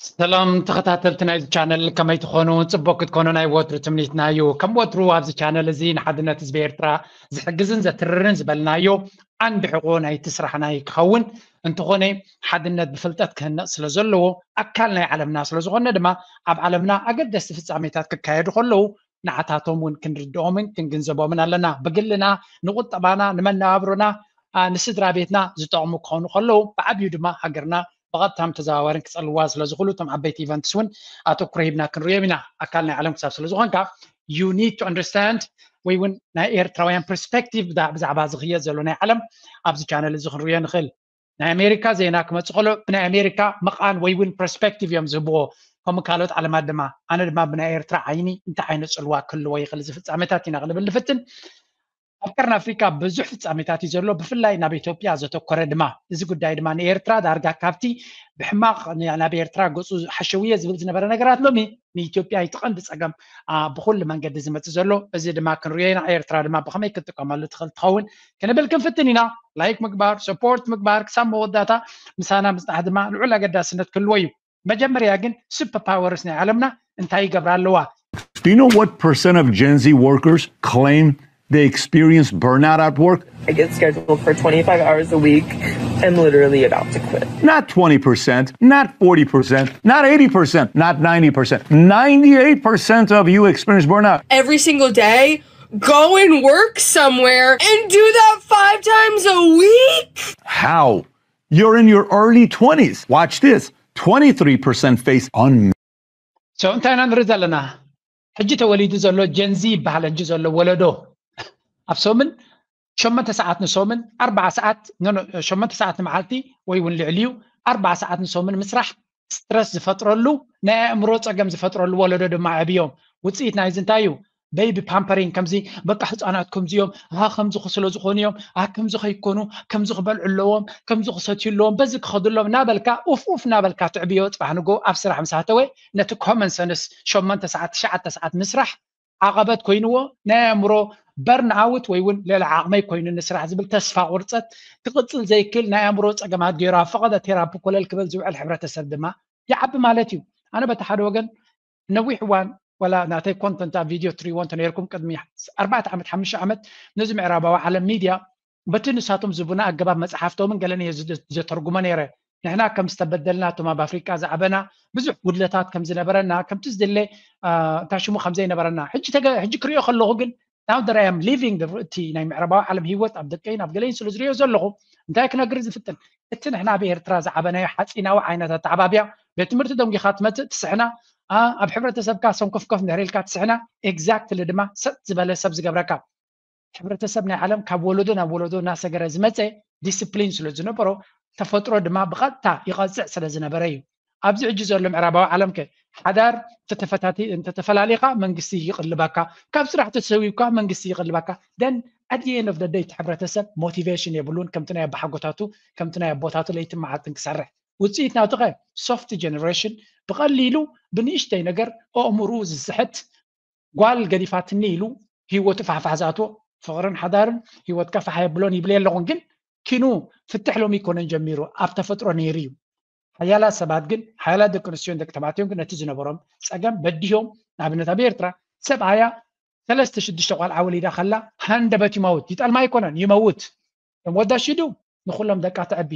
ሰላም ተኸታተልቲ ናይዚ ቻነል፣ ከመይ ትኾኑ? ጽቡቅ ክትኮኑ ናይ ወትሩ ትምኒትና እዩ። ከም ወትሩ ኣብዚ ቻነል እዚ ንሓድነት ህዝቢ ኤርትራ ዝሕግዝን ዘትርርን ዝበልናዮ ዓንዲ ሕቆ ናይቲ ስራሕና ክኸውን እንተኾነ፣ ሓድነት ብፍልጠት ክህነጽ ስለ ዘለዎ፣ ኣካል ናይ ዓለምና ስለ ዝኾነ ድማ፣ ኣብ ዓለምና ኣገደስቲ ፍጻሜታት ክካየዱ ከለዉ ንዓታቶም እውን ክንርድኦምን ክንግንዘቦምን ኣለና። ብግልና፣ ንቁጠባና፣ ንመነባብሮና፣ ንስድራ ቤትና ዝጠቕሙ ክኾኑ ከለዉ፣ ብዓብዩ ድማ ሃገርና ብቐጥታን ተዘዋዋርን ክጸልዋ ስለ ዝኽእሉ፣ እቶም ዓበይቲ ኢቨንትስ እውን ኣተኩሮ ሂብና ክንሪኦም ኢና። ኣካል ናይ ዓለም ክሳብ ስለ ዝኾንካ፣ you need to understand ወይ እውን ናይ ኤርትራውያን ፐርስፔክቲቭ ብዛዕባ ዝኽየድ ዘሎ ናይ ዓለም ኣብዚ ቻነል እዚ ክንሪኦ ንኽእል። ናይ ኣሜሪካ ዜና ክመጽእ ከሎ ብናይ ኣሜሪካ መቓን ወይ እውን ፐርስፔክቲቭ እዮም ዝህብዎ፣ ከምኡ ካልኦት ዓለማት ድማ። ኣነ ድማ ብናይ ኤርትራ ዓይኒ እንታይ ዓይነት ጽልዋ ክህልዎ ይኽእል እዚ ፍጻሜታት ኢና ክንብል ንፍትን። ኣብ ቀርኒ ኣፍሪካ ብዙሕ ፍጻሜታት እዩ ዘሎ፣ ብፍላይ ናብ ኢትዮጵያ ዘተኮረ ድማ። እዚ ጉዳይ ድማ ንኤርትራ ዳርጋ ካብቲ ብሕማቕ ናብ ኤርትራ ገጹ ሓሸውየ ዝብል ዝነበረ ነገራት ሎሚ ንኢትዮጵያ እቲ ቀንዲ ጸገም ብኩሉ መንገዲ ዝመጽእ ዘሎ። እዚ ድማ ክንሪኦ ኢና። ኤርትራ ድማ ብኸመይ ክትጥቀመሉ ትኽእል ትኸውን ክንብል ክንፍትን ኢና። ላይክ ምግባር፣ ሰፖርት ምግባር፣ ክሳብ መወዳእታ ምሳና ምጽናሕ ድማ ልዑል ኣገዳስነት ክህልዎ እዩ። መጀመርያ ግን ሱፐር ፓወርስ ናይ ዓለምና እንታይ ይገብራ ኣለዋ? Do you know what percent of Gen Z workers claim they experience burnout at work? I get scheduled for twenty-five hours a week. I'm literally about to quit. Not twenty percent, not forty percent, not eighty percent, not ninety percent. Ninety-eight percent of you experience burnout. Every single day, go and work somewhere and do that five times a week. How? You're in your early twenties. Watch this. Twenty-three percent face un So እንታይ ኢና ንርኢ ዘለና? ሕጂ ተወሊዱ ዘሎ ጀንዚ ይበሃል። ሕጂ ዘሎ ወለዶ ኣብ ሶምን ሸሞንተ ሰዓት ንሶምን ኣርባዓ ሰዓት ሸሞንተ ሰዓት ንመዓልቲ ወይ እውን ልዕሊኡ ኣርባዓ ሰዓት ንሶምን ምስራሕ ስትረስ ዝፈጥረሉ፣ ናይ ኣእምሮ ጸገም ዝፈጥረሉ ወለዶ ድማ ዕብዮም። ውጽኢት ናይዚ እንታይ እዩ? ቤቢ ፓምፐሪንግ፣ ከምዚ በቃ ህጻናት ከምዚ እዮም፣ ኣ ከምዚ ስለ ዝኾኑ እዮም፣ ኣ ከምዚ ከይኮኑ ከምዚ ክበልዑ ኣለዎም፣ ከምዚ ክሰትዩ ኣለዎም፣ በዚ ክኸዱ ኣለዎም እናበልካ ኡፍ ኡፍ እናበልካ ትዕብዮ። ጽባሕ ንጎ ኣብ ስራሕ ምስ ኣተወ ነቲ ኮመን ሰንስ ሸሞንተ ሰዓት ትሽዓተ ሰዓት ምስራሕ ዓቐበት ኮይንዎ ናይ ኣእምሮ በርን ኣውት ወይ እውን ልዕሊ ዓቕመይ ኮይኑ ንስራሕ ዝብል ተስፋ ቁርፀት ክቕፅል ዘይክል ናይ ኣእምሮ ፀገማት ገይሩ ኣብ ፈቐደ ቴራፒ ኮለል ክብል ዝውዕል ሕብረተሰብ ድማ ይዓቢ ማለት እዩ። ኣነ በቲ ሓደ ወገን ነዊሕ እዋን ወላ ናተይ ኮንተንት ኣብ ቪድዮ ትሪእዎ እንተነርኩም ቅድሚ ኣርባዕተ ዓመት ሓሙሽተ ዓመት ነዚ ምዕራባዊ ዓለም ሚድያ በቲ ንሳቶም ዝቡና ኣገባብ መፅሓፍቶምን ገለን እየ ዘተርጉሞ ነይረ። ንሕና ከም ዝተበደልና እቶም ኣብ ኣፍሪቃ ዝዓበና ብዙሕ ጉድለታት ከም ዝነበረና ከምቲ ዝድለ እንታይ ሽሙ ከም ዘይነበረና ሕጂ ክሪኦ ከለኹ ግን now that I am living እቲ ናይ ምዕራባዊ ዓለም ህይወት ኣብ ደቀይን ኣብ ገለይን ስለ ዝሪኦ ዘለኹ እንታይ ክነግር ዝፍትን እቲ ንሕና ኣብ ኤርትራ ዝዓበናዮ ሓፂናዊ ዓይነት ኣተዓባብያ ቤት ትምህርቲ ደንጊኻ ትመፅእ ትስሕና ኣብ ሕብረተሰብካ ሰንኮፍኮፍ እንድሕር ኢልካ ትስሕና exactly ድማ ሰጥ ዝበለ ሰብ ዝገብረካ ሕብረተሰብ ናይ ዓለም ካብ ወለዶ ናብ ወለዶ እናሰገረ ዝመፀ ዲስፕሊን ስለ ዝነበሮ ተፈጥሮ ድማ ብቐጥታ ይቐፅዕ ስለ ዝነበረ እዩ። ኣብዚ ሕጂ ዘሎ ምዕራባዊ ዓለም ከ ሓዳር እንተተፈላሊኻ መንግስቲ ይቕልበካ፣ ካብ ስራሕ ተሰዊብካ መንግስቲ ይቕልበካ። Then at the end of the day እቲ ሕብረተሰብ ሞቲቬሽን የብሉን ከምቲ ናይ ኣባሓጎታቱ ከምቲ ናይ ኣቦታቱ ለይትን መዓልትን ክሰርሕ። ውፅኢት ናቱ ከ ሶፍት ጀነሬሽን ብቐሊሉ ብንእሽተይ ነገር ኣእምርኡ ዝስሕት ጓል ገዲፋትኒ ኢሉ ህይወቱ ፋሕፋሕ ዝኣትዎ ፍቕርን ሓዳርን ህይወትካ ፋሕ የብሎን ይብል የለኹን ግን ኪኑ ፍትሕ ሎሚ ይኮነን ጀሚሩ ኣብ ተፈጥሮ ነይሩ እዩ ሓያላት ሰባት ግን ሓያላት ደቂ ኣንስትዮን ደቂ ተባዕትዮን ግን ነቲ ዝነበሮም ፀገም በዲሆም ንኣብነት ኣብ ኤርትራ ሰብኣያ ሰለስተ ሽዱሽተ ቆልዓ ወሊዳ ከላ ሃንደበት ይመውት ይጠልማ ኣይኮነን ይመውት እቶም ወዳ ሽዱ ንኩሎም ደቃ ተዕቢ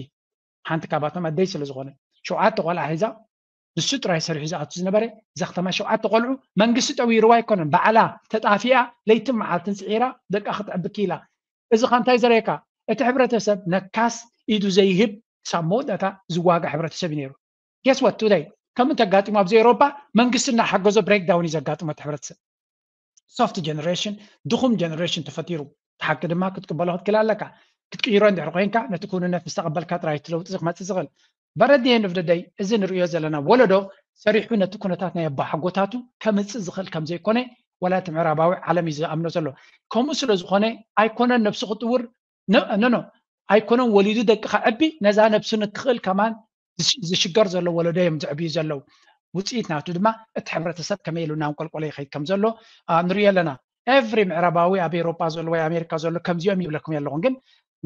ሓንቲ ካባቶም ኣደይ ስለ ዝኾነ ሸውዓተ ቆልዓ ሒዛ ንሱ ጥራይ ሰሪሑ ዝኣቱ ዝነበረ እዛ ከተማ ሸውዓተ ቆልዑ መንግስቲ ጠዊርዋ ኣይኮነን ባዕላ ተጣፊኣ ለይትን መዓልትን ስዒራ ደቃ ክትዕቢ ክኢላ እዚ ካ እንታይ ዘርእየካ እቲ ሕብረተሰብ ነካስ ኢዱ ዘይህብ ክሳብ መወዳእታ ዝዋጋ ሕብረተሰብ እዩ ነይሩ guess what today ከም ተጋጢሙ ኣብዚ ኤውሮፓ መንግስቲ እናሓገዞ breakdown እዩ ዘጋጥሞ እቲ ሕብረተሰብ soft generation ድኹም generation ተፈጢሩ እቲ ሓቂ ድማ ክትቅበሎ ክትክእል ኣለካ ክትቅይሮ እንድሕር ኮይንካ ነቲ ክውንነት ምስ ተቐበልካ ጥራይ እቲ ለውጢ ክመፅእ ዝኽእል but at the end of the day እዚ ንርእዮ ዘለና ወለዶ ሰሪሑ ነቲ ኩነታት ናይ ኣቦሓጎታቱ ከምፅእ ዝኽእል ከም ዘይኮነ ወላ እቲ ምዕራባዊ ዓለም እዩ ዝኣምኖ ዘሎ ከምኡ ስለ ዝኾነ ኣይኮነን ነብሱ ክጥውር ኖ ኖ ኣይኮነን ወሊዱ ደቂ ከዕቢ ነዛ ነብሱ ንክኽእል ከማን ዝሽገር ዘሎ ወለዶ እዮም ዘዕብዩ ዘለዉ ውፅኢት ናቱ ድማ እቲ ሕብረተሰብ ከመይ ኢሉ እናንቆልቆለ ይኸይድ ከም ዘሎ ንሪኦ ኣለና every ምዕራባዊ ኣብ ኤሮፓ ዘሎ ወይ ኣሜሪካ ዘሎ ከምዚኦም ይብለኩም ኣለኹም ግን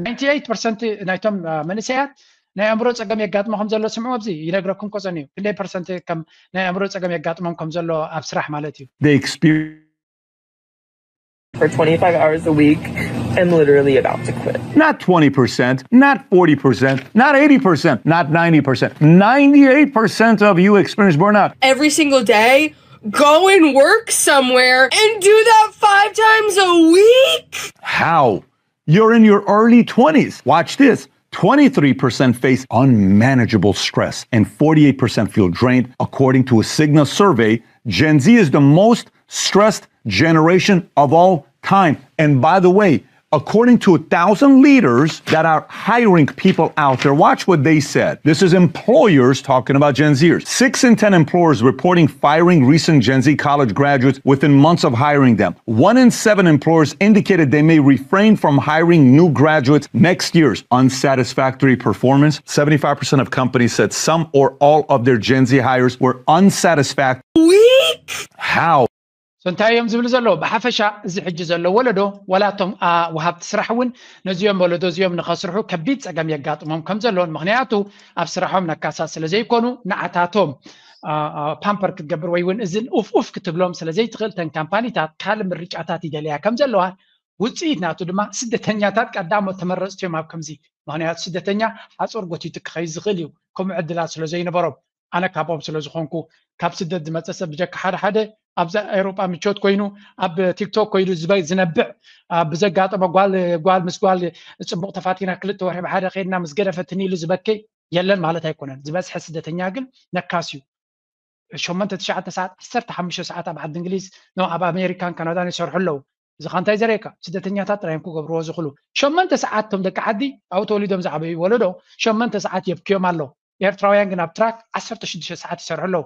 ninety eight percent ናይቶም መንእሰያት ናይ ኣእምሮ ጸገም የጋጥሞ ከም ዘሎ ስምዑ፣ ኣብዚ ይነግረኩም ቆጸን እዩ። ክንደይ ፐርሰንት ከም ናይ ኣእምሮ ጸገም የጋጥሞም ከም ዘሎ ኣብ ስራሕ ማለት እዩ። They experience for twenty-five hours a week. I'm literally about to quit. Not twenty percent, not forty percent, not eighty percent, not ninety percent. Ninety-eight percent of you experience burnout. Every single day, go and work somewhere and do that five times a week. How? You're in your early twenties. Watch this. Twenty-three percent face unmanageable stress and forty-eight percent feel drained, according to a Cigna survey. Gen Z is the most stressed generation of all time. And by the way, according to a thousand leaders that are hiring people out there, watch what they said. This is employers talking about Gen Zers. Six in ten employers reporting firing recent Gen Z college graduates within months of hiring them. One in seven employers indicated they may refrain from hiring new graduates next year's unsatisfactory performance. Seventy-five percent of companies said some or all of their Gen Z hires were unsatisfactory. Week. How? So እንታይ እዮም ዝብል ዘለዉ? ብሓፈሻ እዚ ሕጂ ዘሎ ወለዶ፣ ዋላቶም ወሃብቲ ስራሕ እውን ነዚኦም ወለዶ እዚኦም ንኸስርሑ ከቢድ ጸገም የጋጥሞም ከም ዘሎን፣ ምኽንያቱ ኣብ ስራሖም ነካሳ ስለ ዘይኮኑ፣ ንዓታቶም ፓምፐር ክትገብር ወይ እውን እዝን ኡፍ ኡፍ ክትብሎም ስለ ዘይትኽእል፣ ተን ካምፓኒታት ካልእ ምርጫታት ይደለያ ከም ዘለዋን፣ ውፅኢት ናቱ ድማ ስደተኛታት ቀዳሞት ተመረፅቲ እዮም ኣብ ከምዚ። ምኽንያቱ ስደተኛ ሓፁር ጎቲቱ ክኸይድ ዝኽእል እዩ፣ ከምኡ ዕድላት ስለ ዘይነበሮም። ኣነ ካብኦም ስለ ዝኾንኩ፣ ካብ ስደት ዝመፀ ሰብ ብጀካ ሓደ ሓደ ኣብዛ ኤውሮጳ ምቾት ኮይኑ ኣብ ቲክቶክ ኮይኑ ዝበ- ዝነብዕ፣ አ፣ ብዘጋጠመ ጓል ጓል ምስ ጓል ፅቡቕ ተፋቲና ክልተ ወርሒ ብሓደ ከይድና ምስ ገደፈትኒ ኢሉ ዝበከይ የለን ማለት ኣይኮነን። ዝበዝሐ ስደተኛ ግን ነካስ እዩ። ሸሞንተ ትሽዓተ ሰዓት፣ ዓሰርተ ሓሙሽተ ሰዓት ኣብ ዓዲ እንግሊዝ፣ ኖ፣ ኣብ ኣሜሪካን ካናዳን ይሰርሑ ኣለዉ። እዚ ኸ እንታይ ዘርእየካ? ስደተኛታት ጥራይ እዮም ክገብርዎ ዝኽእሉ። ሸሞንተ ሰዓት እቶም ደቂ ዓዲ፣ ኣብኡ ተወሊዶም ዝዓበዩ ወለዶ፣ ሸሞንተ ሰዓት የብክዮም ኣሎ። ኤርትራውያን ግን ኣብ ትራክ ዓሰርተ ሽዱሽተ ሰዓት ይሰርሑ ኣለዉ።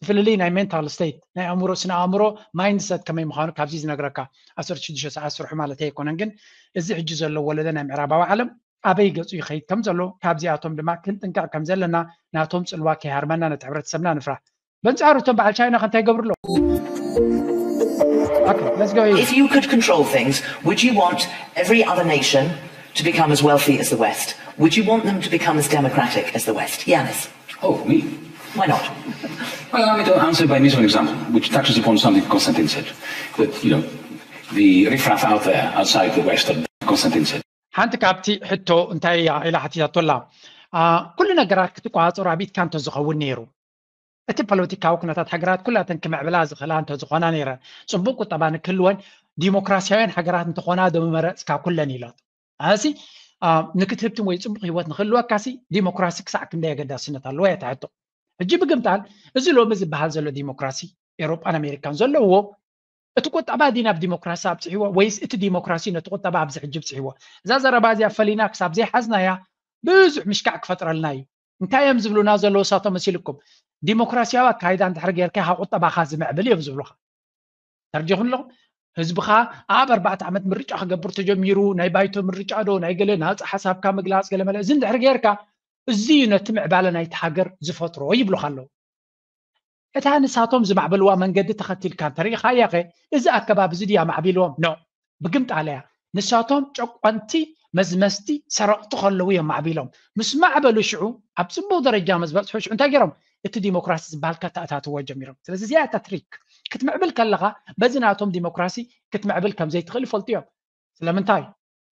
እቲ ፍልልይ ናይ ሜንታል ስቴት፣ ናይ ኣእምሮ፣ ስነ ኣእምሮ፣ ማይንድሰት ከመይ ምዃኑ ካብዚ ዝነግረካ። ዓሰርተ ሽዱሽተ ሰዓት ስርሑ ማለት ኣይኮነን፣ ግን እዚ ሕጂ ዘሎ ወለደ ናይ ምዕራባዊ ዓለም ኣበይ ገጹ ይኸይድ ከም ዘሎ፣ ካብዚኣቶም ድማ ክንጥንቀቕ ከም ዘለና፣ ናቶም ጽልዋ ከይሃርመና ነቲ ሕብረተሰብና ንፍራሕ። በንጻሩ እቶም በዓል ቻይና ከ እንታይ ይገብሩ ኣለዉ? Okay, let's go here. If you could control things, would you want every other nation to become as wealthy as the West? Would you want them to become as democratic as the West? Yanis. Oh, me? Why not? Well, allow me to answer by means of an example, which touches upon something Konstantin said. That, you know, the riffraff out there outside the West, that Konstantin said. ሓንቲ ካብቲ ሕቶ እንታይ እያ ኢላ ሓቲታቶ ኣላ። አ፣ ኩሉ ነገራት ክትቆጻጸሩ ኣብ ኢድካ እንተዝኸውን ነይሩ፣ እቲ ፖለቲካዊ ኩነታት ሃገራት ኩላተን ክምዕብላ ዝኽእላ እንተዝኾና ነይረን፣ ጽቡቕ ቁጠባ ንክህልወን፣ ዲሞክራሲያውያን ሃገራት እንተኾና ዶ ምመረጽካ ኩለን ኢላቶ። ኣሲ፣ አ፣ ንክትህብትም ወይ ጽቡቕ ህይወት ንክህልወካሲ ዲሞክራሲ ክሳዕ ክንደይ ኣገዳስነት ኣለዎ እያ እታ ሕቶ። ሕጂ ብግምጣል እዚ ሎሚ ዝበሃል ዘሎ ዲሞክራሲ ኤውሮጳን ኣሜሪካን ዘለውዎ፣ እቲ ቁጠባ ድዩ ናብ ዲሞክራሲ ኣብጽሕዎ ወይስ እቲ ዲሞክራሲ ነቲ ቁጠባ ኣብዚ ሕጂ ኣብጽሕዎ? እዛ ዘረባ እዚኣ ፈሊና ክሳብ ዘይሓዝናያ ብዙሕ ምሽካዕ ክፈጥረልና እዩ። እንታይ እዮም ዝብሉና ዘለዉ እሳቶም መሲልኩም? ዲሞክራሲያዊ ኣካይዳ እንድሕር ጌርካ ኢኻ ቁጠባኻ ዝምዕብል እዮም ዝብሉኻ። ተረዲኹም ኣለኹም? ህዝብኻ ኣብ ኣርባዕተ ዓመት ምርጫ ክገብር ተጀሚሩ፣ ናይ ባይቶ ምርጫ ዶ ናይ ገለ ናጻ ሓሳብካ ምግላጽ ገለ መለ፣ እዚ እንድሕር ጌርካ እዚ እዩ ነቲ ምዕባለ ናይቲ ሃገር ዝፈጥሮ ይብሉኻ ኣለዉ። እታ ንሳቶም ዝማዕበልዋ መንገዲ ተኸቲልካ እንተሪኢኻያ ኸ፣ እዚ ኣከባቢ እዚ ድዩ ኣማዕቢልዎም? ኖ፣ ብግምጣለያ። ንሳቶም ጨቆንቲ፣ መዝመዝቲ፣ ሰረቕቲ ከለዉ እዮም ማዕቢሎም። ምስ ማዕበሉ ሽዑ ኣብ ጽቡቕ ደረጃ ምስ በጽሑ ሽዑ እንታይ ገይሮም? እቲ ዲሞክራሲ ዝበሃል ከተኣታትዎ ጀሚሮም። ስለዚ እዚኣ እታ ትሪክ። ክትምዕብል ከለኻ በዚ ናቶም ዲሞክራሲ ክትምዕብል ከም ዘይትኽእል ይፈልጡ እዮም። ስለምንታይ?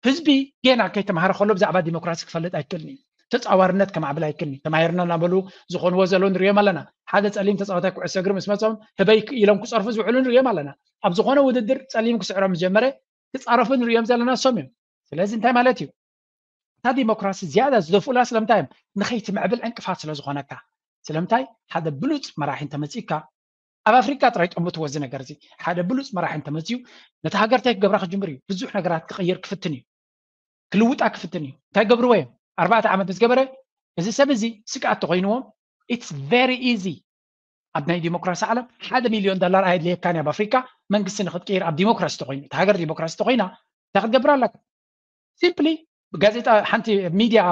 ህዝቢ ጌና ከይተምሃረ ከሎ ብዛዕባ ዲሞክራሲ ክፈልጥ ኣይክእልን እዩ። ተጻዋርነት ከማዕብል ኣይክእልን እዩ። ተማሂርና እናበሉ ዝኾንዎ ዘለዉ ንሪኦም ኣለና። ሓደ ጸሊም ተጻዋታይ ኩዕሶ እግሪ ምስ መጾም ህበይ ኢሎም ክጸርፉ ዝውዕሉ ንሪኦም ኣለና። ኣብ ዝኾነ ውድድር ጸሊም ክስዕሮም ዝጀመረ ክጻረፉ ንሪኦም ዘለና እሶም እዮም። ስለዚ እንታይ ማለት እዩ? እታ ዲሞክራሲ ዝያዳ ዝደፍኡላ ስለምንታይ እዮም? ንኸይትምዕብል ዕንቅፋት ስለ ዝኾነካ። ስለምንታይ? ሓደ ብሉጽ መራሒ እንተመጺእካ፣ ኣብ ኣፍሪቃ ጥራይ ጠምትዎ እዚ ነገር እዚ። ሓደ ብሉጽ መራሒ እንተመጺኡ፣ ነቲ ሃገር እንታይ ክገብራ ክጅምር እዩ? ብዙሕ ነገራት ክቕይር ክፍትን እዩ። ክልውጣ ክፍትን እዩ። እንታይ ገብርዎ እዮም? ኣርባዕተ ዓመት ምስ ገበረ፣ እዚ ሰብ እዚ ስግኣት ተኾይንዎም፣ it's very easy። ኣብ ናይ ዲሞክራሲ ዓለም ሓደ ሚልዮን ዶላር ኣየድልየካን እዩ። ኣብ ኣፍሪካ መንግስቲ ንክትቅይር ኣብ ዲሞክራሲ ተኮይኑ፣ እታ ሃገር ዲሞክራሲ ተኮይና እንታይ ክትገብር ኣለካ? ሲምፕሊ ጋዜጣ፣ ሓንቲ ሚድያ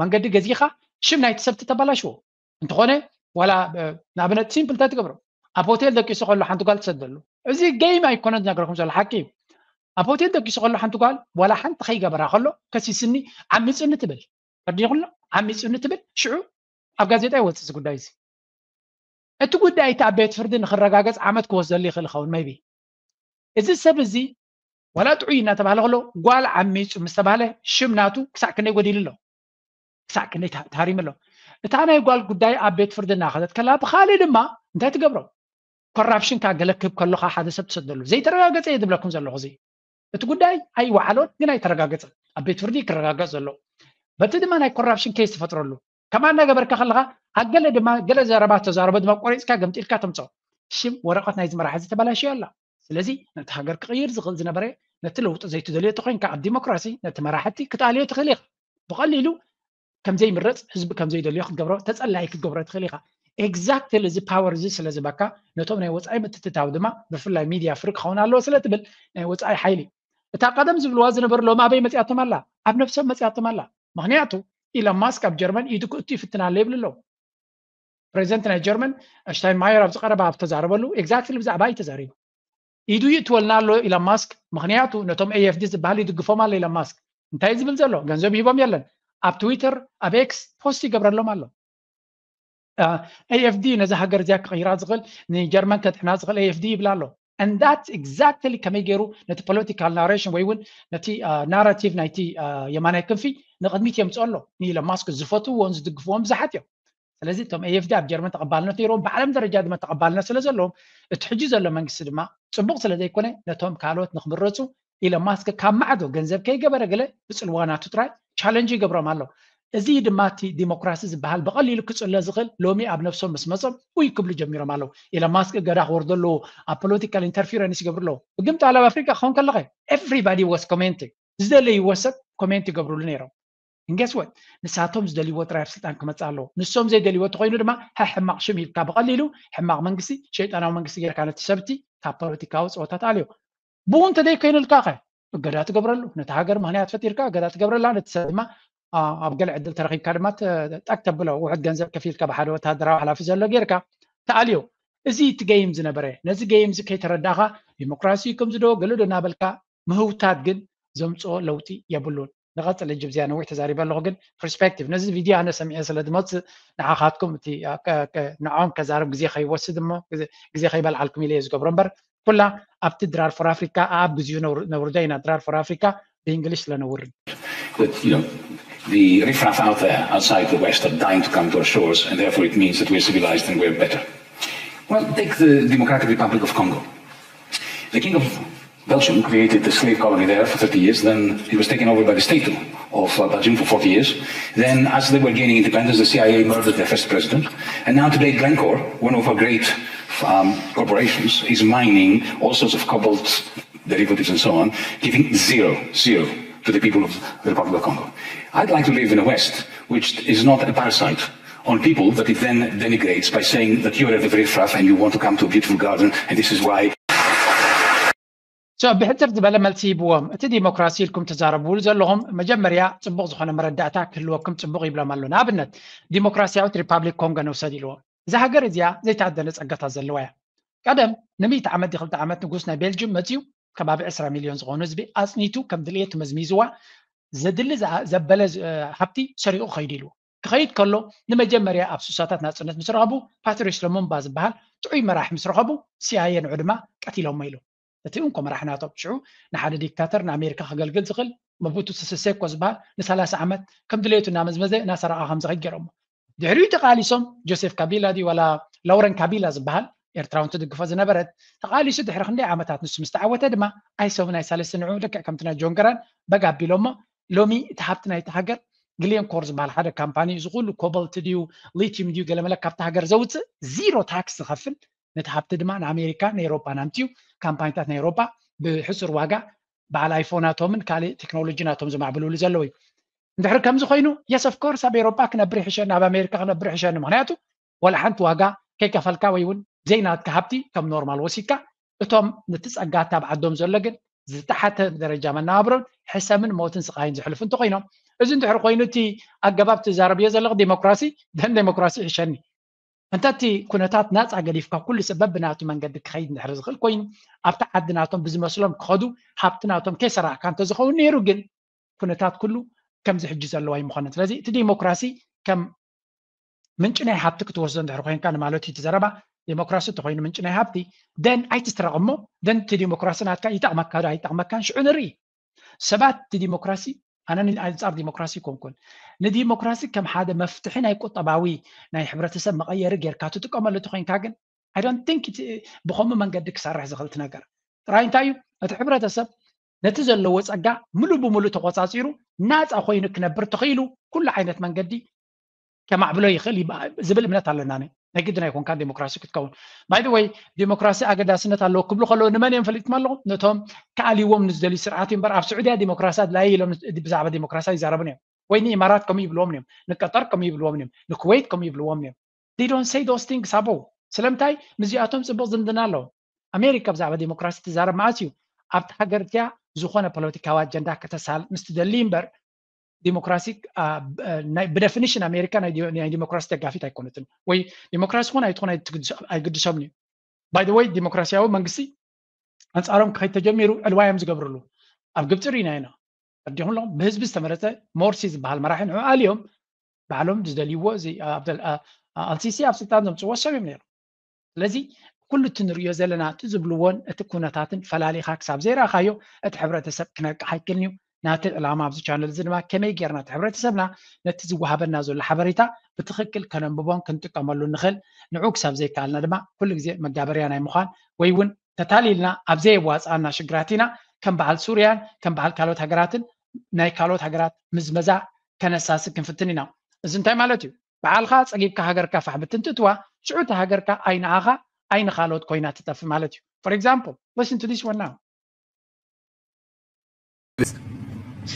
መንገዲ ገዚኻ ሽም ናይቲ ሰብ ተተባላሽዎ እንተኾነ፣ ዋላ ንኣብነት ሲምፕል እንታይ ትገብሮ? ኣብ ሆቴል ደቂሱ ከሎ ሓንቲ ጓል ትሰደሉ። እዚ ገይም ኣይኮነን ዝነግረኩም ዘሎ፣ ሓቂ እዩ። ኣብ ሆቴል ደቂሱ ከሎ ሓንቲ ጓል ዋላ ሓንቲ ከይገበራ ከሎ ከሲስኒ፣ ዓሚፅኒ ትብል። ተረዲኹም? ዓሚፁ ንትብል ሽዑ ኣብ ጋዜጣ ይወፅእ እዚ ጉዳይ እዚ። እቲ ጉዳይ እቲ ኣብ ቤት ፍርዲ ንክረጋገፅ ዓመት ክወስደሉ ይኽእል ይኸውን maybe። እዚ ሰብ እዚ ዋላ ጥዑይ እናተባህለ ከሎ ጓል ዓሚፁ ምስ ተባህለ ሽም ናቱ ክሳዕ ክንደይ ጎዲሉ ኣሎ፣ ክሳዕ ክንደይ ታ- ታሪሙ ኣሎ። እታ ናይ ጓል ጉዳይ ኣብ ቤት ፍርዲ እናኸደት ከላ ብኻልእ ድማ እንታይ ትገብሮ? ኮራፕሽን ካብ ገለ ክህብ ከሎኻ ሓደ ሰብ ትሰደሉ ዘይተረጋገፀ እየ ዝብለኩም ዘለኹ። እዚ እቲ ጉዳይ ኣይወዓሎን ግን ኣይተረጋገፀን። ኣብ ቤት ፍርዲ ክረጋገፅ ዘሎ በቲ ድማ ናይ ኮራፕሽን ኬስ ትፈጥረሉ። ከምኣ እናገበርካ ከለኻ ኣብ ገለ ድማ ገለ ዘረባ ተዛረበ ድማ ቆሪፅካ ገምጢልካ ተምፅኦ። ሽም ወረቐት ናይዚ መራሒ እዚ ተበላሽዮ ኣላ። ስለዚ ነቲ ሃገር ክቕይር ዝኽእል ዝነበረ ነቲ ለውጢ ዘይትደልዮ ተኮይንካ ኣብ ዲሞክራሲ ነቲ መራሕቲ ክትኣልዮ ትኽእል ኢኻ። ብቐሊሉ ከም ዘይምረፅ ህዝቢ ከም ዘይደልዮ ክትገብሮ ተፀላኢ ክትገብሮ ትኽእል ኢኻ። ኤግዛክትሊ እዚ ፓወር እዚ ስለ ዝበካ ነቶም ናይ ወፃኢ ምትትታው ድማ ብፍላይ ሚድያ ፍሪ ክኸውን ኣለዎ ስለ ትብል ናይ ወፃኢ ሓይሊ እታ ቀደም ዝብልዋ ዝነበሩ ሎሚ ኣበይ መፂኣቶም ኣላ? ኣብ ነብሶም መፂኣቶም ኣላ። ምክንያቱ ኢሎን ማስክ ኣብ ጀርመን ኢዱ ክእቱ ይፍትን ኣሎ ይብሉ ኣለዉ። ፕሬዚደንት ናይ ጀርመን ሽታይንማየር ኣብ ዝቀረበ ኣብ ተዛረበሉ ኤግዛክትሊ ብዛዕባ እዩ ተዛሪቡ። ኢዱ ይእትወልና ኣሎ ኢሎን ማስክ ምክንያቱ ነቶም ኤኤፍዲ ዝበሃል ይድግፎም ኣሎ ኢሎን ማስክ። እንታይ ዝብል ዘሎ ገንዘብ ሂቦም የለን። ኣብ ትዊተር ኣብ ኤክስ ፖስት ይገብረሎም ኣሎ። ኤኤፍዲ ነዚ ሃገር እዚኣ ክቕይራ ዝኽእል ንጀርመን ከድሕና ዝኽእል ኤኤፍዲ ይብል ኣሎ። And that exactly ከመይ ገይሩ ነቲ ፖለቲካል ናሬሽን ወይ እውን ነቲ ናራቲቭ ናይቲ የማናይ ክንፊ ንቕድሚት የምፅኦ ኣሎ። ንኢሎን ማስክ ዝፈትውዎን ዝድግፍዎን ብዙሓት እዮም። ስለዚ እቶም ኤኤፍዲ ኣብ ጀርመን ተቐባልነት ነይሮም ብዓለም ደረጃ ድማ ተቐባልነት ስለ ዘለዎም እቲ ሕጂ ዘሎ መንግስቲ ድማ ፅቡቕ ስለ ዘይኮነ ነቶም ካልኦት ንክምረፁ ኢሎን ማስክ ካብ ማዕዶ ገንዘብ ከይገበረ ገለ ብፅልዋ ናቱ ጥራይ ቻለንጅ ይገብሮም ኣሎ። እዚ ድማ እቲ ዲሞክራሲ ዝበሃል ብቐሊሉ ክፅሎ ዝኽእል ሎሚ ኣብ ነብሶም ምስ መፆም ውይ ክብሉ ጀሚሮም ኣለዉ። ኢሎን ማስክ እገዳ ክወርዶ ኣለዎ፣ ኣብ ፖለቲካል ኢንተርፊረንስ ይገብሩ ኣለዉ። ብግምጣል ኣብ ኣፍሪቃ ክኸውን ከለኸ everybody was ኮሜንት ዝደለይዎ ሰብ ኮሜንት ይገብሩሉ ነይሮም። And guess what? ንሳቶም ዝደልይዎ ጥራይ ኣብ ስልጣን ክመፅእ ኣለዎ። ንሶም ዘይደልይዎ ተኮይኑ ድማ ሕማቕ ሽም ሂብካ ብቐሊሉ ሕማቕ መንግስቲ ሸይጣናዊ መንግስቲ ጌርካ ነቲ ሰብቲ ካብ ፖለቲካዊ ፀወታ ትኣልዮ። ብኡ እንተዘይኮይኑልካ ከ እገዳ ትገብረሉ፣ ነቲ ሃገር ምክንያት ፈጢርካ እገዳ ትገብረላ፣ ነቲ ሰብ ድማ ኣብ ገለ ዕድል ተረኪብካ ድማ ጠቅ ተብሎ፣ ውሑድ ገንዘብ ከፊልካ ብሓደ ወታደራዊ ሓላፊ ዘሎ ጌርካ ትኣልዮ። እዚ እቲ ገይም ዝነበረ፣ ነዚ ገይም እዚ ከይተረዳእካ ዲሞክራሲ ከምዚ ዶ ገለ ዶ እናበልካ ምህውታት ግን ዘምፅኦ ለውጢ የብሉን። ንቐፅል እጅ ብዚያ ነዊሕ ተዛሪበ ኣለኹ ግን ፐርስፔክቲቭ ነዚ ቪድዮ ኣነ ሰሚዐ ስለ ዝመፅእ ንዓኻትኩም እቲ ንዖም ከዛርብ ግዜ ከይወስድ እሞ ግዜ ከይበልዓልኩም ኢለ እየ ዝገብሮ እምበር ኩላ ኣብቲ ድራር ፎር ኣፍሪካ ኣብ ግዜኡ ነውርዶ ኢና ድራር ፎር ኣፍሪካ ብእንግሊሽ ስለ ነውርን The riffraff out there outside the West are dying to come to our shores, and therefore it means that we're civilized and we're better. Well, take the Democratic Republic of Congo. The king of Belgium created a slave colony there for thirty years, then it was taken over by the state of uh, Belgium for forty years. Then, as they were gaining independence, the C I A murdered their first president. And now today, Glencore, one of our great um, corporations, is mining all sorts of cobalt derivatives and so on, giving zero, zero to the people of the Republic of Congo. I'd like to live in a West which is not a parasite on people that it then denigrates by saying that you are the riffraff and you want to come to a beautiful garden and this is why ብሕትር ዝበለ መልሲ ሂብዎም። እቲ ዲሞክራሲ ኢልኩም ትዛረብሉ ዘለኹም መጀመርያ ፅቡቕ ዝኾነ መረዳእታ ክህልወኩም ፅቡቕ ይብሎም ኣሎ። ንኣብነት ዲሞክራሲያዊት ሪፓብሊክ ኮንጎ ንውሰድ ኢልዎም። እዛ ሃገር እዚኣ ዘይተኣደነ ፀጋታት ዘለዋ እያ። ቀደም ንሚእቲ ዓመት ዲክልተ ዓመት ንጉስ ናይ ቤልጅም መፅዩ ከባቢ ዕስራ ሚልዮን ዝኾኑ ህዝቢ ኣፅኒቱ ከም ድልየቱ መዝሚዝዋ ዘድሊ ዘበለ ሃብቲ ሰሪቑ ከይዱ ኢልዎ ክኸይድ ከሎ ንመጀመርያ ኣብ ሱሳታት ናፅነት ምስ ረኸቡ ፓትሪስ ለሙምባ ዝበሃል ጥዑይ መራሒ ምስ ረኸቡ ሲኣይኤ ንዑ ድማ ቀቲሎሞ ኢሉ። እቲ እንኮ መራሒ ናቶም ሽዑ ንሓደ ዲክታተር ንኣሜሪካ ከገልግል ዝኽእል መቡቱ ስሰሴኮ ዝበሃል ንሰላሳ ዓመት ከም ድሌቱ እናመዝመዘ እናሰረቐ ከም ዝኸይድ ገይሮሞ። ድሕሪኡ ተቓሊሶም ጆሴፍ ካቢላ ድዩ ዋላ ላውረን ካቢላ ዝበሃል ኤርትራውን ትድግፎ ዝነበረት ተቓሊሱ ድሕሪ ክንደይ ዓመታት ንሱ ምስ ተዓወተ ድማ ኣይሶም ናይ ሳልስቲ ንዑ ልክዕ ከምቲ ናይ ጆን ገራን በግ ኣቢሎሞ ሎሚ እቲ ሃብቲ ናይቲ ሃገር ግሊዮን ኮር ዝበሃል ሓደ ካምፓኒ እዚ ኩሉ ኮበልት ድዩ ሊቲዩም ድዩ ገለመለ ካብቲ ሃገር ዘውፅእ ዚሮ ታክስ ዝኸፍል ነቲ ሃብቲ ድማ ንኣሜሪካ ንኤሮጳን ኣምፅዩ ካምፓኒታት ናይ ኤሮጳ ብሕሱር ዋጋ በዓል ኣይፎናቶምን ካልእ ቴክኖሎጂ ናቶም ዘማዕብልሉ ዘለዉ እዩ። እንድሕር ከምዚ ኮይኑ የስ ኦፍ ኮርስ ኣብ ኤሮጳ ክነብር ይሕሸኒ ኣብ ኣሜሪካ ክነብር ይሕሸኒ ምክንያቱ ዋላ ሓንቲ ዋጋ ከይከፈልካ ወይ እውን ዘይናትካ ሃብቲ ከም ኖርማል ወሲድካ እቶም ነቲ ጸጋ እታ ኣብ ዓዶም ዘሎ ግን ዝተሓተ ደረጃ መነባብሮን ሕሰምን ሞትን ስቓይን ዘሕልፉ እንተኮይኖም እዚ እንድሕር ኮይኑ እቲ ኣገባብ ትዛረብዮ ዘለኽ ዴሞክራሲ ደን ዴሞክራሲ ይሕሸኒ እንተ እቲ ኩነታት ናጻ ገዲፍካ ኩሉ ሰብ በብናቱ መንገዲ ክኸይድ እንድሕር ዝኽእል ኮይኑ ኣብቲ ዓዲ ናቶም ብዝመስሎም ክኸዱ ሃብቲ ናቶም ከይሰራዕካ እንተዝኸውን ነይሩ ግን ኩነታት ኩሉ ከምዚ ሕጂ ዘለዋ ኣይምኾነን። ስለዚ እቲ ዲሞክራሲ ከም ምንጪ ናይ ሃብቲ ክትወስዶ እንድሕር ኮይንካ ንማለት እዩ እቲ ዘረባ። ዲሞክራሲ እንተኮይኑ ምንጪ ናይ ሃብቲ፣ ደን ኣይትስረቕ እሞ፣ ደን እቲ ዲሞክራሲ ናትካ ይጠቕመካ ዶ ኣይጠቕመካን ሽዑ ንርኢ። ሰባት እቲ ዲሞክራሲ፣ ኣነ ኣንጻር ዲሞክራሲ ይኮንኩን፣ ንዲሞክራሲ ከም ሓደ መፍትሒ ናይ ቁጠባዊ ናይ ሕብረተሰብ መቐየሪ ጌርካ ትጥቀመሉ እንተኮይንካ ግን፣ I don't think ብከምኡ መንገዲ ክሰርሕ ዝኽእል እቲ ነገር። ጥራይ እንታይ እዩ፣ እቲ ሕብረተሰብ ነቲ ዘለዎ ጸጋ ምሉእ ብምሉእ ተቆጻጺሩ ናጻ ኮይኑ ክነብር ተኽኢሉ ኩሉ ዓይነት መንገዲ ከማዕብሎ ይኽእል ዝብል እምነት ኣለና። ናይ ግድን ኣይኮንካን ዲሞክራሲ ክትከውን። By the way፣ ዲሞክራሲ ኣገዳስነት ኣለዎ ክብሉ ከለዉ ንመን እዮም ፈሊጥኩም ኣለኹም? ነቶም ክኣልይዎም ንዝደልዩ ስርዓት እዩ እምበር፣ ኣብ ስዑድያ ዲሞክራሲ ኣድላዪ ኢሎም ብዛዕባ ዲሞክራሲ ኣይዛረቡን እዮም። ወይ ንኢማራት ከምኡ ይብልዎም እዮም፣ ንቀጠር ከምኡ ይብልዎም እዮም፣ ንኩወይት ከምኡ ይብልዎም እዮም። They don't say those things ኣበው። ስለምንታይ? ምስዚኣቶም ጽቡቕ ዝምድና ኣለዎም። ኣሜሪካ ብዛዕባ ዲሞክራሲ ትዛረብ መዓስ እዩ ኣብቲ ሃገር እቲኣ ዝኾነ ፖለቲካዊ ኣጀንዳ ከተሳል ምስ ትደሊ እምበር፣ ዲሞክራሲ ብደፊኒሽን ኣሜሪካ ናይ ዲሞክራሲ ደጋፊት ኣይኮነትን። ወይ ዲሞክራሲ ኾን ኣይትኾን ኣይግድሶምን እዩ። By the way፣ ዲሞክራሲያዊ መንግስቲ ኣንጻሮም ክኸይድ ተጀሚሩ ዕልዋ እዮም ዝገብርሉ። ኣብ ግብፂ ርኢና ኢና። ረዲኹም ኣለኹም፣ ብህዝቢ ዝተመረፀ ሞርሲ ዝበሃል መራሒ ንዕኡ ኣልዮም ባዕሎም ዝደልይዎ። እዚ ኣልሲሲ ኣብ ስልጣን ዘምፅዎ ሰብ እዮም ነይሮም። ስለዚ ኩሉ እቲ ንሪኦ ዘለና እቲ ዝብልዎን እቲ ኩነታትን ፈላሊኻ ክሳብ ዘይረኣኻዮ እቲ ሕብረተሰብ ክነቅሕ ኣይክእልን እዩ። ናተይ ዕላማ ኣብዚ ቻነል እዚ ድማ ከመይ ጌርና እቲ ሕብረተሰብና ነቲ ዝወሃበና ዘሎ ሓበሬታ ብትኽክል ከነንብቦን ክንጥቀመሉ ንኽእል፣ ንዑ ክሳብ ዘይከኣልና ድማ ኩሉ ግዜ መጋበርያ ናይ ምዃን ወይ እውን ተታሊልና ኣብ ዘየዋፅኣና ሽግራት ኢና ከም በዓል ሱርያን ከም በዓል ካልኦት ሃገራትን ናይ ካልኦት ሃገራት ምዝመዛ ከነሳሲ ክንፍትን ኢና። እዚ እንታይ ማለት እዩ? በዓልኻ ፀጊብካ ሃገርካ ፋሕ ብትን ትእትዋ፣ ሽዑ እታ ሃገርካ ኣይንኣኻ ኣይንኻልኦት ኮይና ትጠፍእ ማለት እዩ። For example, listen to this one now.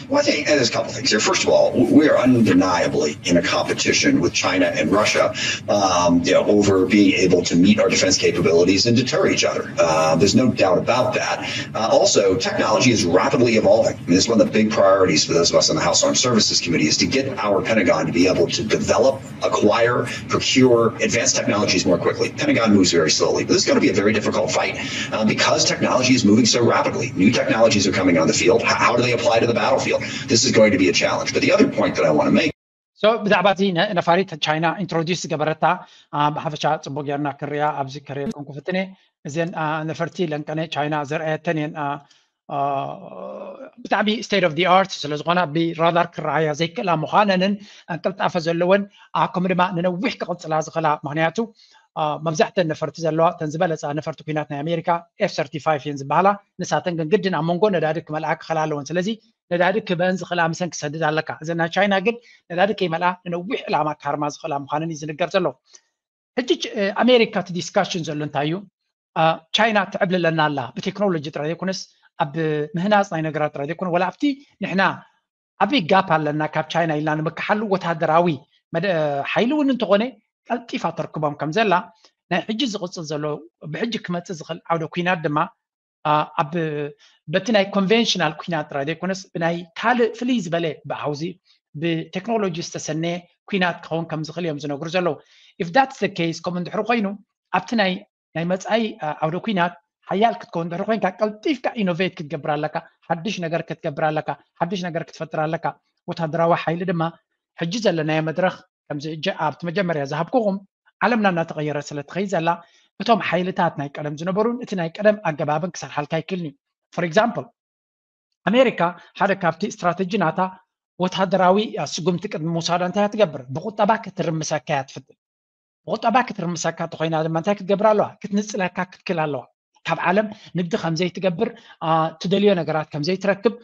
Well, I think there's a couple things here. First of all, we are undeniably in a competition with China and Russia, um, you know, over being able to meet our defense capabilities and deter each other. Uh, there's no doubt about that. Uh, also, technology is rapidly evolving. I mean, it's one of the big priorities for those of us on the House Armed Services Committee is to get our Pentagon to be able to develop, acquire, procure advanced technologies more quickly. Pentagon moves very slowly, but this is going to be a very difficult fight uh, because technology is moving so rapidly. New technologies are coming on the field. How, how do they apply to the battlefield? This is going to be a challenge. But the other point that I want to make. So ብዛዕባ እዚ ነፋሪት ቻይና ኢንትሮዲስ ዝገበረታ ብሓፈሻ ፅቡቅ ጌርና ክሪኣ ኣብዚ ክሪኤኩም ክፍትነ እዘን ነፈርቲ ለንቀነ ቻይና ዘርኣየተን እየን። ብጣዕሚ state of the art ስለዝኾና ብራዳር ክረኣያ ዘይክእላ ምዃነንን ቅልጣፈ ዘለወን ከምኡ ድማ ንነዊሕ ክቕፅላ ዝኽእላ ምክንያቱ መብዛሕተን ነፈርቲ ዘለዋ ተን ዝበለፃ ነፈርቲ ኩናት ናይ ኣሜሪካ ኤፍ ሰርቲፋይቭ እየን ዝበሃላ። ንሳተን ግን ግድን ኣብ መንጎ ነዳዲ ክመልኣ ክኽእላ ኣለወን። ስለዚ ነዳዲ ክበን ዝኽእላ ምሰን ክሰድድ ኣለካ። እዘን ናይ ቻይና ግን ነዳዲ ከይመልኣ ንነዊሕ ዕላማ ክሃርማ ዝኽእላ ምዃነን እዩ ዝንገር ዘሎ። ሕጂ ኣሜሪካ እቲ ዲስካሽን ዘሎ እንታይ እዩ? ቻይና ትዕብልለና ኣላ ብቴክኖሎጂ ጥራይ ዘይኮነስ ኣብ ምህናፅ ናይ ነገራት ጥራይ ዘይኮነ ወላ ኣብቲ ንሕና ዓብይ ጋፕ ኣለና ካብ ቻይና ኢልና ንምክሓሉ ወታደራዊ ሓይሊ እውን እንተኾነ ቀልጢፋ ተርክቦም ከም ዘላ ናይ ሕጂ ዝቕፅል ዘሎ ብሕጂ ክመፅእ ዝኽእል ዓውደ ኩናት ድማ ኣብ በቲ ናይ ኮንቬንሽናል ኩናት ጥራይ ዘይኮነስ ብናይ ካልእ ፍልይ ዝበለ ብዓውዚ ብቴክኖሎጂ ዝተሰነየ ኩናት ክኸውን ከም ዝኽእል እዮም ዝነግሩ ዘለዉ። If that's the case ከምኡ እንድሕር ኮይኑ ኣብቲ ናይ ናይ መጻኢ ዓውደ ኩናት ሓያል ክትከውን ድሕሪ ኮይንካ ቀልጢፍካ ኢኖቬት ክትገብር ኣለካ፣ ሓድሽ ነገር ክትገብር ኣለካ፣ ሓድሽ ነገር ክትፈጥር ኣለካ። ወታደራዊ ሓይሊ ድማ ሕጂ ዘለናዮ መድረኽ ከምዚ እጀ ኣብቲ መጀመርያ ዝሃብኩኹም ዓለምና እናተቐየረ ስለ ትኸይድ ዘላ እቶም ሓይልታት ናይ ቀደም ዝነበሩን እቲ ናይ ቀደም ኣገባብን ክሰርሓልካ ኣይክእልን እዩ። For example ኣሜሪካ ሓደ ካብቲ ስትራተጂ ናታ ወታደራዊ ስጉምቲ ቅድሚ ምውሳዳ እንታይ እያ ትገብር? ብቁጠባ ክትርምሰካ እያ ትፍትን። ብቁጠባ ክትርምሰካ እንተኮይና ድማ እንታይ ክትገብር ኣለዋ? ክትንፅለካ ክትክል ኣለዋ። ካብ ዓለም ንግዲ ከምዘይትገብር፣ ትደልዮ ነገራት ከምዘይትረክብ፣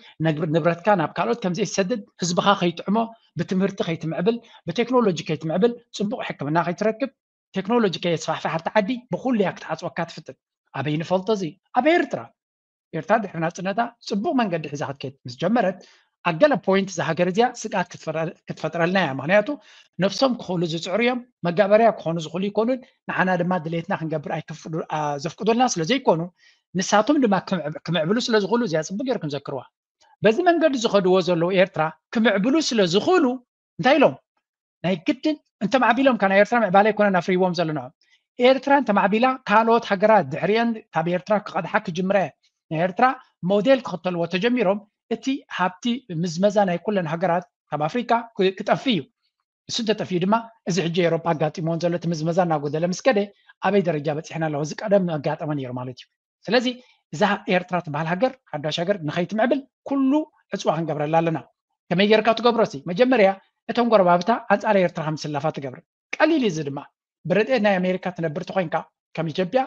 ንብረትካ ናብ ካልኦት ከምዘይትሰድድ፣ ህዝብኻ ከይጥዕሞ፣ ብትምህርቲ ከይትምዕብል፣ ብቴክኖሎጂ ከይትምዕብል፣ ፅቡቅ ሕክምና ከይትረክብ፣ ቴክኖሎጂ ከየስፋሕፍሕ ኣብቲ ዓዲ ብኩሉ እያ ክትዓፅወካ ትፍትን። ኣበይ ንፈልጦ እዚ? ኣብ ኤርትራ። ኤርትራ ድሕሪ ናፅነታ ፅቡቅ መንገዲ ሒዛ ክትከይድ ምስ ጀመረት ኣብ ገለ ፖይንት እዛ ሃገር እዚኣ ስግኣት ክትፈጥረልና እያ። ምክንያቱ ነብሶም ክኽእሉ ዝፅዕሩ እዮም፣ መጋበርያ ክኾኑ ዝኽእሉ ይኮኑን ንዓና ድማ ድሌትና ክንገብር ዘፍቅዱልና ስለዘይኮኑ ንሳቶም ድማ ክምዕብሉ ስለዝኽእሉ እዚኣ ፅቡቅ ገይርኩም ዘክርዋ። በዚ መንገዲ ዝኸድዎ ዘለዉ ኤርትራ ክምዕብሉ ስለዝኽእሉ እንታይ ኢሎም ናይ ግድን እንተማዕቢሎም ከ ናይ ኤርትራ ምዕባለ ኣይኮነን ኣፍርይዎም ዘሎ ንዖም። ኤርትራ እንተማዕቢላ ካልኦት ሃገራት ድሕሪአን ካብ ኤርትራ ክቐድሓ ክጅምራ እየን። ናይ ኤርትራ ሞዴል ክኽተልዎ ተጀሚሮም እቲ ሃብቲ ምዝመዛ ናይ ኩለን ሃገራት ካብ ኣፍሪካ ክጠፍ እዩ። እሱ እንተጠፍዩ ድማ እዚ ሕጂ ኤሮጳ ኣጋጢሞን ዘሎ እቲ ምዝመዛ እናጎደለ ምስ ከደ ኣበይ ደረጃ በፂሕና ኣለዎ? እዚ ቀደም ኣጋጠመ ነይሩ ማለት እዩ። ስለዚ እዛ ኤርትራ ትበሃል ሃገር ሓዳሽ ሃገር ንኸይትምዕብል ኩሉ ዕፅዋ ክንገብረላ ኣለና። ከመይ ጌርካ ትገብሮ ሲ? መጀመርያ እቶም ጎረባብታ ኣንፃር ኤርትራ ከምስላፋ ትገብር። ቀሊል እዚ ድማ ብረድኤት ናይ ኣሜሪካ ትነብር ተኮይንካ ከም ኢትዮጵያ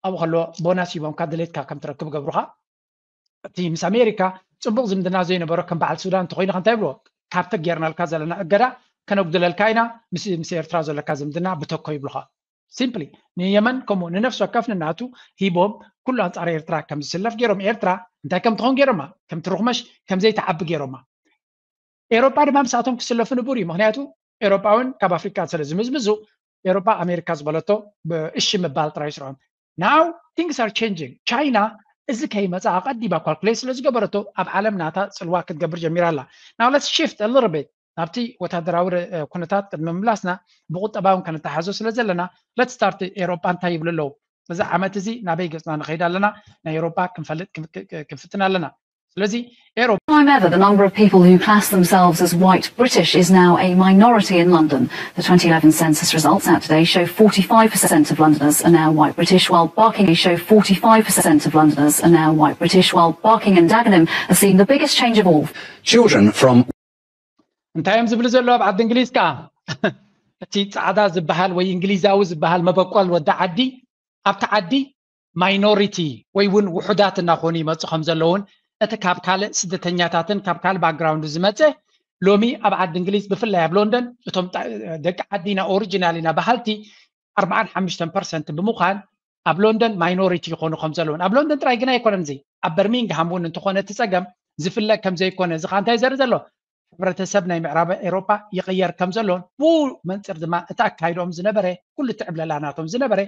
ኣብኡ ከሎ ቦናስ ሂቦምካ ድሌትካ ከም ትረክብ ገብሩካ። እቲ ምስ ኣሜሪካ ፅቡቅ ዝምድና ዘይነበሮ ከም በዓል ሱዳን እንተኮይኑ እንታይ ይብልዎ? ካብቲ ጌርናልካ ዘለና እገዳ ከነጉድለልካ ኢና፣ ምስ ኤርትራ ዘለካ ዝምድና ብተኮ ይብሉካ። ሲምፕሊ ንየመን ከምኡ ንነፍሲ ወከፍ ንናቱ ሂቦም ኩሉ ኣንፃር ኤርትራ ከም ዝስለፍ ገይሮም። ኤርትራ እንታይ ከም ትኸውን ገይሮማ? ከም ትርኽመሽ ከም ዘይትዓቢ ገይሮማ። ኤሮጳ ድማ ምስኣቶም ክስለፉ ንቡር እዩ። ምክንያቱ ኤሮጳውን ካብ ኣፍሪካ ስለ ዝምዝምዙ ኤሮጳ ኣሜሪካ ዝበለቶ ብእሺ ምባል ጥራይ ስርዖም። Now things are changing. ቻይና እዚ ከይመፃ ኣቐዲማ ካልኩሌት ስለ ዝገበረቶ ኣብ ዓለም ናታ ፅልዋ ክትገብር ጀሚራ ኣላ። Now let's shift a little bit ናብቲ ወታደራዊ ኩነታት ቅድሚ ምላስና ብቁጠባውን ከነተሓዞ ስለ ዘለና let's start ኤሮጳ እንታይ ይብሉ ኣለዉ? እዚ ዓመት እዚ ናበይ ገፅና ንኸይድ ኣለና ናይ ኤሮጳ ክንፈልጥ ክንፍትን ኣለና። ስለዚ ኤሮጳ Time ever, the number of people who class themselves as white British is now a minority in London. The twenty eleven census results out today show forty-five percent of Londoners are now white British, while Barking show forty-five percent of Londoners are now white British, while Barking and Dagenham have seen the biggest change of all. Children from እንታይ እዮም ዝብሉ ዘለዉ ኣብ ዓዲ እንግሊዝ ከዓ እቲ ፃዕዳ ዝበሃል ወይ እንግሊዛዊ ዝበሃል መበቆል ወዲ ዓዲ ኣብቲ ዓዲ ማይኖሪቲ ወይ እውን ውሑዳት እናኾኑ ይመፁ ከም ዘለውን እቲ ካብ ካልእ ስደተኛታትን ካብ ካልእ ባክግራውንድ ዝመፀ ሎሚ ኣብ ዓዲ እንግሊዝ ብፍላይ ኣብ ሎንደን እቶም ደቂ ዓዲና ኦሪጂናል ኢና በሃልቲ ኣርባዓን ሓሙሽተን ፐርሰንት ብምዃን ኣብ ሎንደን ማይኖሪቲ ይኾኑ ከም ዘለውን ኣብ ሎንደን ጥራይ ግን ኣይኮነን እዚ ኣብ በርሚንግሃም እውን እንተኾነ እቲ ፀገም ዝፍለጥ ከም ዘይኮነ እዚ ከዓ እንታይ ዘርኢ ዘሎ ሕብረተሰብ ናይ ምዕራብ ኤሮጳ ይቕየር ከም ዘሎን ብኡ መንፅር ድማ እቲ ኣካይድኦም ዝነበረ ኩሉ እቲ ዕብለላ ናቶም ዝነበረ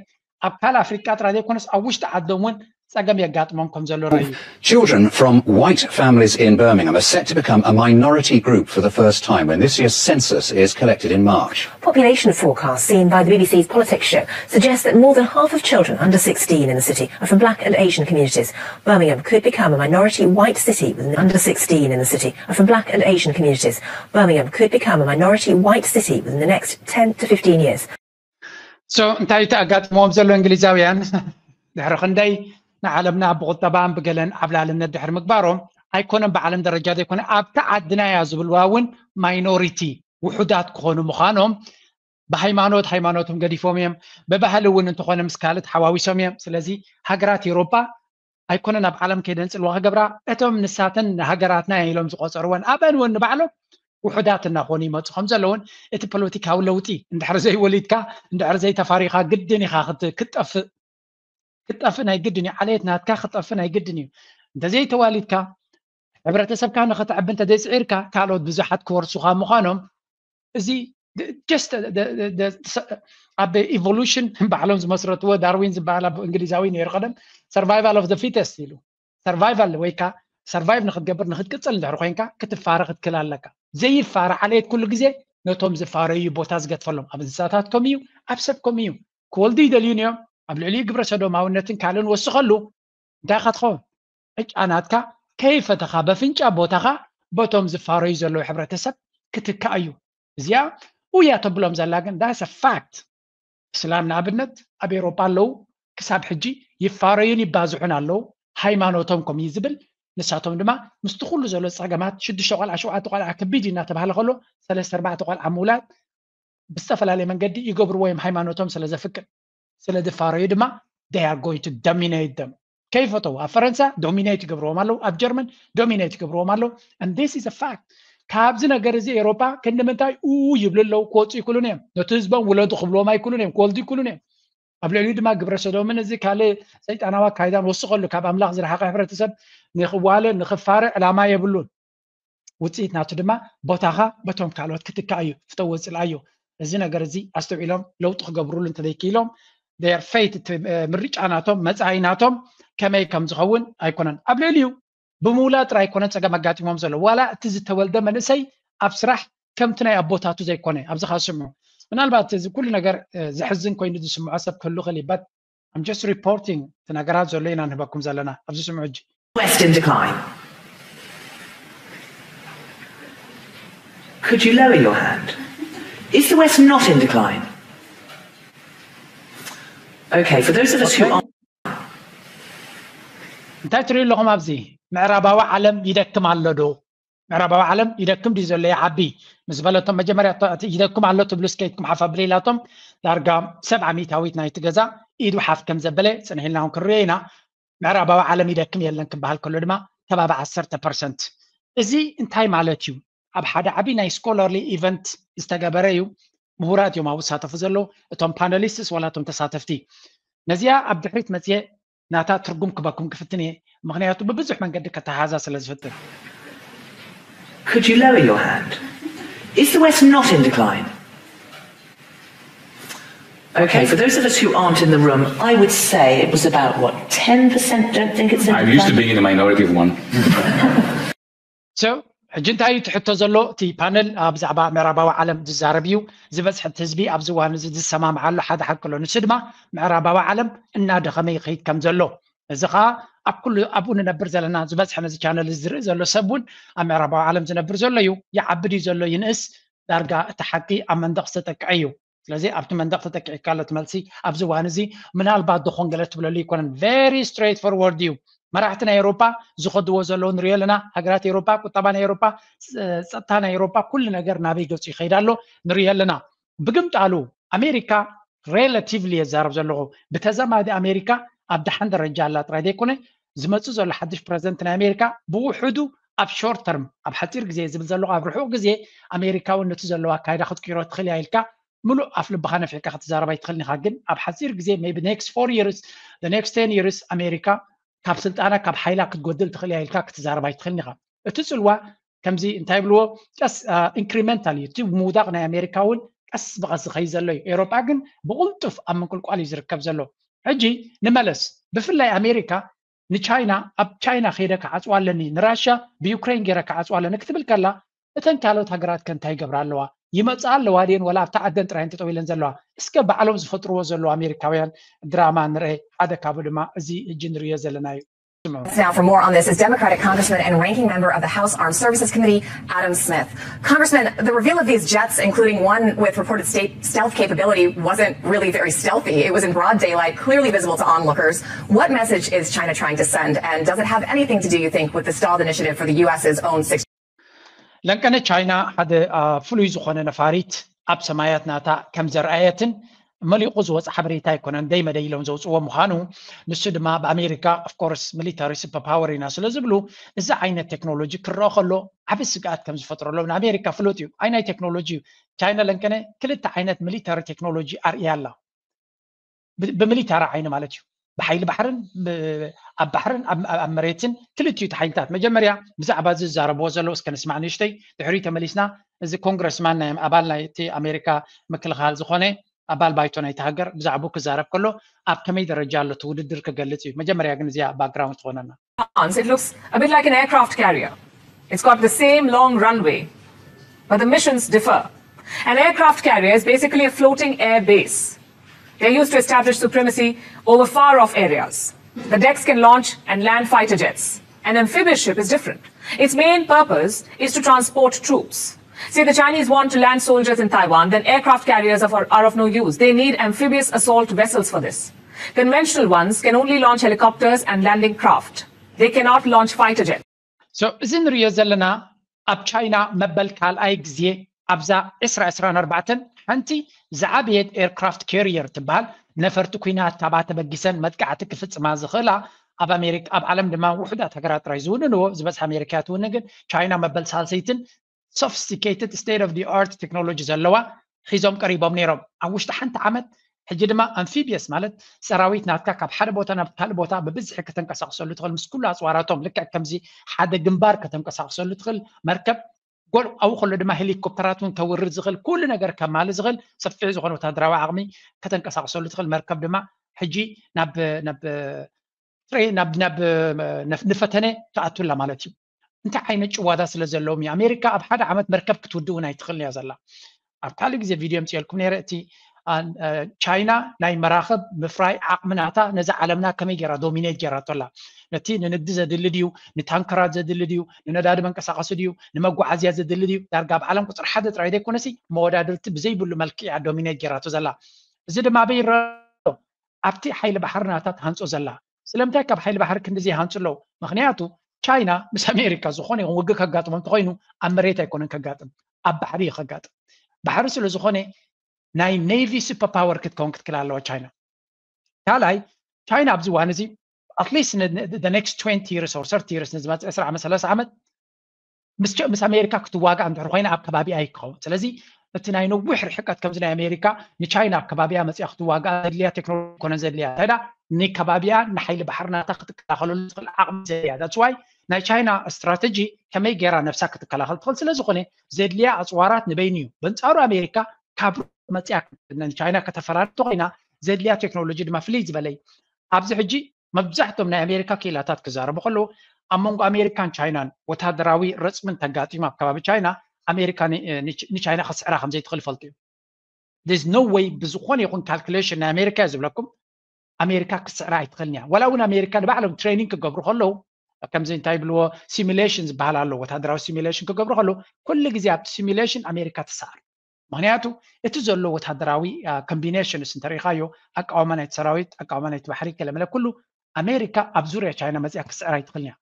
ኣብ ካልእ ኣፍሪቃ ጥራይ ዘይኮነስ ኣብ ውሽጢ ዓዶም እውን ፀገም የጋጥሞም ከም ዘሎ ራእዩ Children from white families in Birmingham are set to become a minority group for the first time when this year's census is collected in March. Population forecasts seen by the B B C's Politics Show suggest that more than half of children under sixteen in the city are from black and Asian communities. Birmingham could become a minority white city with under sixteen in the city are from black and Asian communities. Birmingham could become a minority white city within the next ten to fifteen years. So እንታይ ተኣጋጥሞም ዘሎ እንግሊዛውያን ድሕሪ ክንደይ ንዓለምና ብቁጠባን ብገለን ዓብላልነት ድሕሪ ምግባሮም ኣይኮነን ብዓለም ደረጃ ዘይኮነ ኣብቲ ዓድና እያ ዝብልዋ እውን ማይኖሪቲ ውሑዳት ክኾኑ ምዃኖም ብሃይማኖት ሃይማኖቶም ገዲፎም እዮም ብባህሊ እውን እንተኾነ ምስ ካልእ ተሓዋዊሶም እዮም ስለዚ ሃገራት ኤሮጳ ኣይኮነን ኣብ ዓለም ከይደን ፅልዋ ክገብራ እቶም ንሳተን ሃገራትና ኢሎም ዝቆፀርወን ኣበን እውን ንባዕሎም ውሑዳት እናኾኑ ይመፁ ከም ዘለውን እቲ ፖለቲካዊ ለውጢ እንድሕር ዘይወሊድካ እንድሕር ዘይተፋሪኻ ግድን ኢኻ ክትጠፍእ ክትጠፍእ ናይ ግድን እዩ ዓሌት ናትካ ክትጠፍእ ናይ ግድን እዩ እንተዘይተዋሊድካ ሕብረተሰብካ ንኽትዕቢ እንተዘይፅዒርካ ካልኦት ብዙሓት ክወርሱኻ ምዃኖም እዚ just ኣብ ኢቮሉሽን ባዕሎም ዝመስረትዎ ዳርዊን ዝበሃል ኣብ እንግሊዛዊ ነይሩ ቀደም survival of the fittest ኢሉ survival ወይ ከዓ survive ንክትገብር ንክትቅፅል እንድሕር ኮይንካ ክትፋረ ክትክል ኣለካ ዘይፋረ ዓሌት ኩሉ ግዜ ነቶም ዝፋረዩ ቦታ ዝገጥፈሎም ኣብ እንስሳታት ከም እዩ ኣብ ሰብ ከም እዩ ክወልዱ ይደልዩን እዮም ኣብ ልዕሊኡ ግብረ ሰዶማውነትን ካልእን ወስኸሉ እንታይ ኢኻ ትኸውን ዕጫ ናትካ ከይፈተኻ በፍንጫ ቦታኻ በቶም ዝፋረዩ ዘለዉ ሕብረተሰብ ክትካእ እዩ እዚኣ ውያ ተብሎም ዘላ ግን that's a fact እስላም ንኣብነት ኣብ ኤሮጳ ኣለዉ ክሳብ ሕጂ ይፋረዩን ይባዝሑን ኣለዉ ሃይማኖቶም ከም እዩ ዝብል ንሳቶም ድማ ምስቲ ኩሉ ዘሎ ፀገማት ሽዱሽተ ቆልዓ ሸውዓተ ቆልዓ ከቢድ እዩ እናተባሃለ ከሎ ሰለስተ ኣርባዕተ ቆልዓ ምውላድ ብዝተፈላለየ መንገዲ ይገብርዎ እዮም ሃይማኖቶም ስለ ዘፍቅድ ስለ ዝፋረዩ ድማ they are going to dominate them ከይፈተው ኣብ ፈረንሳ ዶሚኔት ይገብርዎም ኣለዉ ኣብ ጀርመን ዶሚኔት ይገብርዎም ኣለዉ and this is a fact ካብዚ ነገር እዚ ኤሮፓ ክንዲ ምንታይ ኡ ይብሉ ኣለዉ ክወፁ ይክሉን እዮም ነቲ ህዝቦም ውለዱ ክብልዎም ኣይክሉን እዮም ክወልዱ ይክሉን እዮም ኣብ ልዕሊኡ ድማ ግብረ ሰዶምን እዚ ካልእ ሰይጣናዊ ኣካይዳን ወስኸሉ ካብ ኣምላኽ ዝረሓቐ ሕብረተሰብ ንክዋለ ንክፋረ ዕላማ የብሉን ውፅኢት ናቱ ድማ ቦታኻ በቶም ካልኦት ክትካእ እዩ ፍተዎ ፅልኣዮ እዚ ነገር እዚ ኣስተውዒሎም ለውጢ ክገብሩሉ እንተዘይክኢሎም their fate እቲ ምርጫ ናቶም መፃኢ ናቶም ከመይ ከም ዝኸውን ኣይኮነን ኣብ ልዕሊኡ ብምውላድ ጥራይ ኣይኮነን ፀገም ኣጋጢሞም ዘሎ ዋላ እቲ ዝተወልደ መንእሰይ ኣብ ስራሕ ከምቲ ናይ ኣቦታቱ ዘይኮነ ኣብዚ ካ ስምዑ ምናልባት እዚ ኩሉ ነገር ዘሕዝን ኮይኑ ዝስምዖ ሰብ ክህሉ ክእል but I'm just reporting እቲ ነገራት ዘሎ ኢና ንህበኩም ዘለና ኣብዚ ስምዑ ሕጂ West in decline. Could you lower your hand? Is the West not in decline? Okay, for those of us who Okay. are እንታይ ትሪኡ ኣለኹም ኣብዚ? ምዕራባዊ ዓለም ይደክም ኣሎ ዶ? ምዕራባዊ ዓለም ይደክም ድዩ ዘሎ? ይዓቢ ምስ በለቶም፣ መጀመርያ እቶ- እቲ ይደክም ኣሎ ትብሉ እስከ ኢድኩም ሓፍ ኣብሉ ኢላቶም። ዳርጋ ሰብዓ ሚእታዊት ናይቲ ገዛ ኢዱ ሓፍ ከም ዘበለ ጽንሕ ኢልና እውን ክንሪኦ ኢና። ምዕራባዊ ዓለም ይደክም የለን ክበሃል ከሎ ድማ ከባቢ ዓሰርተ ፐርሰንት። እዚ እንታይ ማለት እዩ? ኣብ ሓደ ዓቢ ናይ ስኮለርሊ ኢቨንት ዝተገበረ እዩ። ምሁራት እዮም ኣብኡ ዝሳተፉ ዘለዉ፣ እቶም ፓነሊስትስ ዋላ እቶም ተሳተፍቲ። ነዚኣ ኣብ ድሕሪት መፅየ ናታ ትርጉም ክበኩም ክፍትን እየ፣ ምክንያቱ ብብዙሕ መንገዲ ከተሓዛ ስለ ዝፍትን። Could you lower your hand? Is the West not in decline? Okay, for those of us who aren't in the room, I would say it was about, what, ten percent don't think it's in I'm used to decline? Being in the minority of one. So ሕጂ እንታይ እዩ ትሕቶ ዘሎ? እቲ ፓነል ኣብ ዛዕባ ምዕራባዊ ዓለም ዝዛረብ እዩ። ዝበዝሐ እቲ ህዝቢ ኣብዚ እዋን እዚ ዝሰማምዓሉ ሓደ ሓቂ ኣሎ። ንሱ ድማ ምዕራባዊ ዓለም እናደኸመ ይኸይድ ከም ዘሎ፣ እዚ ኸዓ ኣብ ኩሉ ኣብኡ ንነብር ዘለና ዝበዝሐ ነዚ ቻነል እዚ ዝርኢ ዘሎ ሰብ እውን ኣብ ምዕራባዊ ዓለም ዝነብር ዘሎ እዩ። ይዓቢ ድዩ ዘሎ ይንእስ፣ ዳርጋ እቲ ሓቂ ኣብ መንደቕ ዝተጠቅዐ እዩ። ስለዚ ኣብቲ መንደቕ ተጠቂዕካ ኣሎ እቲ መልሲ ኣብዚ እዋን እዚ። ምናልባት ዶ ኮን ገለ ትብለሉ ኣይኮነን፣ very straight forward እዩ። መራሕቲ ናይ ኤውሮጳ ዝኸድዎ ዘለዉ ንሪኦ ኣለና። ሃገራት ኤውሮጳ፣ ቁጠባ ናይ ኤውሮጳ፣ ጸጥታ ናይ ኤውሮጳ፣ ኩሉ ነገር ናበይ ገጹ ይኸይድ ኣሎ ንሪኦ ኣለና። ብግምጣሉ ኣሜሪካ፣ ሬላቲቭሊ የዛረብ ዘለኹ፣ ብተዛማዲ ኣሜሪካ ኣብ ደሓን ደረጃ ኣላ ጥራይ ዘይኮነ፣ ዝመፁ ዘሎ ሓድሽ ፕረዚደንት ናይ ኣሜሪካ ብውሕዱ ኣብ ሾርት ተርም፣ ኣብ ሓፂር ግዜ ዝብል ዘለኹ፣ ኣብ ርሑቕ ግዜ ኣሜሪካ እውን ነቲ ዘለዎ ኣካይዳ ክትቅይሮ ትኽእል እያ ኢልካ ምሉእ ኣፍ ልብኻ ነፊሕካ ክትዛረብ ኣይትኽእልን ኢኻ። ግን ኣብ ሓፂር ግዜ maybe next four years, the next ten years ኣሜሪካ ካብ ስልጣና ካብ ሓይላ ክትጎድል ትኽእል እያ ኢልካ ክትዛረብ ኣይትኽእልን ኢኻ። እቲ ፅልዋ ከምዚ እንታይ ይብልዎ ቀስ ኢንክሪመንታል እዩ። እቲ ምውዳቕ ናይ ኣሜሪካ እውን ቀስ ብቐስ ዝኸይድ ዘሎ እዩ። ኤውሮጳ ግን ብቕልጡፍ ኣብ ምንቁልቋል እዩ ዝርከብ ዘሎ። ሕጂ ንመለስ፣ ብፍላይ ኣሜሪካ ንቻይና፣ ኣብ ቻይና ከይደ ክዓፅዋ ኣለኒ፣ ንራሽያ ብዩክሬን ገይረ ክዓፅዋ ኣለኒ ክትብል ከላ፣ እተን ካልኦት ሃገራት ከ እንታይ ይገብራ ኣለዋ? ይመፅኣ ኣለዋ ድየን ወላ ኣብታ ዓደን ጥራየን ጠጠው ኢለን ዘለዋ? እስከ ባዕሎም ዝፈጥርዎ ዘለዉ ኣሜሪካውያን ድራማ ንርአ። ሓደ ካብኡ ድማ እዚ ሕጂ ንሪኦ ዘለና እዩ። Now, for more on this is Democratic Congressman and Ranking Member of the House Armed Services Committee, Adam Smith. Congressman, the reveal of these jets, including one with reported state stealth capability, wasn't really very stealthy. It was in broad daylight, clearly visible to onlookers. What message is China trying to send, and does it have anything to do, you think, with the stalled initiative for the U S's own six? ለንቀነ ቻይና ሓደ ፍሉይ ዝኾነ ነፋሪት ኣብ ሰማያት ናታ ከም ዘርኣየትን መሊቑ ዝወፅ ሓበሬታ ኣይኮነን፣ ደይ መደይ ኢሎም ዘውፅዎ ምዃኑ፣ ንሱ ድማ ብኣሜሪካ ኦፍኮርስ ሚሊታሪ ሱፐር ፓወር ኢና ስለ ዝብሉ፣ እዚ ዓይነት ቴክኖሎጂ ክረአ ከሎ ዓቢ ስግኣት ከም ዝፈጥረሎም ንኣሜሪካ ፍሉጥ እዩ። ኣይ ናይ ቴክኖሎጂ እዩ። ቻይና ለንቀነ ክልተ ዓይነት ሚሊታሪ ቴክኖሎጂ ኣርእያ ኣላ። ብሚሊታሪ ዓይኒ ማለት እዩ። ብሓይሊ ባሕርን ኣብ ባሕርን ኣብ መሬትን ክልቲኡ ሓይልታት። መጀመርያ ብዛዕባ እዚ ዝዛረብዎ ዘለዉ እስከ ንስማዕ ንእሽተይ፣ ድሕሪ ተመሊስና እዚ ኮንግረስማን ናይ ኣባል ናይቲ ኣሜሪካ ምክልኻል ዝኾነ ኣባል ባይቶ ናይቲ ሃገር ብዛዕባኡ ክዛረብ ከሎ ኣብ ከመይ ደረጃ ኣሎ እቲ ውድድር ክገልጽ እዩ። መጀመርያ ግን እዚኣ ባክግራውንድ ትኾነና። It looks a bit like an aircraft carrier. It's got the same long runway, but the missions differ. An aircraft carrier is basically a floating air base. They're used to establish supremacy over far off areas. The decks can launch and land fighter jets. An amphibious ship is different. Its main purpose is to transport troops. See, the Chinese want to land soldiers in Taiwan, then aircraft carriers are, are of no use. They need amphibious assault vessels for this. Conventional ones can only launch helicopters and landing craft. They cannot launch fighter jets. So እዚ ንሪኦ ዘለና ኣብ ቻይና መበል ካልኣይ ግዜ ኣብዛ ዕስራ ዕስራን ኣርባዕተን ሓንቲ ዝዓበየት ኤርክራፍት ካሪየር ትበሃል ነፈርቲ ኲናት ካብኣ ተበጊሰን መጥቃዕቲ ክፍፅማ ዝኽእላ ኣብ ኣሜሪካ ኣብ ዓለም ድማ ውሑዳት ሃገራት ጥራይ ዝውንንዎ ዝበዝሓ ኣሜሪካ ትውንን ግን ቻይና መበል ሳልሰይትን sophisticated state of the art technology ዘለዋ ሒዞም ቀሪቦም ነይሮም ኣብ ውሽጢ ሓንቲ ዓመት ሕጂ ድማ ኣምፊቢየስ ማለት ሰራዊት ናትካ ካብ ሓደ ቦታ ናብ ካልእ ቦታ ብብዝሒ ከተንቀሳቅሰሉ ትኽእል ምስ ኩሉ ኣፅዋራቶም ልክዕ ከምዚ ሓደ ግንባር ከተንቀሳቅሰሉ ትኽእል መርከብ ጎል ኣብኡ ከሎ ድማ ሄሊኮፕተራት እውን ከውርድ ዝኽእል ኩሉ ነገር ከማሊ ዝኽእል ሰፊሕ ዝኾነ ወታደራዊ ዓቕሚ ከተንቀሳቅሰሉ ትኽእል መርከብ ድማ ሕጂ ናብ ናብ ትሬ ናብ ናብ ንፈተነ ትኣቱ ኣላ ማለት እዩ። እንታይ ዓይነት ጭዋዳ ስለ ዘለዎም እዩ ኣሜሪካ ኣብ ሓደ ዓመት መርከብ ክትውድእ እውን ኣይትኽእልን እያ ዘላ። ኣብ ካልእ ግዜ ቪድዮ የምፅኤልኩም ነይረ እቲ ቻይና ናይ መራኽብ ምፍራይ ዓቕሚ ናታ ነዛ ዓለምና ከመይ ገይራ ዶሚኔት ገይራቶ ኣላ። ነቲ ንንግዲ ዘድሊ ድዩ፣ ንታንከራት ዘድሊ ድዩ፣ ንነዳዲ መንቀሳቐሲ ድዩ፣ ንመጓዓዝያ ዘድሊ ድዩ፣ ዳርጋ ኣብ ዓለም ቁፅሪ ሓደ ጥራይ ዘይኮነሲ መወዳድርቲ ብዘይብሉ መልክዕ እያ ዶሚኔት ጌራቶ ዘላ። እዚ ድማ ኣበይ ይረአ ኣሎ? ኣብቲ ሓይሊ ባሕሪ ናታ ትሃንፆ ዘላ። ስለምንታይ ካብ ሓይሊ ባሕሪ ክንዲ ዘይሃንፁ ኣለዉ? ምክንያቱ ቻይና ምስ ኣሜሪካ ዝኾነ ይኹን ውግእ ከጋጥሞ እንተኾይኑ ኣብ መሬት ኣይኮነን ከጋጥም፣ ኣብ ባሕሪ እዩ ከጋጥም። ባሕሪ ስለ ዝኾነ ናይ ኔቪ ሱፐር ፓወር ክትከውን ክትክእል ኣለዋ ቻይና። ካልኣይ ቻይና ኣብዚ እዋን እዚ ኣትሊስት ኔክስት ትወንቲ ይርስ ኦር ሰርቲ ይርስ ንዝመፅእ ዕስራ ዓመት ሰላሳ ዓመት ምስ ኣሜሪካ ክትዋጋእ እንድሕር ኮይና ኣብ ከባቢኣ ይከውን። ስለዚ እቲ ናይ ነዊሕ ርሕቀት ከምዚ ናይ ኣሜሪካ ንቻይና ኣብ ከባቢኣ መፅያ ክትዋጋእ ዘድልያ ቴክኖሎጂ ኮነ ዘድልያ እንታይ ዳ ንከባቢኣ ንሓይሊ ባሕሪ ናታ ክትከላኸለሉ ትኽእል ዓቕሚ ዘድልያ። ዳትስ ዋይ ናይ ቻይና ስትራተጂ ከመይ ገይራ ነብሳ ክትከላኸል ትኽእል ስለዝኾነ ዘድልያ ኣፅዋራት ንበይኑ እዩ። በንፃሩ ኣሜሪካ ካብ ሩቕ መፅያ ንቻይና ከተፈራሪ እንተኮይና ዘድልያ ቴክኖሎጂ ድማ ፍልይ ዝበለ እዩ። ኣብዚ ሕጂ መብዛሕቶም ናይ ኣሜሪካ ክኢላታት ክዛረቡ ከለዉ ኣብ መንጎ ኣሜሪካን ቻይናን ወታደራዊ ረፅሚ እንተጋጢሙ ኣብ ከባቢ ቻይና ኣሜሪካ ንቻይና ክትስዕራ ከምዘይትኽእል ይፈልጡ እዩ። There's no way ብዝኾነ ይኹን ካልኩሌሽን ናይ ኣሜሪካ እየ ዝብለኩም ኣሜሪካ ክትስዕራ ኣይትኽእልን እያ። ዋላ እውን ኣሜሪካ ንባዕሎም ትሬኒንግ ክገብሩ ከለዉ ከምዚ እንታይ ይብልዎ ሲሚሌሽን ዝበሃል ኣሎ ወታደራዊ ሲሚሌሽን ክገብሩ ከለዉ ኩሉ ግዜ ኣብቲ ሲሚሌሽን ኣሜሪካ ትሰዓር። ምክንያቱ እቲ ዘሎ ወታደራዊ ኮምቢኔሽንስ እንተሪኢኻዮ ኣቃውማ ናይቲ ሰራዊት ኣቃውማ ናይቲ ባሕሪ ገለመለ ኩሉ ኣሜሪካ ኣብ ዙርያ ቻይና መፅያ ክስዕር ኣይትኽእልን እያ።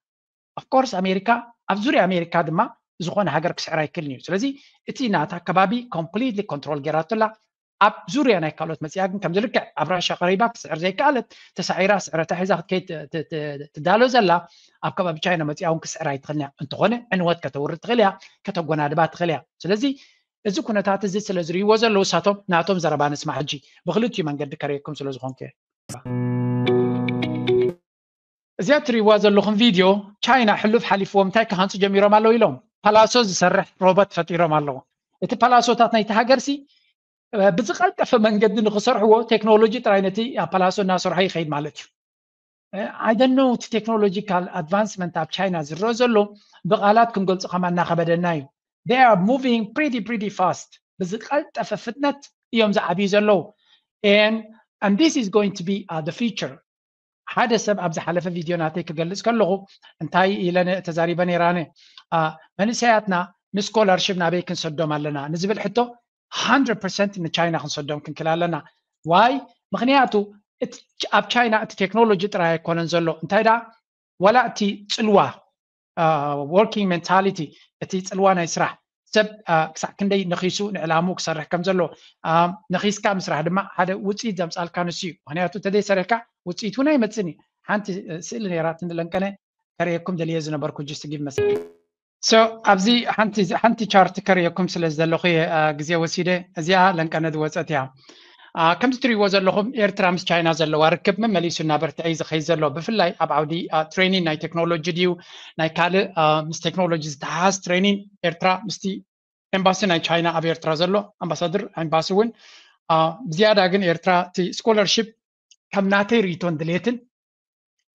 ኦፍኮርስ ኣሜሪካ ኣብ ዙርያ ኣሜሪካ ድማ ዝኾነ ሃገር ክስዕር ኣይክእልን እዩ። ስለዚ እቲ ናታ ከባቢ ኮምፕሊትሊ ኮንትሮል ገይራቶላ ኣብ ዙርያ ናይ ካልኦት መፅያ ግን ከምዚ ልክዕ ኣብ ራሻ ቀሪባ ክስዕር ዘይከኣለት ተሳዒራ ስዕረታ ሒዛ ክትከይድ ትዳሎ ዘላ ኣብ ከባቢ ቻይና መፅያ እውን ክስዕር ኣይትኽእልን እያ። እንተኾነ ዕንወት ከተውርድ ትኽእል እያ፣ ከተጎናድባ ትኽእል እያ። ስለዚ እዚ ኩነታት እዚ ስለ ዝርእይዎ ዘለዉ እሳቶም ናቶም ዘረባ ንስማዕ ሕጂ ብክልቲኡ መንገዲ ከርእየኩም ስለ ዝኾንኩ እየ። እዚኣ ትርእይዋ ዘለኹም ቪድዮ ቻይና ሕሉፍ ሓሊፍዎም እንታይ ክሃንፁ ጀሚሮም ኣለዉ ኢሎም ፓላሶ ዝሰርሕ ሮቦት ፈጢሮም ኣለዉ። እቲ ፓላሶታት ናይቲ ሃገርሲ ብዝቐልጠፈ መንገዲ ንክሰርሕዎ ቴክኖሎጂ ጥራይ ነቲ ፓላሶ እናሰርሖ ይኸይድ ማለት እዩ። I don't know እቲ ቴክኖሎጂካል ኣድቫንስመንት ኣብ ቻይና ዝረአ ዘሎ ብቓላት ክንገልፆ ከማ እናኸበደና እዩ። They are moving pretty pretty fast ብዝቐልጠፈ ፍጥነት እዮም ዝዓብዩ ዘለዉ and this is going to be the future ሓደ ሰብ ኣብ ዝሓለፈ ቪድዮ ናተይ ክገልፅ ከለኹ እንታይ ኢለ ተዛሪበ ነይራነ መንእሰያትና ንስኮላርሽፕ ናበይ ክንሰዶም ኣለና ንዝብል ሕቶ hundred percent ንቻይና ክንሰዶም ክንክል ኣለና ዋይ ምክንያቱ ኣብ ቻይና እቲ ቴክኖሎጂ ጥራይ ኣይኮነን ዘሎ እንታይ ዳ ዋላ እቲ ፅልዋ working mentality እቲ ፅልዋ ናይ ስራሕ ሰብ ክሳዕ ክንደይ ነኺሱ ንዕላሙ ክሰርሕ ከም ዘሎ ነኺስካ ምስራሕ ድማ ሓደ ውፅኢት ዘምፃልካ ንሱ እዩ ምክንያቱ ተደይ ሰሪሕካ ውፅኢት እውን ኣይመፅን እዩ ሓንቲ ስእሊ ነይራ ትንለንቀነ ከርእየኩም ደልየ ዝነበርኩ just give መስ so ኣብዚ ሓንቲ ቻርት ከርእየኩም ስለ ዘለኹ ግዜ ወሲደ እዚኣ ለንቀነ ዝወፀት እያ ከምዚ ትሪእዎ ዘለኹም ኤርትራ ምስ ቻይና ዘለዋ ርክብ መመሊሱ እናበርትዐ ዝኸይ ዘሎ ብፍላይ ኣብ ዓውዲ ትሬኒን ናይ ቴክኖሎጂ ድዩ ናይ ካልእ ምስ ቴክኖሎጂ ዝተሓሓዝ ትሬኒን ኤርትራ ምስቲ ኤምባሲ ናይ ቻይና ኣብ ኤርትራ ዘሎ ኣምባሳደር ኤምባሲ እውን ብዝያዳ ግን ኤርትራ እቲ ስኮለርሽፕ ከም ናተይ ርእቶን ድሌትን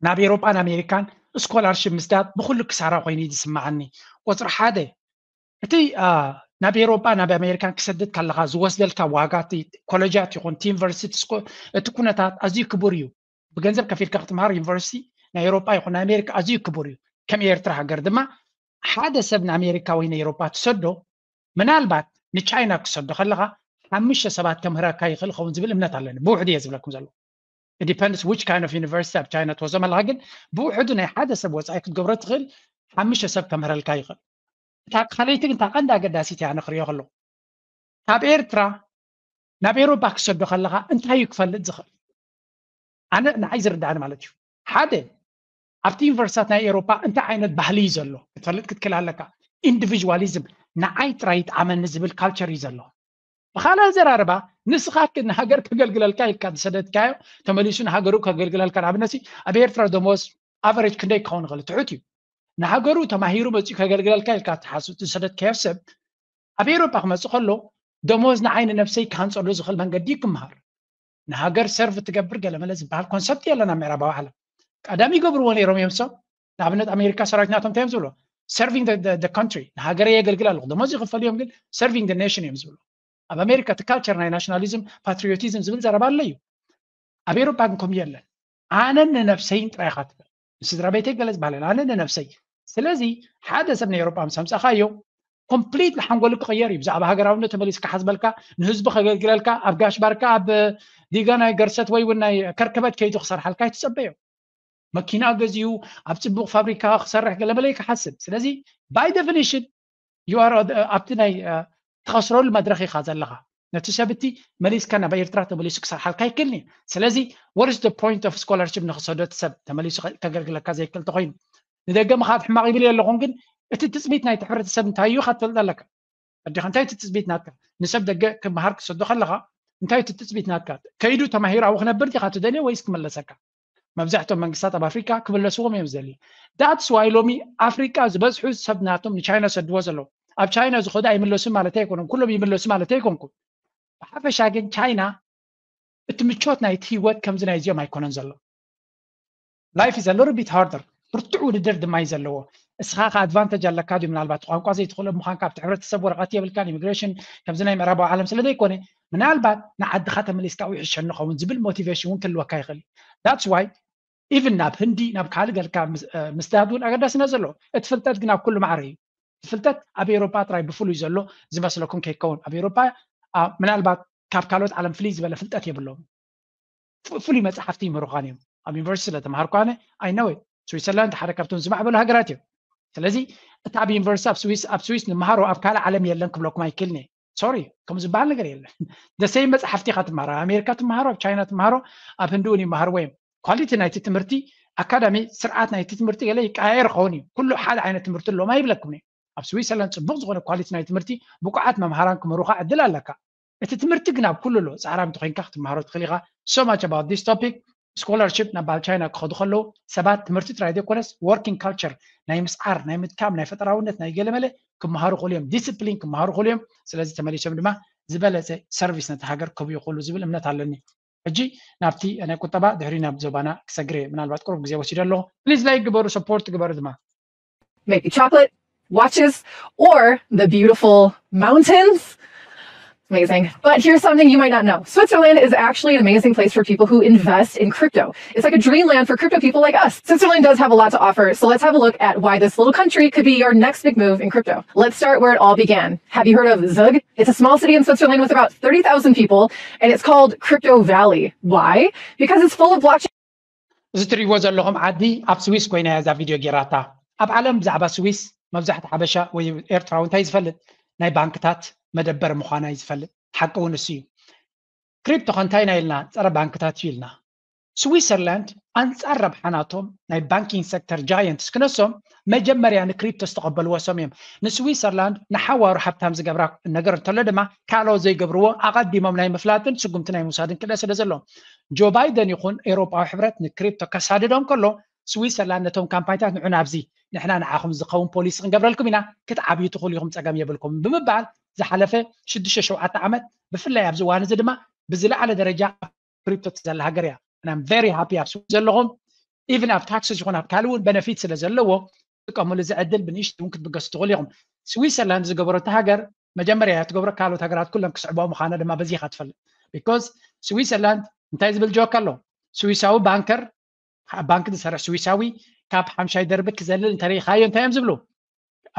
ናብ ኤሮጳን ኣሜሪካን ስኮላርሽፕ ምስዳድ ብኩሉ ክሳራ ኮይኑ እዩ ዝስምዓኒ። ቁፅሪ ሓደ እቲ ናብ ኤሮጳ ናብ ኣሜሪካን ክሰድድ ከለካ ዝወስደልካ ዋጋ እቲ ኮለጃት ይኹን እቲ ዩኒቨርሲቲ እቲ ኩነታት ኣዝዩ ክቡር እዩ። ብገንዘብ ከፊልካ ክትምሃር ዩኒቨርሲቲ ናይ ኤሮጳ ይኹን ናይ ኣሜሪካ ኣዝዩ ክቡር እዩ። ከም ኤርትራ ሃገር ድማ ሓደ ሰብ ንኣሜሪካ ወይ ንኤሮጳ ትሰዶ ምናልባት ንቻይና ክሰዶ ከለካ ሓሙሽተ ሰባት ከምህረካ ይኽእል ኸውን ዝብል እምነት ኣለኒ። ብውሕዱ እየ ዝብለኩም ዘሎ። It depends which kind of university ኣብ ቻይና ትወስዶም ኣለካ ግን ብውሕዱ ናይ ሓደ ሰብ ወፃኢ ክትገብሮ ትኽእል ሓሙሽተ ሰብ ከምህረልካ ይኽእል። እታ ካልኣይቲ ግን እታ ቀንዲ ኣገዳሲት እያ ኣነ ክሪኦ ከለኹ ካብ ኤርትራ ናብ ኤሮፓ ክሰዶ ከለካ እንታይ እዩ ክፈልጥ ዝኽእል ኣነ ንዓይ ዝርዳእኒ ማለት እዩ ሓደ ኣብቲ ዩኒቨርሲታት ናይ ኤሮፓ እንታይ ዓይነት ባህሊ እዩ ዘሎ ክትፈልጥ ክትክእል ኣለካ ኢንዲቪዥዋሊዝም ንዓይ ጥራይ ይጥዓመኒ ዝብል ካልቸር እዩ ዘሎ ብካልእ ኣዘራርባ ንስኻ ንሃገር ከገልግለልካ ኢልካ ዝሰደድካዮ ተመሊሱ ንሃገሩ ከገልግለልካ ንኣብነት ኣብ ኤርትራ ደሞዝ ኣቨሬጅ ክንደይ ክኸውን ይኽእል ትሑት እዩ ንሃገሩ ተማሂሩ መፅኡ ከገልግለልካ ኢልካ ትሓስብ ዝሰደድካዮ ሰብ ኣብ ኤሮፓ ክመፅእ ከሎ ደሞዝ ንዓይ ንነብሰይ ክሃንፀሉ ዝኽእል መንገዲ ክምሃር ንሃገር ሰርቭ ትገብር ገለመለ ዝበሃል ኮንሰፕት የለን ኣብ ምዕራባዊ ዓለም ቀደም ይገብርዎ ነይሮም እዮም ሶም ንኣብነት ኣሜሪካ ሰራዊት ናቶም እንታይ እዮም ዝብሎ serving the country ንሃገረ የገልግል ኣለኹ ደሞዝ ይኽፈል እዮም ግን serving the nation እዮም ዝብሉ ኣብ ኣሜሪካ እቲ ካልቸር ናይ ናሽናሊዝም ፓትሪዮቲዝም ዝብል ዘረባ ኣሎ እዩ ኣብ ኤሮፓ ግን ከምኡ የለን ኣነን ንነብሰይን ጥራይ ኢኻ ትብል ንስድራ ቤተይ ገለ ዝበሃል ኣነ ንነብሰይ። ስለዚ ሓደ ሰብ ናይ ኤውሮጳ ምስ ኣምጻኻዮ ኮምፕሊት ሓንጎሉ ክቕየር እዩ። ብዛዕባ ሃገራውነት ተመሊሱ ክሓስበልካ፣ ንህዝቢ ከገልግለልካ፣ ኣብ ጋሽ ባርካ ኣብ ዲጋ ናይ ገርሰት ወይ እውን ናይ ከርከበት ከይዱ ክሰርሓልካ ኣይትጸበዮ። መኪና ገዚኡ ኣብ ጽቡቕ ፋብሪካ ክሰርሕ ገለ መለ ክሓስብ። ስለዚ by definition you are ኣብቲ ናይ ትኸስረሉ መድረኽ ኢኻ ዘለኻ። ነቲ ሰብ እቲ መሊስካ ናብ ኤርትራ ተመሊሱ ክሰርሓልካ ኣይክእልን እዩ። ስለዚ what is the point of scholarship ንክሰዶ እቲ ሰብ ተመሊሱ ከገልግለካ ዘይክእል ተኮይኑ? ንደገ ምኻድ ሕማቕ ይብል የለኹን፣ ግን እቲ ትጽቢት ናይቲ ሕብረተሰብ እንታይ እዩ ኢኻ ትፈልጥ ኣለካ። ኣዲኻ እንታይ እቲ ትጽቢት ናትካ? ንሰብ ደገ ክመሃር ክሰዶ ከለኻ እንታይ እቲ ትጽቢት ናትካ? ከይዱ ተማሂሩ ኣብኡ ክነብር ዲኻ ትደልዮ ወይስ ክመለሰካ? መብዛሕትኦም መንግስታት ኣብ ኣፍሪካ ክምለስዎም እዮም ዝደልዩ። That's why ሎሚ ኣፍሪካ ዝበዝሑ ሰብ ናቶም ንቻይና ሰድዎ ዘለዉ። ኣብ ቻይና ዝኸዱ ኣይምለሱን ማለት ኣይኮነን፣ ኩሎም ይምለሱ ማለት ኣይኮንኩን። ብሓፈሻ ግን ቻይና እቲ ምቾት ናይቲ ህይወት ከምዚ ናይ እዚኦም ኣይኮነን ዘሎ። Life is a little bit harder። ብርቱዕ ውድድር ድማ እዩ ዘለዎ። እስኻ ከ ኣድቫንተጅ ኣለካ ድዩ? ምናልባት ቋንቋ ዘይትኽእሎ ምዃንካ ኣብቲ ሕብረተሰብ ወረቐት የብልካን፣ ኢሚግሬሽን ከምዚ ናይ ምዕራባዊ ዓለም ስለ ዘይኮነ ምናልባት ንዓድኻ ተመሊስካ ይሕሸኒ ኸውን ዝብል ሞቲቬሽን እውን ክህልወካ ይኽእል እዩ። That's why even ናብ ህንዲ ናብ ካልእ ገልካ ምስዳድ እውን ኣገዳስነት ዘለዎ። እቲ ፍልጠት ግን ኣብ ኩሉ ማዕረ እዩ። እቲ ፍልጠት ኣብ ኤውሮጳ ጥራይ ብፍሉይ ዘሎ ዝመስለኩም ከይከውን። ኣብ ኤውሮጳ ምናልባት ካብ ካልኦት ዓለም ፍልይ ዝበለ ፍልጠት የብሎም። ፍሉይ መፅሓፍቲ ይምህሩኻን እዮም። ኣብ ዩኒቨርሲቲ ስለ ተምሃርኩ ኣነ ኣይነወ ስዊትዘርላንድ ሓደ ካብቶም ዝማዕበሉ ሃገራት እዮም። ስለዚ እቲ ኣብ ዩኒቨርሲቲ ኣብ ስዊስ ኣብ ስዊስ ንምሃሮ ኣብ ካልእ ዓለም የለን ክብለኩም ኣይክእልን እየ። ሶሪ ከም ዝበሃል ነገር የለን። ደሰይ መፅሓፍቲ ኢኻ ትምሃሮ፣ ኣብ ኣሜሪካ ትምሃሮ፣ ኣብ ቻይና ትምሃሮ፣ ኣብ ህንዲ እውን ይመሃርዎ እዮም። ኳሊቲ ናይቲ ትምህርቲ ኣካዳሚ ስርዓት ናይቲ ትምህርቲ ገለ ይቀያየር ኸውን እዩ። ኩሉ ሓደ ዓይነት ትምህርቲ ኣለዎም ኣይብለኩም እዩ። ኣብ ስዊትዘርላንድ ፅቡቕ ዝኾነ ኳሊቲ ናይ ትምህርቲ ብቁዓት መምሃራን ክምህሩኻ ዕድል ኣለካ። እቲ ትምህርቲ ግን ኣብ ኩሉ ኣሎ። ፃዕራም እንተኮይንካ ክትመሃሮ ትኽእል ኢኻ። So much about this topic። ስኮላርሽፕ ናብ ባል ቻይና ክኸዱ ከለዉ ሰባት ትምህርቲ ጥራይ ዘይኮነስ ወርኪንግ ካልቸር ናይ ምስዓር ናይ ምድካም ናይ ፈጠራውነት ናይ ገለመለ ክመሃሩ ክእሉ እዮም። ዲስፕሊን ክመሃሩ ክእሉ እዮም። ስለዚ ተመሊሶም ድማ ዝበለፀ ሰርቪስ ነቲ ሃገር ክህቡ ይኽእሉ ዝብል እምነት ኣለኒ። ሕጂ ናብቲ ናይ ቁጠባ ድሕሪ ናብ ዞባና ክሰግር እየ። ምናልባት ቁሩብ ግዜ ወሲደ ኣለኹ። ፕሊዝ ላይክ ግበሩ፣ ሰፖርት ግበሩ ድማ። Maybe chocolate, watches, or the beautiful mountains. Amazing. But here's something you might not know. Switzerland is actually an amazing place for people who invest in crypto. It's like a dreamland for crypto people like us. Switzerland does have a lot to offer, so let's have a look at why this little country could be your next big move in crypto. Let's start where it all began. Have you heard of Zug? It's a small city in Switzerland with about thirty thousand people, and it's called Crypto Valley. Why? Because it's full of blockchain. እዚ ትሪእዎ ዘለኹም ዓዲ ኣብ ስዊስ ኮይና እያ እዛ ቪድዮ ጌራታ። ኣብ ዓለም ብዛዕባ ስዊስ መብዛሕቲ ሓበሻ ወይ ኤርትራዊ እንታይ ዝፈልጥ ናይ ባንክታት መደበር ምዃና እዩ ዝፈልጥ። ሓቂ እውን እሱ እዩ። ክሪፕቶ ከ እንታይ ኢና ኢልና? ፀረ ባንክታት እዩ ኢልና። ስዊትዘርላንድ ኣንፃር ረብሓ ናቶም ናይ ባንኪንግ ሴክተር ጃየንትስ ክነሶም መጀመርያ ንክሪፕቶ ዝተቐበልዎ እሶም እዮም። ንስዊትዘርላንድ ንሓዋሩ ሃብታም ዝገብራ ነገር እንተሎ ድማ ካልኦት ዘይገብርዎ ኣቐዲሞም ናይ ምፍላጥን ስጉምቲ ናይ ምውሳድን ክእለት ስለ ዘለዎም ጆ ባይደን ይኹን ኤውሮጳዊ ሕብረት ንክሪፕቶ ከሳድዶም ከሎ ስዊትዘርላንድ ነቶም ካምፓኒታት ንዑ ናብዚ ንሕና ንዓኹም ዝኸውን ፖሊሲ ክንገብረልኩም ኢና ክትዓብዩ ትኽእሉ ኢኹም ፀገም የብልኩም ብምባል ዝሓለፈ ሽዱሽተ ሸውዓተ ዓመት ብፍላይ ኣብዚ እዋን እዚ ድማ ብዝለዓለ ደረጃ ክሪፕቶ ዘላ ሃገር እያ። I'm very happy ኣብ ስዊስ ዘለኹም ኢቭን ኣብ ታክስስ ይኹን ኣብ ካልእ እውን በነፊት ስለ ዘለዎ ትጥቀምሉ እዚ ዕድል ብንእሽቱ እውን ክትብገሱ ትኽእሉ ኢኹም። ስዊትዘርላንድ ዝገበረቶ ሃገር መጀመርያ እያ ትገብሮ ካልኦት ሃገራት ኩለን ክስዕቦ ምዃና ድማ በዚኻ ትፈልጥ። ቢኮዝ ስዊትዘርላንድ እንታይ ዝብል ጆክ ኣሎ? ስዊሳዊ ባንከር ኣብ ባንክ ዝሰርሕ ስዊሳዊ ካብ ሓምሻይ ደርቢ ክዘልል እንተሪኢኻዮ እንታይ እዮም ዝብሉ?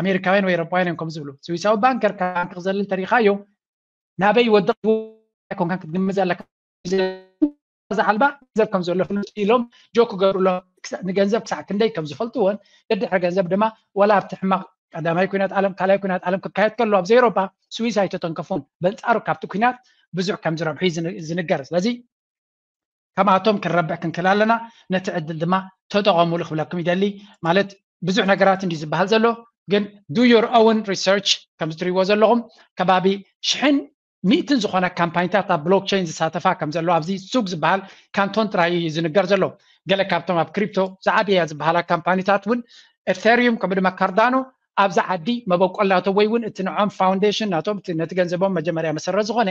ኣሜሪካውያን ወይ ኤሮጳውያን እዮም ከም ዝብሉ። ስዊሳዊ ባንከር ካብ ባንክ ክዘልል እንተሪኢኻዮ ናበይ ይወድቕ ኮንካ ክትግምት ኣለካ። ዝዓልባ ገንዘብ ከም ዘሎ ፍሉጥ ኢሎም ጆክ ክገብሩሎም ንገንዘብ ክሳዕ ክንደይ ከም ዝፈልጥዎን ደድሕሪ ገንዘብ ድማ ዋላ ኣብቲ ሕማቕ ቀዳማይ ኩናት ዓለም ካልኣይ ኩናት ዓለም ክካየድ ከሎ ኣብዚ ኤሮፓ ስዊስ ኣይተተንከፉን በንጻሩ ካብቲ ኩናት ብዙሕ ከም ዝረብሑ ዝንገር ስለዚ ከማቶም ክንረብሕ ክንክእል ኣለና ነቲ ዕድል ድማ ተጠቐሙሉ ክብለኩም ይደሊ ማለት ብዙሕ ነገራት እንዲ ዝበሃል ዘሎ ግን do your own research ከም ዝትሪዎ ዘለኹም ከባቢ ሽሕን ሚእትን ዝኾና ካምፓኒታት ኣብ ብሎክቸይን ዝሳተፋ ከም ዘለዋ ኣብዚ ሱግ ዝበሃል ካንቶን ጥራይ እዩ ዝንገር ዘሎ። ገለ ካብቶም ኣብ ክሪፕቶ ዝዓበያ ዝበሃላ ካምፓኒታት እውን ኤቴሪዩም ከምኡ ድማ ካርዳኖ ኣብዚ ዓዲ መበቆል ናቶም ወይ እውን እቲ ንዖም ፋውንዴሽን ናቶም ነቲ ገንዘቦም መጀመርያ መሰረት ዝኾነ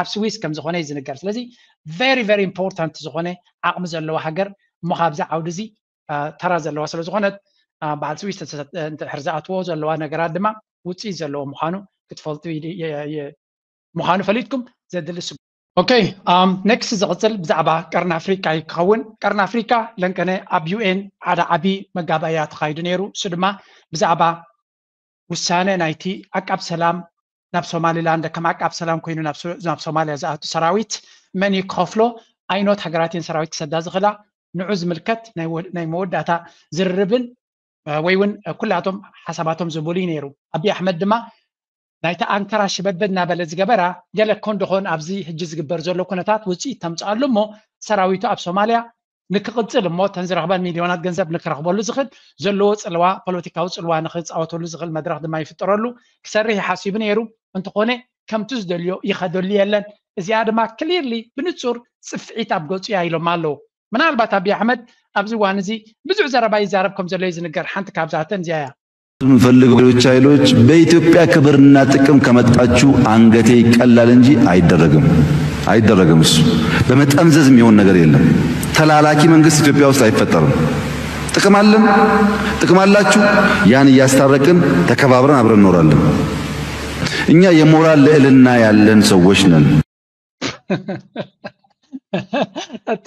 ኣብ ስዊስ ከም ዝኾነ እዩ ዝንገር። ስለዚ very very important ዝኾነ ዓቕሚ ዘለዋ ሃገር እሞ ካብዚ ዓውዲ እዚ ተራ ዘለዋ ስለ ዝኾነት በዓል ስዊስ እንድሕር ዝኣትዎ ዘለዋ ነገራት ድማ ውፅኢት ዘለዎ ምዃኑ ክትፈልጡ ምዃኑ ፈሊጥኩም ዘድሊ ኦኬ፣ ኔክስት ዝቕፅል ብዛዕባ ቀርኒ ኣፍሪካ እዩ ክኸውን። ቀርኒ ኣፍሪካ ለንቀነ ኣብ ዩ ኤን ሓደ ዓቢ መጋባእያ ተኻይዱ ነይሩ። እሱ ድማ ብዛዕባ ውሳነ ናይቲ ዓቃብ ሰላም፣ ናብ ሶማሊላንድ ከም ዓቃብ ሰላም ኮይኑ ናብ ሶማልያ ዝኣቱ ሰራዊት መን እዩ ክኸፍሎ፣ ኣይኖት ሃገራት እየን ሰራዊት ክሰዳ ዝኽእላ፣ ንዑ ዝምልከት ናይ መወዳእታ ዝርርብን ወይ እውን ኩላቶም ሓሳባቶም ዝብሉ እዩ ነይሩ። ኣብይ ኣሕመድ ድማ ናይታ ኣንከራ ሽበድበድ እናበለ ዝገበራ ገለ ኮን ደኾን ኣብዚ ሕጂ ዝግበር ዘሎ ኩነታት ውፅኢት ተምፅኣሉ እሞ ሰራዊቱ ኣብ ሶማልያ ንክቕፅል እሞ እተን ዝረኽበን ሚልዮናት ገንዘብ ንክረኽበሉ ዝኽእል ዘለዎ ፅልዋ፣ ፖለቲካዊ ፅልዋ ንክፃወተሉ ዝኽእል መድረኽ ድማ ይፍጠረሉ ክሰርሕ ይሓሲቡ ነይሩ። እንተኾነ ከምቲ ዝደልዮ ይኸደሉ የለን። እዚኣ ድማ ክሊርሊ ብንፁር ፅፍዒት ኣብ ገፁ እያ ኢሎም ኣለዉ። ምናልባት ኣብይ ኣሕመድ ኣብዚ እዋን እዚ ብዙሕ ዘረባ ይዛረብ ከም ዘሎ እዩ ዝንገር። ሓንቲ ካብዛተን እዚኣ እያ። የምንፈልገው ሌሎች ኃይሎች በኢትዮጵያ ክብርና ጥቅም ከመጣችሁ አንገቴ ይቀላል እንጂ አይደረግም፣ አይደረግም። እሱ በመጠምዘዝ የሚሆን ነገር የለም። ተላላኪ መንግስት ኢትዮጵያ ውስጥ አይፈጠርም። ጥቅም አለን፣ ጥቅም አላችሁ፣ ያን እያስታረቅን ተከባብረን አብረን እንኖራለን። እኛ የሞራል ልዕልና ያለን ሰዎች ነን። እቲ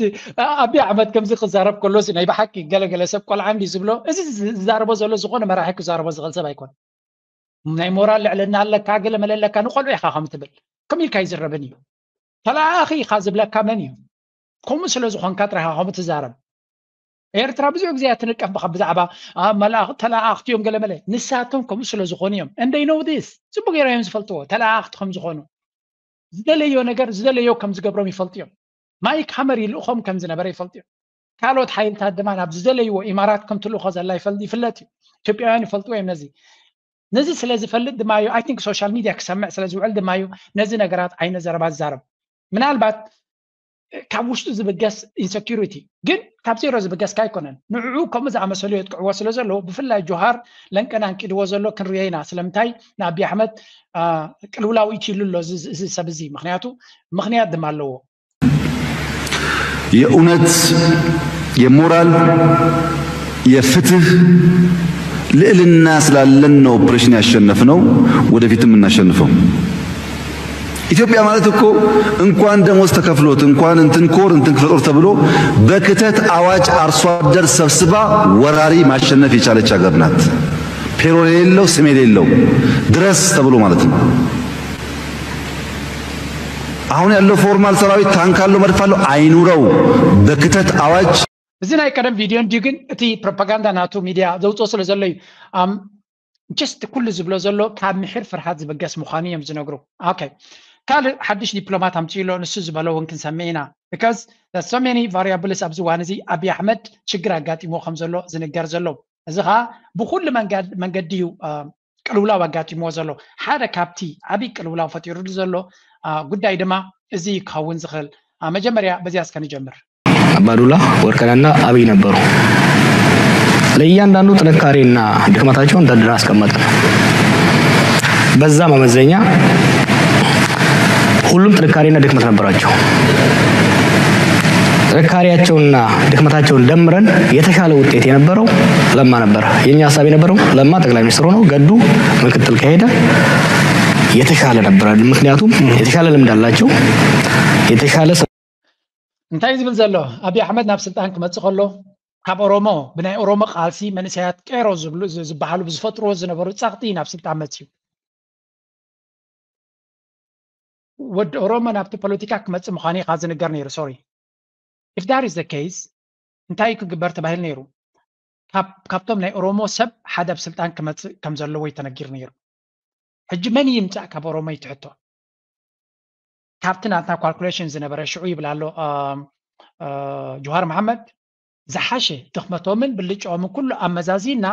ኣብይ ኣሕመድ ከምዚ ክዛረብ ከሎስ ናይ ብሓቂ ገለገለ ሰብ ቆልዓ እንዲ ዝብሎ እዚ ዝዛረቦ ዘሎ ዝኾነ መራሒ ክዛረቦ ዝኽእል ሰብ ኣይኮን። ናይ ሞራል ልዕልና ኣለካ ገለ መለ ኣለካ ንቆልዑ ኢኻ ከም ትብል ከም ኢልካ ይዝረብን እዩ። ተላኣኺ ኢኻ ዝብለካ መን እዩ? ከምኡ ስለ ዝኾንካ ጥራኻ ከምኡ ትዛረብ። ኤርትራ ብዙሕ ግዜ እያ ትንቀፍ ብካ ብዛዕባ ተላኣኽቲ እዮም ገለ መለ። ንሳቶም ከምኡ ስለ ዝኾኑ እዮም። And they know this። ጽቡቅ ገይሮም እዮም ዝፈልጥዎ ተላኣኽቲ ከም ዝኾኑ። ዝደለዮ ነገር ዝደለዮ ከም ዝገብሮም ይፈልጡ እዮም። ማይክ ሃመር ይልእኾም ከም ዝነበረ ይፈልጡ እዮም። ካልኦት ሓይልታት ድማ ናብ ዝደለይዎ ኢማራት ከም ትልእኾ ዘላ ይፈልጥ እዩ። ኢትዮጵያውያን ይፈልጥዎ እዮም ነዚ። ነዚ ስለ ዝፈልጥ ድማ እዩ I think social media ክሰምዕ ስለ ዝውዕል ድማ እዩ ነዚ ነገራት ዓይነት ዘረባ ዝዛረብ። ምናልባት ካብ ውሽጡ ዝብገስ ኢንሰኪሪቲ ግን ካብ ዜሮ ዝብገስ ካይኮነን ንዕኡ ከምኡ ዝኣመሰሉ የጥቅዕዎ ስለ ዘለዉ ብፍላይ ጆሃር ለንቀን ኣንቂድዎ ዘሎ ክንርዮ ኢና። ስለምንታይ ንኣብይ ኣሕመድ ቅልውላው ኢትሉ ኣሎ እዚ ሰብ እዚ? ምክንያቱ ምክንያት ድማ ኣለዎ። የእውነት የሞራል የፍትህ ልዕልና ስላለን ነው ኦፕሬሽን ያሸነፍነው፣ ወደፊትም እናሸንፈው። ኢትዮጵያ ማለት እኮ እንኳን ደሞዝ ተከፍሎት እንኳን እንትን ኮር እንትን ክፍለ ጦር ተብሎ በክተት አዋጅ አርሶ አደር ሰብስባ ወራሪ ማሸነፍ የቻለች ሀገር ናት። ፔሮል የሌለው ስም የሌለው ድረስ ተብሎ ማለት ነው። አሁን ያለው ፎርማል ሰራዊት ታንክ አለው መድፍ አለው አይኑረው በክተት አዋጅ እዚ ናይ ቀደም ቪድዮ እንዲዩ ግን እቲ ፕሮፓጋንዳ ናቱ ሚድያ ዘውፅኦ ስለ ዘሎ እዩ። ጀስት ኩሉ ዝብሎ ዘሎ ካብ ምሕር ፍርሃት ዝበገስ ምዃኑ እዮም ዝነግሩ። ኦኬ ካልእ ሓድሽ ዲፕሎማት ኣምፅኡ ኣሎ ንሱ ዝበሎ እውን ክንሰምዕ ኢና። Because so many variables ኣብዚ እዋን እዚ ኣብይ ኣሕመድ ሽግር ኣጋጢሞ ከም ዘሎ ዝንገር ዘሎ እዚ ከዓ ብኩሉ መንገዲ እዩ ቅልውላው ኣጋጢምዎ ዘሎ። ሓደ ካብቲ ዓብይ ቅልውላው ፈጢሩሉ ዘሎ ጉዳይ ድማ እዚ ክኸውን ዝኽእል። መጀመርያ በዚያ እስከ ንጀምር። ኣባዱላ ወርቅነህና ኣብይ ነበሩ። ለእያንዳንዱ ጥንካሬና ድክመታቸውን ደርድረን አስቀመጥን። በዛ መመዘኛ ሁሉም ጥንካሬና ድክመት ነበራቸው። ጥንካሬያቸውና ድክመታቸውን ደምረን የተሻለ ውጤት የነበረው ለማ ነበር። የኛ ሀሳብ የነበረው ለማ ጠቅላይ ሚኒስትር ሆኖ ገዱ ምክትል ከሄደ የተሻለ ነበረ። ምክንያቱም የተሻለ ልምድ አላቸው። የተሻለ እንታይ ዝብል ዘሎ ኣብይ ኣሕመድ ናብ ስልጣን ክመፅእ ከሎ ካብ ኦሮሞ ብናይ ኦሮሞ ቃልሲ መንእሰያት ቄሮ ዝበሃሉ ብዝፈጥርዎ ዝነበሩ ፀቕጢ ናብ ስልጣን መፅዩ። ወዲ ኦሮሞ ናብቲ ፖለቲካ ክመፅእ ምዃኑ ኢኻ ዝንገር ነይሩ። Sorry if that is the case እንታይ ክግበር ተባሂሉ ነይሩ? ካብቶም ናይ ኦሮሞ ሰብ ሓደ ኣብ ስልጣን ክመፅእ ከም ዘለዎ እዩ ተነጊሩ ነይሩ። ሕጂ መን ይምፃእ ካብ ኦሮሞ ይትሕቶ? ካብቲ ናትና ካልኩሌሽን ዝነበረ ሽዑ ይብል ኣሎ ጆሃር መሓመድ ዝሓሸ ድኽመቶምን ብልጫኦምን ኩሉ ኣመዛዚና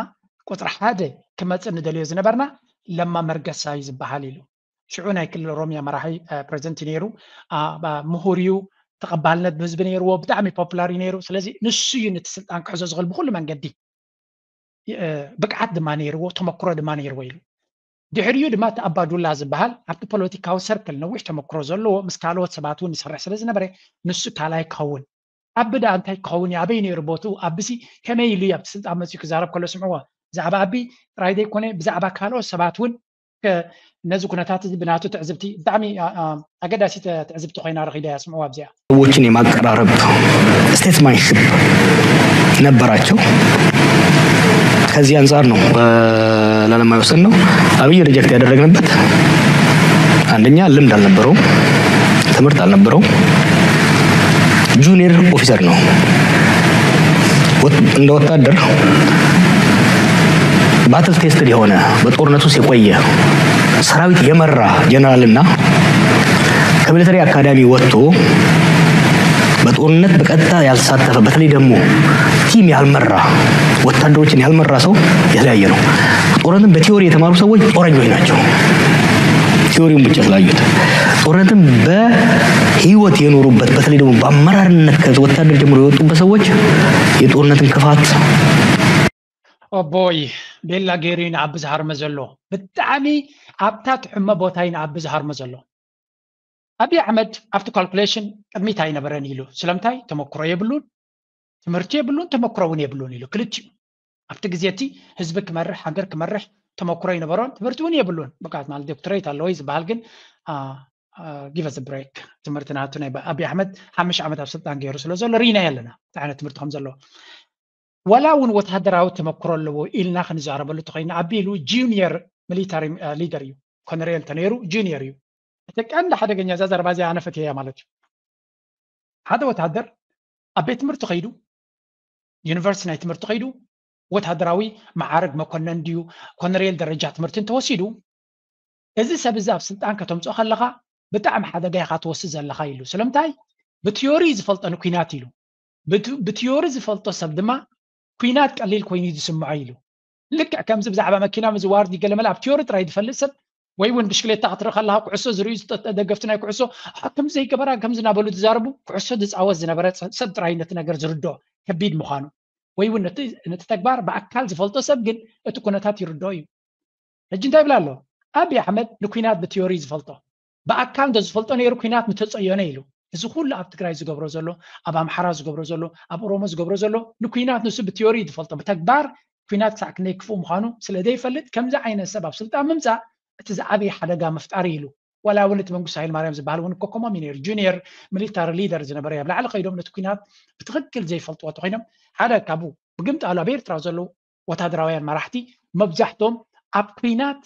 ቁፅሪ ሓደ ክመፅእ ንደልዮ ዝነበርና ለማ መርገሳ እዩ ዝበሃል ኢሉ። ሽዑ ናይ ክልል ኦሮሚያ መራሒ ፕሬዚደንት እዩ ነይሩ። ምሁር እዩ፣ ተቐባልነት ብህዝቢ ነይርዎ፣ ብጣዕሚ ፖፑላር እዩ ነይሩ። ስለዚ ንሱ እዩ ነቲ ስልጣን ክሕዞ ዝኽእል ብኩሉ መንገዲ። ብቅዓት ድማ ነይርዎ፣ ተመክሮ ድማ ነይርዎ ኢሉ። ድሕሪኡ ድማ እቲ ኣባዱላ ዝበሃል ኣብቲ ፖለቲካዊ ሰርክል ነዊሕ ተመክሮ ዘለዎ ምስ ካልኦት ሰባት እውን ይሰርሕ ስለ ዝነበረ ንሱ ካልኣይ ክኸውን። ኣቢ ደኣ እንታይ ክኸውን እዩ? ኣበይ ነይሩ ቦትኡ? ኣቢሲ ከመይ ኢሉ እዩ ኣብቲ ስልጣን መፂኡ ክዛረብ ከሎ ስምዕዎ። ብዛዕባ ኣቢ ጥራይ ዘይኮነ ብዛዕባ ካልኦት ሰባት እውን ነዚ ኩነታት እዚ ብናቱ ትዕዝብቲ ብጣዕሚ ኣገዳሲት ትዕዝብቲ ኮይና ረኺደ እያ። ስምዕዋ ኣብዚኣ። ሰዎችን የማቀራረብ statesmanship ነበራቸው። ከዚህ አንጻር ነው ለለማ የወሰንነው። አብይ reject ያደረግንበት አንደኛ ልምድ አልነበረውም፣ ትምህርት አልነበረውም፣ junior officer ነው። እንደ ወታደር battle tested የሆነ በጦርነት ውስጥ የቆየ ሰራዊት የመራ ጀነራል እና ከ military academy ወጥቶ በጦርነት በቀጥታ ያልተሳተፈ በተለይ ደግሞ team ያልመራ ወታደሮችን ያልመራ ሰው የተለያየ ነው። ጦርነትን በ theory የተማሩ ሰዎች ጦረኞች ናቸው። theory ውን ብቻ ስላዩት ጦርነትን በህይወት የኖሩበት በተለይ ደግሞ በአመራርነት ከወታደር ጀምሮ የወጡበት ሰዎች የጦርነትን ክፋት ኦቦይ ቤላ ገይሩ ንዓቢ ዝሃርመ ዘሎ ብጣዕሚ ኣብታ ትሕመ ቦታ እዩ ንዓቢ ዝሃርመ ዘሎ። ኣብይ ኣሕመድ ኣብቲ calculation ቅድሚት ኣይነበረን ኢሉ። ስለምንታይ? ተመክሮ የብሉን፣ ትምህርቲ የብሉን፣ ተመክሮ እውን የብሉን ኢሉ። ክልቲኡ ኣብቲ ግዜ እቲ ህዝቢ ክመርሕ ሃገር ክመርሕ ተመክሮ ይነበሮን ትምህርቲ እውን የብሉን። ብቃት ማለት doctorate ኣለወይ ዝበሃል ግን give us a break ትምህርቲ ናቱ ናይ ኣብይ ኣሕመድ ሓሙሽተ ዓመት ኣብ ስልጣን ገይሩ ስለ ዘሎ ርኢናዮ ኣለና እንታይ ዓይነት ትምህርቲ ከም ዘለዎ። ዋላ እውን ወታደራዊ ተመክሮ ኣለዎ ኢልና ክንዛረበሉ ተኮይና ኣቢሉ junior military leader እዩ። ኮነሬል ተነይሩ junior እዩ። እቲ ቀንዲ ሓደገኛ እዛ ዘረባ እዚኣ ኣነ ፈትየያ ማለት እዩ። ሓደ ወታደር ኣብ ቤት ትምህርቲ ከይዱ ዩኒቨርሲቲ ናይ ትምህርቲ ከይዱ ወታደራዊ መዓርግ መኮነን ድዩ ኮነሬል ደረጃ ትምህርቲ እንተወሲዱ እዚ ሰብ እዚ ኣብ ስልጣን ከተምፅኦ ከለካ ብጣዕሚ ሓደጋ ኢካ ትወስድ ዘለካ ኢሉ። ስለምንታይ? ብቲዮሪ ዝፈልጦ ንኩናት ኢሉ። ብቲዮሪ ዝፈልጦ ሰብ ድማ ኩናት ቀሊል ኮይኑ እዩ ዝስምዖ ኢሉ። ልክዕ ከምዚ ብዛዕባ መኪና ምዝዋር ገለመለ ኣብ ቲዮሪ ጥራይ ዝፈልጥ ሰብ ወይ እውን ብሽክሌታ ክትርኢ ከለካ ኩዕሶ ዝርእዩ ደገፍቲ ናይ ኩዕሶ ከምዚ ዘይገበራ ከምዚ እናበሉ ዝዛረቡ ኩዕሶ ዝፃወት ዝነበረ ሰብ ጥራይ ነቲ ነገር ዝርድኦ ከቢድ ምኳኑ ወይ እውን ነቲ ተግባር ብኣካል ዝፈልጦ ሰብ ግን እቲ ኩነታት ይርድኦ እዩ። ሕጂ እንታይ ይብል ኣሎ? ኣብይ ኣሕመድ ንኩናት ብቲዮሪ ዝፈልጦ ብኣካል እንተ ዝፈልጦ ነይሩ ኩናት ምተፀየነ ኢሉ። እዚ ኩሉ ኣብ ትግራይ ዝገብሮ ዘሎ፣ ኣብ ኣምሓራ ዝገብሮ ዘሎ፣ ኣብ ኦሮሞ ዝገብሮ ዘሎ ንኩናት ንሱ ብቲዮሪ ዝፈልጦ ብተግባር ኩናት ክሳዕ ክንደይ ክፉእ ምዃኑ ስለ ዘይፈልጥ ከምዚ ዓይነት ሰብ ኣብ ስልጣን ምምፃእ እቲ ዝዓበየ ሓደጋ ምፍጣር እዩ ኢሉ። ዋላ እውን እቲ መንግስቱ ሃይለማርያም ዝበሃል እውን እኮ ከምኦም እዩ ነይሩ። junior military leader ዝነበረ ኣብ ላዕሊ ከይዶም ነቲ ኩናት ብትኽክል ዘይፈልጥዎ እንተኮይኖም ሓደ ካብኡ ብግምጣሉ ኣብ ኤርትራ ዘለዉ ወታደራውያን መራሕቲ መብዛሕቶም ኣብ ኩናት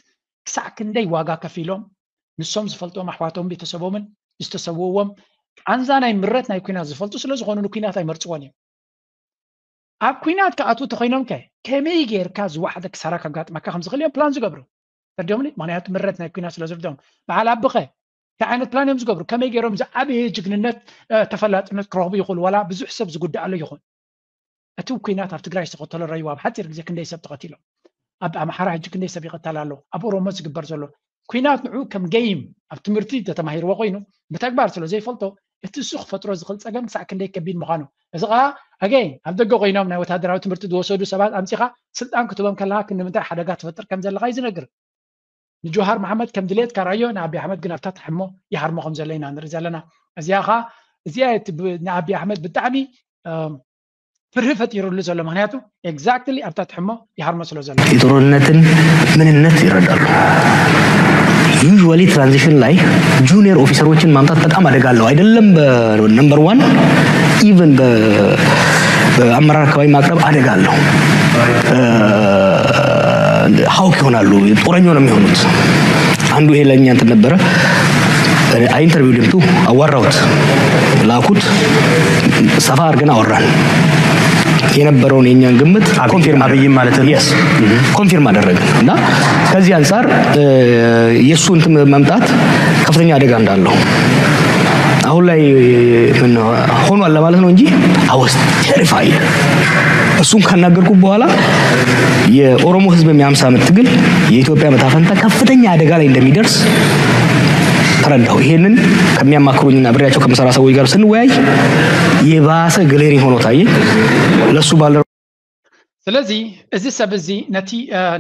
ክሳዕ ክንደይ ዋጋ ከፊሎም ንሶም ዝፈልጦም ኣሕዋቶም ቤተሰቦምን ዝተሰውእዎም ቃንዛ ናይ ምረት ናይ ኩናት ዝፈልጡ ስለ ዝኾኑ ንኩናት ኣይመርፅዎን እዮም። ኣብ ኩናት ክኣትዉ ተኮይኖም ከ ከመይ ጌርካ ዝወሓደ ክሳራ ከጋጥመካ ከም ዝኽእል እዮም ፕላን ዝገብሩ። ተርዲኦም ምክንያቱ ምረት ናይ ኩናት ስለ ዝርድኦም በዓል ኣብኸ እንታይ ዓይነት ፕላን እዮም ዝገብሩ? ከመይ ገይሮም ዝዓበየ ጅግንነት ተፈላጥነት ክረኽቡ ይኽእሉ? ዋላ ብዙሕ ሰብ ዝጉዳኣሉ ይኹን እቲ ኩናት ኣብ ትግራይ ዝተኸተሎ ረይዋ ኣብ ሓፂር ግዜ ክንደይ ሰብ ተኸቲሎም ኣብ ኣምሓራ ሕጂ ክንደይ ሰብ ይቐተል ኣሎ ኣብ ኦሮሞ ዝግበር ዘሎ ኩናት ንዑ ከም ገይም ኣብ ትምህርቲ ተተማሂርዎ ኮይኑ ብተግባር ስለ ዘይፈልጦ እቲ እሱ ክፈጥሮ ዝኽእል ፀገም ክሳዕ ክንደይ ከቢድ ምዃኑ እዚ ከዓ ኣገይ ኣብ ደገ ኮይኖም ናይ ወታደራዊ ትምህርቲ ዝወሰዱ ሰባት ኣምፂኻ ስልጣን ክትቦም ከለካ ክንምንታይ ሓደጋ ትፈጥር ከም ዘለካ እዩ ዝነግር። ንጆሃር መሓመድ ከም ድሌትካ ርኣዮ ንኣብይ ኣሕመድ ግን ኣብታ ትሕሞ ይሃርሞ ከም ዘሎ ኢና ንርኢ ዘለና። እዚኣ ኸ እዚኣ ንኣብይ ኣሕመድ ብጣዕሚ ፍርሂ ፈጢሩሉ ዘሎ ምክንያቱ exactly ኣብታ ትሕሞ ይሃርሞ ስለ ዘሎ። የጦርነትን ምንነት ይረዳሉ። usually transition ላይ junior officer ኦችን ማምጣት በጣም አደጋ አለው። አይደለም በ number one even በአመራር አካባቢ ማቅረብ አደጋ አለው። hawk ይሆናሉ፣ ጦረኛ ነው የሚሆኑት። አንዱ ይሄ ለእኛ እንትን ነበረ። I interviewed him too አዋራሁት፣ ላኩት፣ ሰፋ አድርገን አወራን። የነበረውን የኛን ግምት confirm አብይም ማለት ነው። Yes confirm አደረግን እና ከዚህ አንጻር የእሱ እንትን መምጣት ከፍተኛ አደጋ እንዳለው አሁን ላይ ሆኗል ለማለት ነው እንጂ I was terrified። እሱን ካናገርኩ በኋላ የኦሮሞ ህዝብ የአምሳ ዓመት ትግል የኢትዮጵያ መታፈንታ ከፍተኛ አደጋ ላይ እንደሚደርስ ተረዳሁ። ይሄንን ከሚያማክሩኝና አብሬያቸው ከምሰራ ሰዎች ጋር ስንወያይ የባሰ glaring ሆኖ ታየኝ። ለሱ ባልደረባ ስለዚ እዚ ሰብ እዚ ነቲ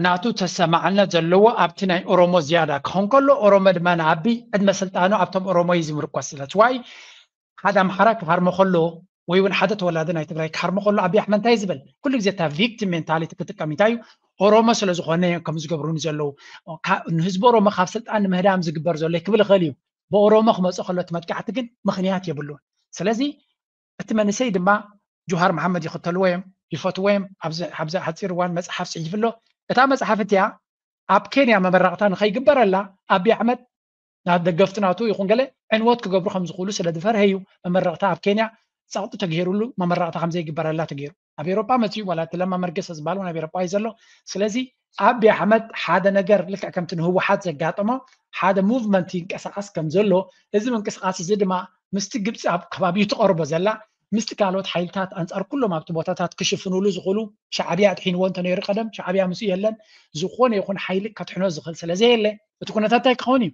ናቱ ተሰማዕነት ዘለዎ ኣብቲ ናይ ኦሮሞ ዝያዳ ክኸውን ከሎ ኦሮሞ ድማ ንኣቢ ዕድመ ስልጣኑ ኣብቶም ኦሮሞ እዩ ዝምርኮስ። ስለዚ ዋይ ሓደ ኣምሓራ ክሃርሞ ከሎ ወይ እውን ሓደ ተወላዲ ናይ ትግራይ ክሃርሞ ከሎ ኣቢ ኣሕመድ እንታይ ዝብል ኩሉ ግዜ እታ victim mentality ክጥቀም እንታይ እዩ ኦሮሞ ስለ ዝኾነ እዮም ከም ዝገብሩኒ ዘለዉ። ንህዝቢ ኦሮሞ ካብ ስልጣን ንምህዳም ዝግበር ዘሎ ክብል ይኽእል እዩ። ብኦሮሞ ክመፅእ ከሎ እቲ መጥቃዕቲ ግን ምኽንያት የብሉን። ስለዚ እቲ መንእሰይ ድማ ጁሃር መሓመድ ይኽተልዎ እዮም፣ ይፈትዎ እዮም። ኣብዚ ሓፂር እዋን መፅሓፍ ፅሒፉ ኣሎ። እታ መፅሓፍ እቲኣ ኣብ ኬንያ መመረቕታ ንኸይግበረላ ኣቢ ኣሕመድ ናብ ደገፍቲ ናቱ ይኹን ገለ ዕንወት ክገብሩ ከም ዝኽእሉ ስለ ዝፈርሀ እዩ መመረቕታ ኣብ ኬንያ ጸቕጢ ተገይሩሉ መመረቕታ ከም ዘይግበረላ ተገይሩ። ኣብ ኤውሮጳ መፅዩ ዋላ እቲ ለማ መርገሰ ዝበሃል እውን ኣብ ኤውሮጳ እዩ ዘሎ። ስለዚ ኣቢ ኣሕመድ ሓደ ነገር ልክዕ ከምቲ ንህወሓት ዘጋጠሞ ሓደ ሙቭመንት ይንቀሳቐስ ከም ዘሎ፣ እዚ ምንቅስቓስ እዚ ድማ ምስቲ ግብፂ ኣብ ከባቢኡ ትቐርቦ ዘላ ምስቲ ካልኦት ሓይልታት ኣንፃር ኩሎም ኣብቲ ቦታታት ክሽፍኑሉ ዝኽእሉ ሻዕብያ ኣድሒንዎ እንተነይሩ ቀደም ሻዕብያ ምስኡ የለን። ዝኾነ ይኹን ሓይሊ ከድሕኖ ዝኽእል ስለ ዘየለ እቲ ኩነታት እንታይ ክኸውን እዩ?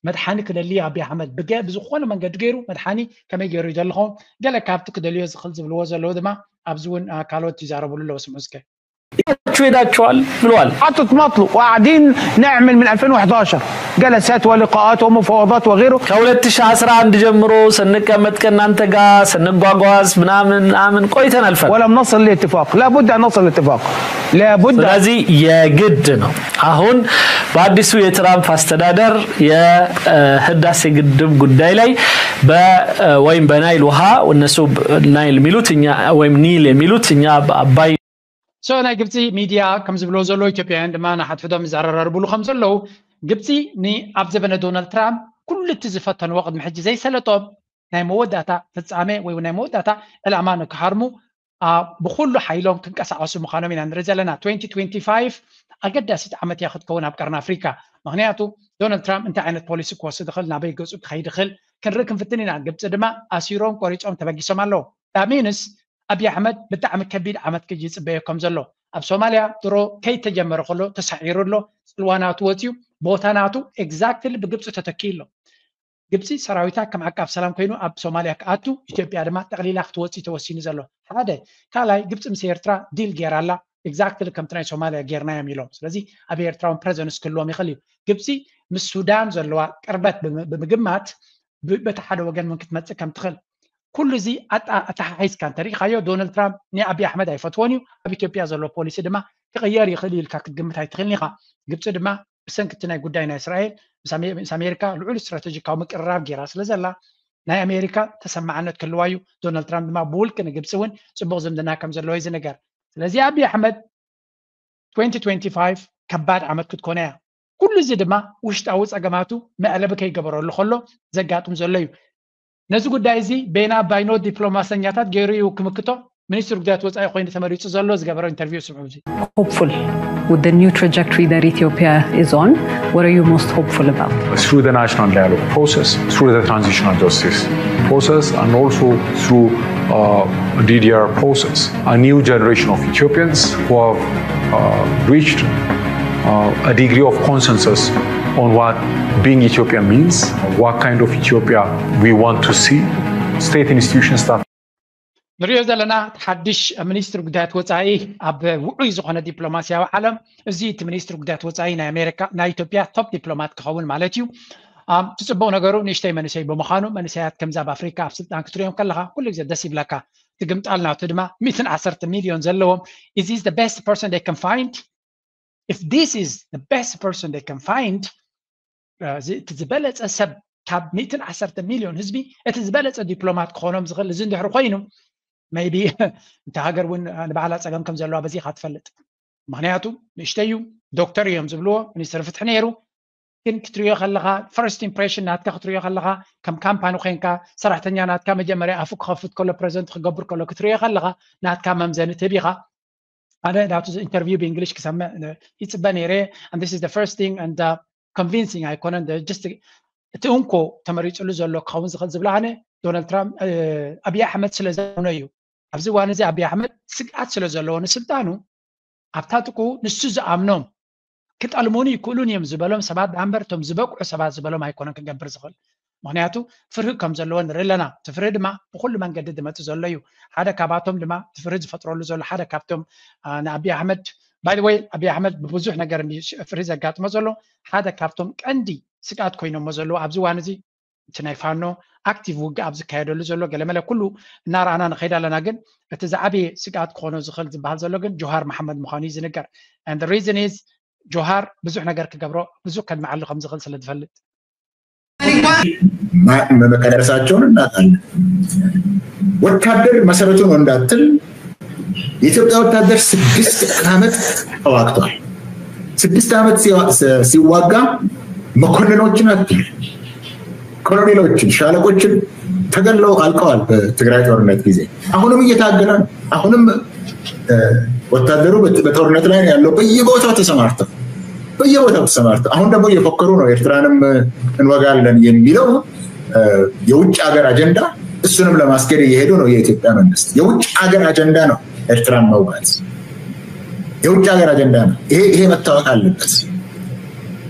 መድሓኒ ክደሊ ኣቢ ኣሕመድ ብገ ብዝኾነ መንገዲ ገይሩ መድሓኒ ከመይ ገይሩ ይደልኹም ገለ ካብቲ ክደልዮ ዝኽእል ዝብልዎ ዘለዉ ድማ ኣብዚ እውን ካልኦት ይዛረብሉ ኣለዉ። ስምዑ እስከ። ሄዳችኋል ብለዋል። حطت مطلب وقاعدين نعمل من ألفين وحداشر جلسات ولقاءات ومفاوضات وغيره. ከ ሁለት ሺህ አስራ አንድ ጀምሮ ስንቀመጥ ከእናንተ ጋር ስንጓጓዝ ምናምን ምናምን ቆይተን አልፈን ولم نصل لاتفاق، لا بد أن نصل لاتفاق، لا بد. ስለዚህ የግድ ነው አሁን በአዲሱ የትራምፕ አስተዳደር የህዳሴ ግድብ ጉዳይ ላይ በ ወይም በናይል ውሃ እነሱ ናይል የሚሉት እኛ ወይም ኒል የሚሉት እኛ አባይ ሶ ናይ ግብፂ ሚድያ ከም ዝብሎ ዘሎ ኢትዮጵያውያን ድማ ንሓድሕዶም ይዘራረርብሉ ከም ዘለዉ ግብፂ ንኣብ ዘበነ ዶናልድ ትራምፕ ኩሉ እቲ ዝፈተንዎ ቅድሚ ሕጂ ዘይሰለጦም ናይ መወዳእታ ፍፃሜ ወይ ናይ መወዳእታ ዕላማ ንክሃርሙ ብኩሉ ሓይሎም ክንቀሳቀሱ ምዃኖም ኢና ንርኢ ዘለና። twenty twenty-five ኣገዳሲት ዓመት እያ ክትከውን ኣብ ቀርኒ ኣፍሪካ። ምክንያቱ ዶናልድ ትራምፕ እንታይ ዓይነት ፖሊሲ ክወስድ ይኽእል፣ ናበይ ገፁ ክኸይድ ይኽእል ክንርኢ ክንፍትን ኢና። ግብፂ ድማ ኣሲሮም ቆሪፆም ተበጊሶም ኣለዉ። ዳሚንስ ኣብይ ኣሕመድ ብጣዕሚ ከቢድ ዓመት ክጅ ይፅበዮ ከም ዘሎ ኣብ ሶማልያ ድሮ ከይተጀመረ ከሎ ተሳዒሩ ኣሎ። ፅልዋ ናቱ ወፅዩ ቦታ ናቱ exactly ብግብፂ ተተኪኡ ኣሎ። ግብፂ ሰራዊታ ከም ዓቃብ ሰላም ኮይኑ ኣብ ሶማልያ ክኣቱ ኢትዮጵያ ድማ ጠቕሊላ ክትወፅእ ተወሲኑ ዘሎ ሓደ ካልኣይ ግብፂ ምስ ኤርትራ ዲል ገይራ ኣላ። exactly ከምቲ ናይ ሶማልያ ጌርና እዮም ኢሎም። ስለዚ ኣብ ኤርትራ እውን ፕሬዘንስ ክህልዎም ይኽእል እዩ። ግብፂ ምስ ሱዳን ዘለዋ ቅርበት ብምግማት በቲ ሓደ ወገን እውን ክትመፅእ ከም ትኽእል ኩሉ እዚ ኣተሓሒዝካ እንተሪኢኻዮ ዶናልድ ትራምፕ ንኣብይ ኣሕመድ ኣይፈትዎን እዩ። ኣብ ኢትዮጵያ ዘሎ ፖሊሲ ድማ ክቕየር ይኽእል እዩ ኢልካ ክትግምት ኣይትኽእልን ኢኻ። ግብፂ ድማ ብሰንኪ እቲ ናይ ጉዳይ ናይ እስራኤል ምስ ኣሜሪካ ልዑል ስትራተጂካዊ ምቅርራብ ገይራ ስለ ዘላ ናይ ኣሜሪካ ተሰማዕነት ክህልዋ እዩ። ዶናልድ ትራምፕ ድማ ብውልቂ ንግብፂ እውን ፅቡቕ ዝምድና ከም ዘለዎ እዩ ዝንገር። ስለዚ ኣብይ ኣሕመድ twenty twenty-five ከባድ ዓመት ክትኮነ እያ። ኩሉ እዚ ድማ ውሽጣዊ ፀገማቱ መዕለቢ ከይገበረሉ ከሎ ዘጋጥም ዘሎ እዩ። ነዚ ጉዳይ እዚ ቤና ባይኖ ዲፕሎማሰኛታት ገይሩ እዩ ክምክቶ። ሚኒስትር ጉዳያት ወፃኢ ኮይኑ ተመሪፁ ዘሎ ዝገበሮ ኢንተርቪው ስምዑ። እዚ hopeful with the new trajectory that Ethiopia is on? What are you most hopeful about? Through the national dialogue process, through the transitional justice process, and also through uh, D D R process, a new generation of Ethiopians who have uh, reached uh, a degree of consensus on what being Ethiopian means, what kind of Ethiopia we want to see, state institutions that ንሪኦ ዘለና ሓድሽ ሚኒስትር ጉዳያት ወፃኢ ኣብ ውዑይ ዝኾነ ዲፕሎማሲያዊ ዓለም እዚ እቲ ሚኒስትር ጉዳያት ወፃኢ ናይ ኣሜሪካ ናይ ኢትዮጵያ ቶፕ ዲፕሎማት ክኸውን ማለት እዩ። እቲ ፅቡቕ ነገሩ ንእሽተይ መንእሰይ ብምዃኑ መንእሰያት ከምዚ ኣብ ኣፍሪካ ኣብ ስልጣን ክትሪኦም ከለካ ኩሉ ግዜ ደስ ይብለካ። ትግምጣል ናቱ ድማ ሚትን ዓሰርተ ሚልዮን ዘለዎም is this the best person they can find? If this is the best person they can find እቲ ዝበለፀ ሰብ ካብ ሚትን ዓሰርተ ሚልዮን ህዝቢ እቲ ዝበለፀ ዲፕሎማት ክኾኖም ዝኽእል እዚ እንድሕር ኮይኑ maybe እንተ ሃገር እውን ንባዕላ ፀገም ከም ዘለዋ በዚ ኢኻ ትፈልጥ። ምክንያቱ ንእሽተይ እዩ፣ ዶክተር እዮም ዝብልዎ፣ ሚኒስትር ፍትሒ ነይሩ። ግን ክትሪኦ ከለካ first impression ናትካ ክትሪኦ ከለካ ከም ካምፓኒ ኮይንካ ሰራሕተኛ ናትካ መጀመርያ ኣፉ ክኸፍት ከሎ ፕሬዘንት ክገብር ከሎ ክትሪኦ ከለካ ናትካ መምዘኒ ትህብ ኢኻ። ኣነ ናቱ ኢንተርቪው ብእንግሊሽ ክሰምዕ ይፅበ ነይረ። And this is the first thing and convincing ኣይኮነን። Just እቲ እንኮ ተመሪፅሉ ዘሎ ክኸውን ዝኽእል ዝብላ ኣነ ዶናልድ ትራምፕ ኣብይ ኣሕመድ ስለ ዝኣምኖ እዩ። ኣብዚ እዋን እዚ ኣብይ ኣሕመድ ስግኣት ስለ ዘለዎ ንስልጣኑ ኣብታ ጥቁ ንሱ ዝኣምኖም ክጠልሙኒ ይክእሉን እዮም ዝበሎም ሰባት ደኣ እምበር እቶም ዝበቅዑ ሰባት ዝበሎም ኣይኮነን ክገብር ዝኽእል። ምክንያቱ ፍርሂ ከም ዘለዎ ንርኢ ኣለና። እቲ ፍርሂ ድማ ብኩሉ መንገዲ ዝመፅእ ዘሎ እዩ። ሓደ ካባቶም ድማ እቲ ፍርሂ ዝፈጥረሉ ዘሎ ሓደ ካብቶም ንኣብይ ኣሕመድ by the way ኣብይ ኣሕመድ ብብዙሕ ነገር ፍርሂ ዘጋጥሞ ዘሎ ሓደ ካብቶም ቀንዲ ስግኣት ኮይኖሞ ዘለዉ ኣብዚ እዋን እዚ እቲ ናይ ፋኖ ኣክቲቭ ውግእ ኣብ ዝካየደሉ ዘሎ ገለመለ ኩሉ እናረኣና ንኸይድ ኣለና። ግን እቲ ዝዓበየ ስግኣት ክኾኖ ዝኽእል ዝበሃል ዘሎ ግን ጆሃር መሓመድ ምዃኑ እዩ ዝንገር። And the reason is ጆሃር ብዙሕ ነገር ክገብሮ ብዙሕ ከልምዓሉ ከም ዝኽእል ስለ ዝፈልጥ መመቀደረሳቸውን እናውቃለን። ወታደር መሰረቱ ነው እንዳትል የኢትዮጵያ ወታደር ስድስት ዓመት ተዋግቷል። ስድስት ዓመት ሲዋጋ መኮንኖችን አትል ኮሎኔሎችን ሻለቆችን ተገለው አልቀዋል። በትግራይ ጦርነት ጊዜ አሁንም እየታገለ ነው። አሁንም ወታደሩ በጦርነት ላይ ያለው በየቦታው ተሰማርተው በየቦታው ተሰማርተው አሁን ደግሞ እየፎከሩ ነው። ኤርትራንም እንወጋለን የሚለው የውጭ ሀገር አጀንዳ እሱንም ለማስኬድ እየሄዱ ነው። የኢትዮጵያ መንግስት የውጭ ሀገር አጀንዳ ነው ኤርትራን መውጋት የውጭ ሀገር አጀንዳ ነው። ይሄ ይሄ መታወቅ አለበት።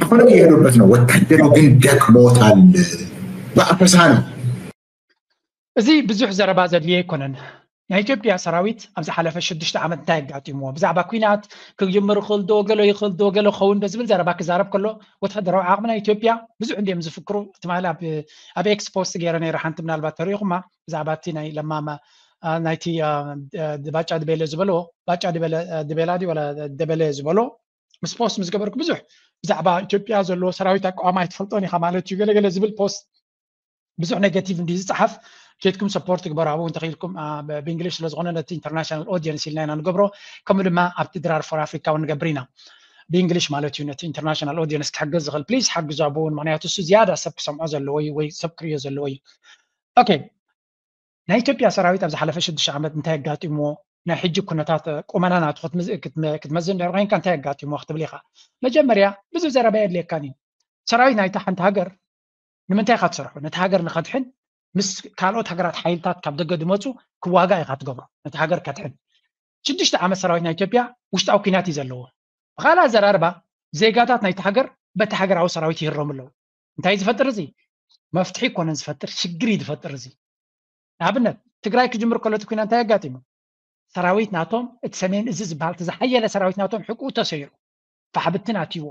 አሁንም እየሄዱበት ነው። ወታደሩ ግን ደክሞታል። በአፈሳ ነው። እዚ ብዙሕ ዘረባ ዘድልዮ ኣይኮነን። ናይ ኢትዮጵያ ሰራዊት ኣብ ዝሓለፈ ሽዱሽተ ዓመት እንታይ ኣጋጢምዎ? ብዛዕባ ኲናት ክጅምር ይኽእል ዶ፣ ገለ ይኽእል ዶ፣ ገለ ክኸውን ዶ ዝብል ዘረባ ክዛረብ ከሎ ወታደራዊ ዓቕሚ ናይ ኢትዮጵያ ብዙሕ እንድዮም ዝፍክሩ። ትማሊ ኣብ ኤክስ ፖስት ገይረ ነይረ፣ ሓንቲ ምናልባት ተሪኢኹማ፣ ብዛዕባ እቲ ናይ ለማማ ናይቲ ባጫ ድቤለ ዝበሎ ባጫ ድቤላ ድዩ ወላ ደበለ ዝበሎ ምስ ፖስት ምስ ገበርኩ ብዙሕ ብዛዕባ ኢትዮጵያ ዘለዎ ሰራዊት ኣቋም ኣይትፈልጦን ኢኻ ማለት እዩ ገለገለ ዝብል ፖስት ብዙሕ ኔጋቲቭ እንዲ ዝፅሓፍ ኬድኩም ሰፖርት ግበሩ ኣብኡ እንተኽኢልኩም ብእንግሊሽ ስለዝኾነ ነቲ ኢንተርናሽናል ኦዲየንስ ኢልና ኢና ንገብሮ። ከምኡ ድማ ኣብቲ ድራር ፎር ኣፍሪካ እውን ንገብር ኢና ብእንግሊሽ ማለት እዩ። ነቲ ኢንተርናሽናል ኦዲየንስ ክሕግዝ ዝኽእል ፕሊዝ ሓግዙ ኣብኡ እውን ምክንያቱ እሱ ዝያዳ ሰብ ክሰምዖ ዘለዎ እዩ ወይ ሰብ ክርእዮ ዘለዎ እዩ። ኦኬ ናይ ኢትዮጵያ ሰራዊት ኣብ ዝሓለፈ ሽዱሽተ ዓመት እንታይ ኣጋጢምዎ ናይ ሕጂ ኩነታት ቁመና ናቱ ክትመዝእ ክትመዝእ እንድሕር ኮይንካ እንታይ ኣጋጢምዎ ክትብል ኢኻ። መጀመርያ ብዙሕ ዘረባ የድልየካን እዩ። ሰራዊት ናይታ ሓንቲ ሃገር ንምንታይ ኢኻ ትሰርሖ? ነቲ ሃገር ንኸድሕን ምስ ካልኦት ሃገራት ሓይልታት ካብ ደገ ዝመፁ ክዋጋ ኢኻ ትገብሮ ነቲ ሃገር ከድሕን። ሽዱሽተ ዓመት ሰራዊት ናይ ኢትዮጵያ ውሽጣዊ ኩናት እዩ ዘለዎ። ብካልእ ኣዘራርባ ዜጋታት ናይቲ ሃገር በቲ ሃገራዊ ሰራዊት ይህረሙ ኣለዉ። እንታይ ዝፈጥር እዚ መፍትሒ ይኮነን ዝፈጥር ሽግር እዩ ዝፈጥር እዚ። ንኣብነት ትግራይ ክጅምር ከሎ እቲ ኩናት እንታይ ኣጋጢሙ? ሰራዊት ናቶም እቲ ሰሜን እዚ ዝበሃል እቲ ዝሓየለ ሰራዊት ናቶም ሕቁኡ ተሰይሩ ፋሕብትን ኣትይዎ።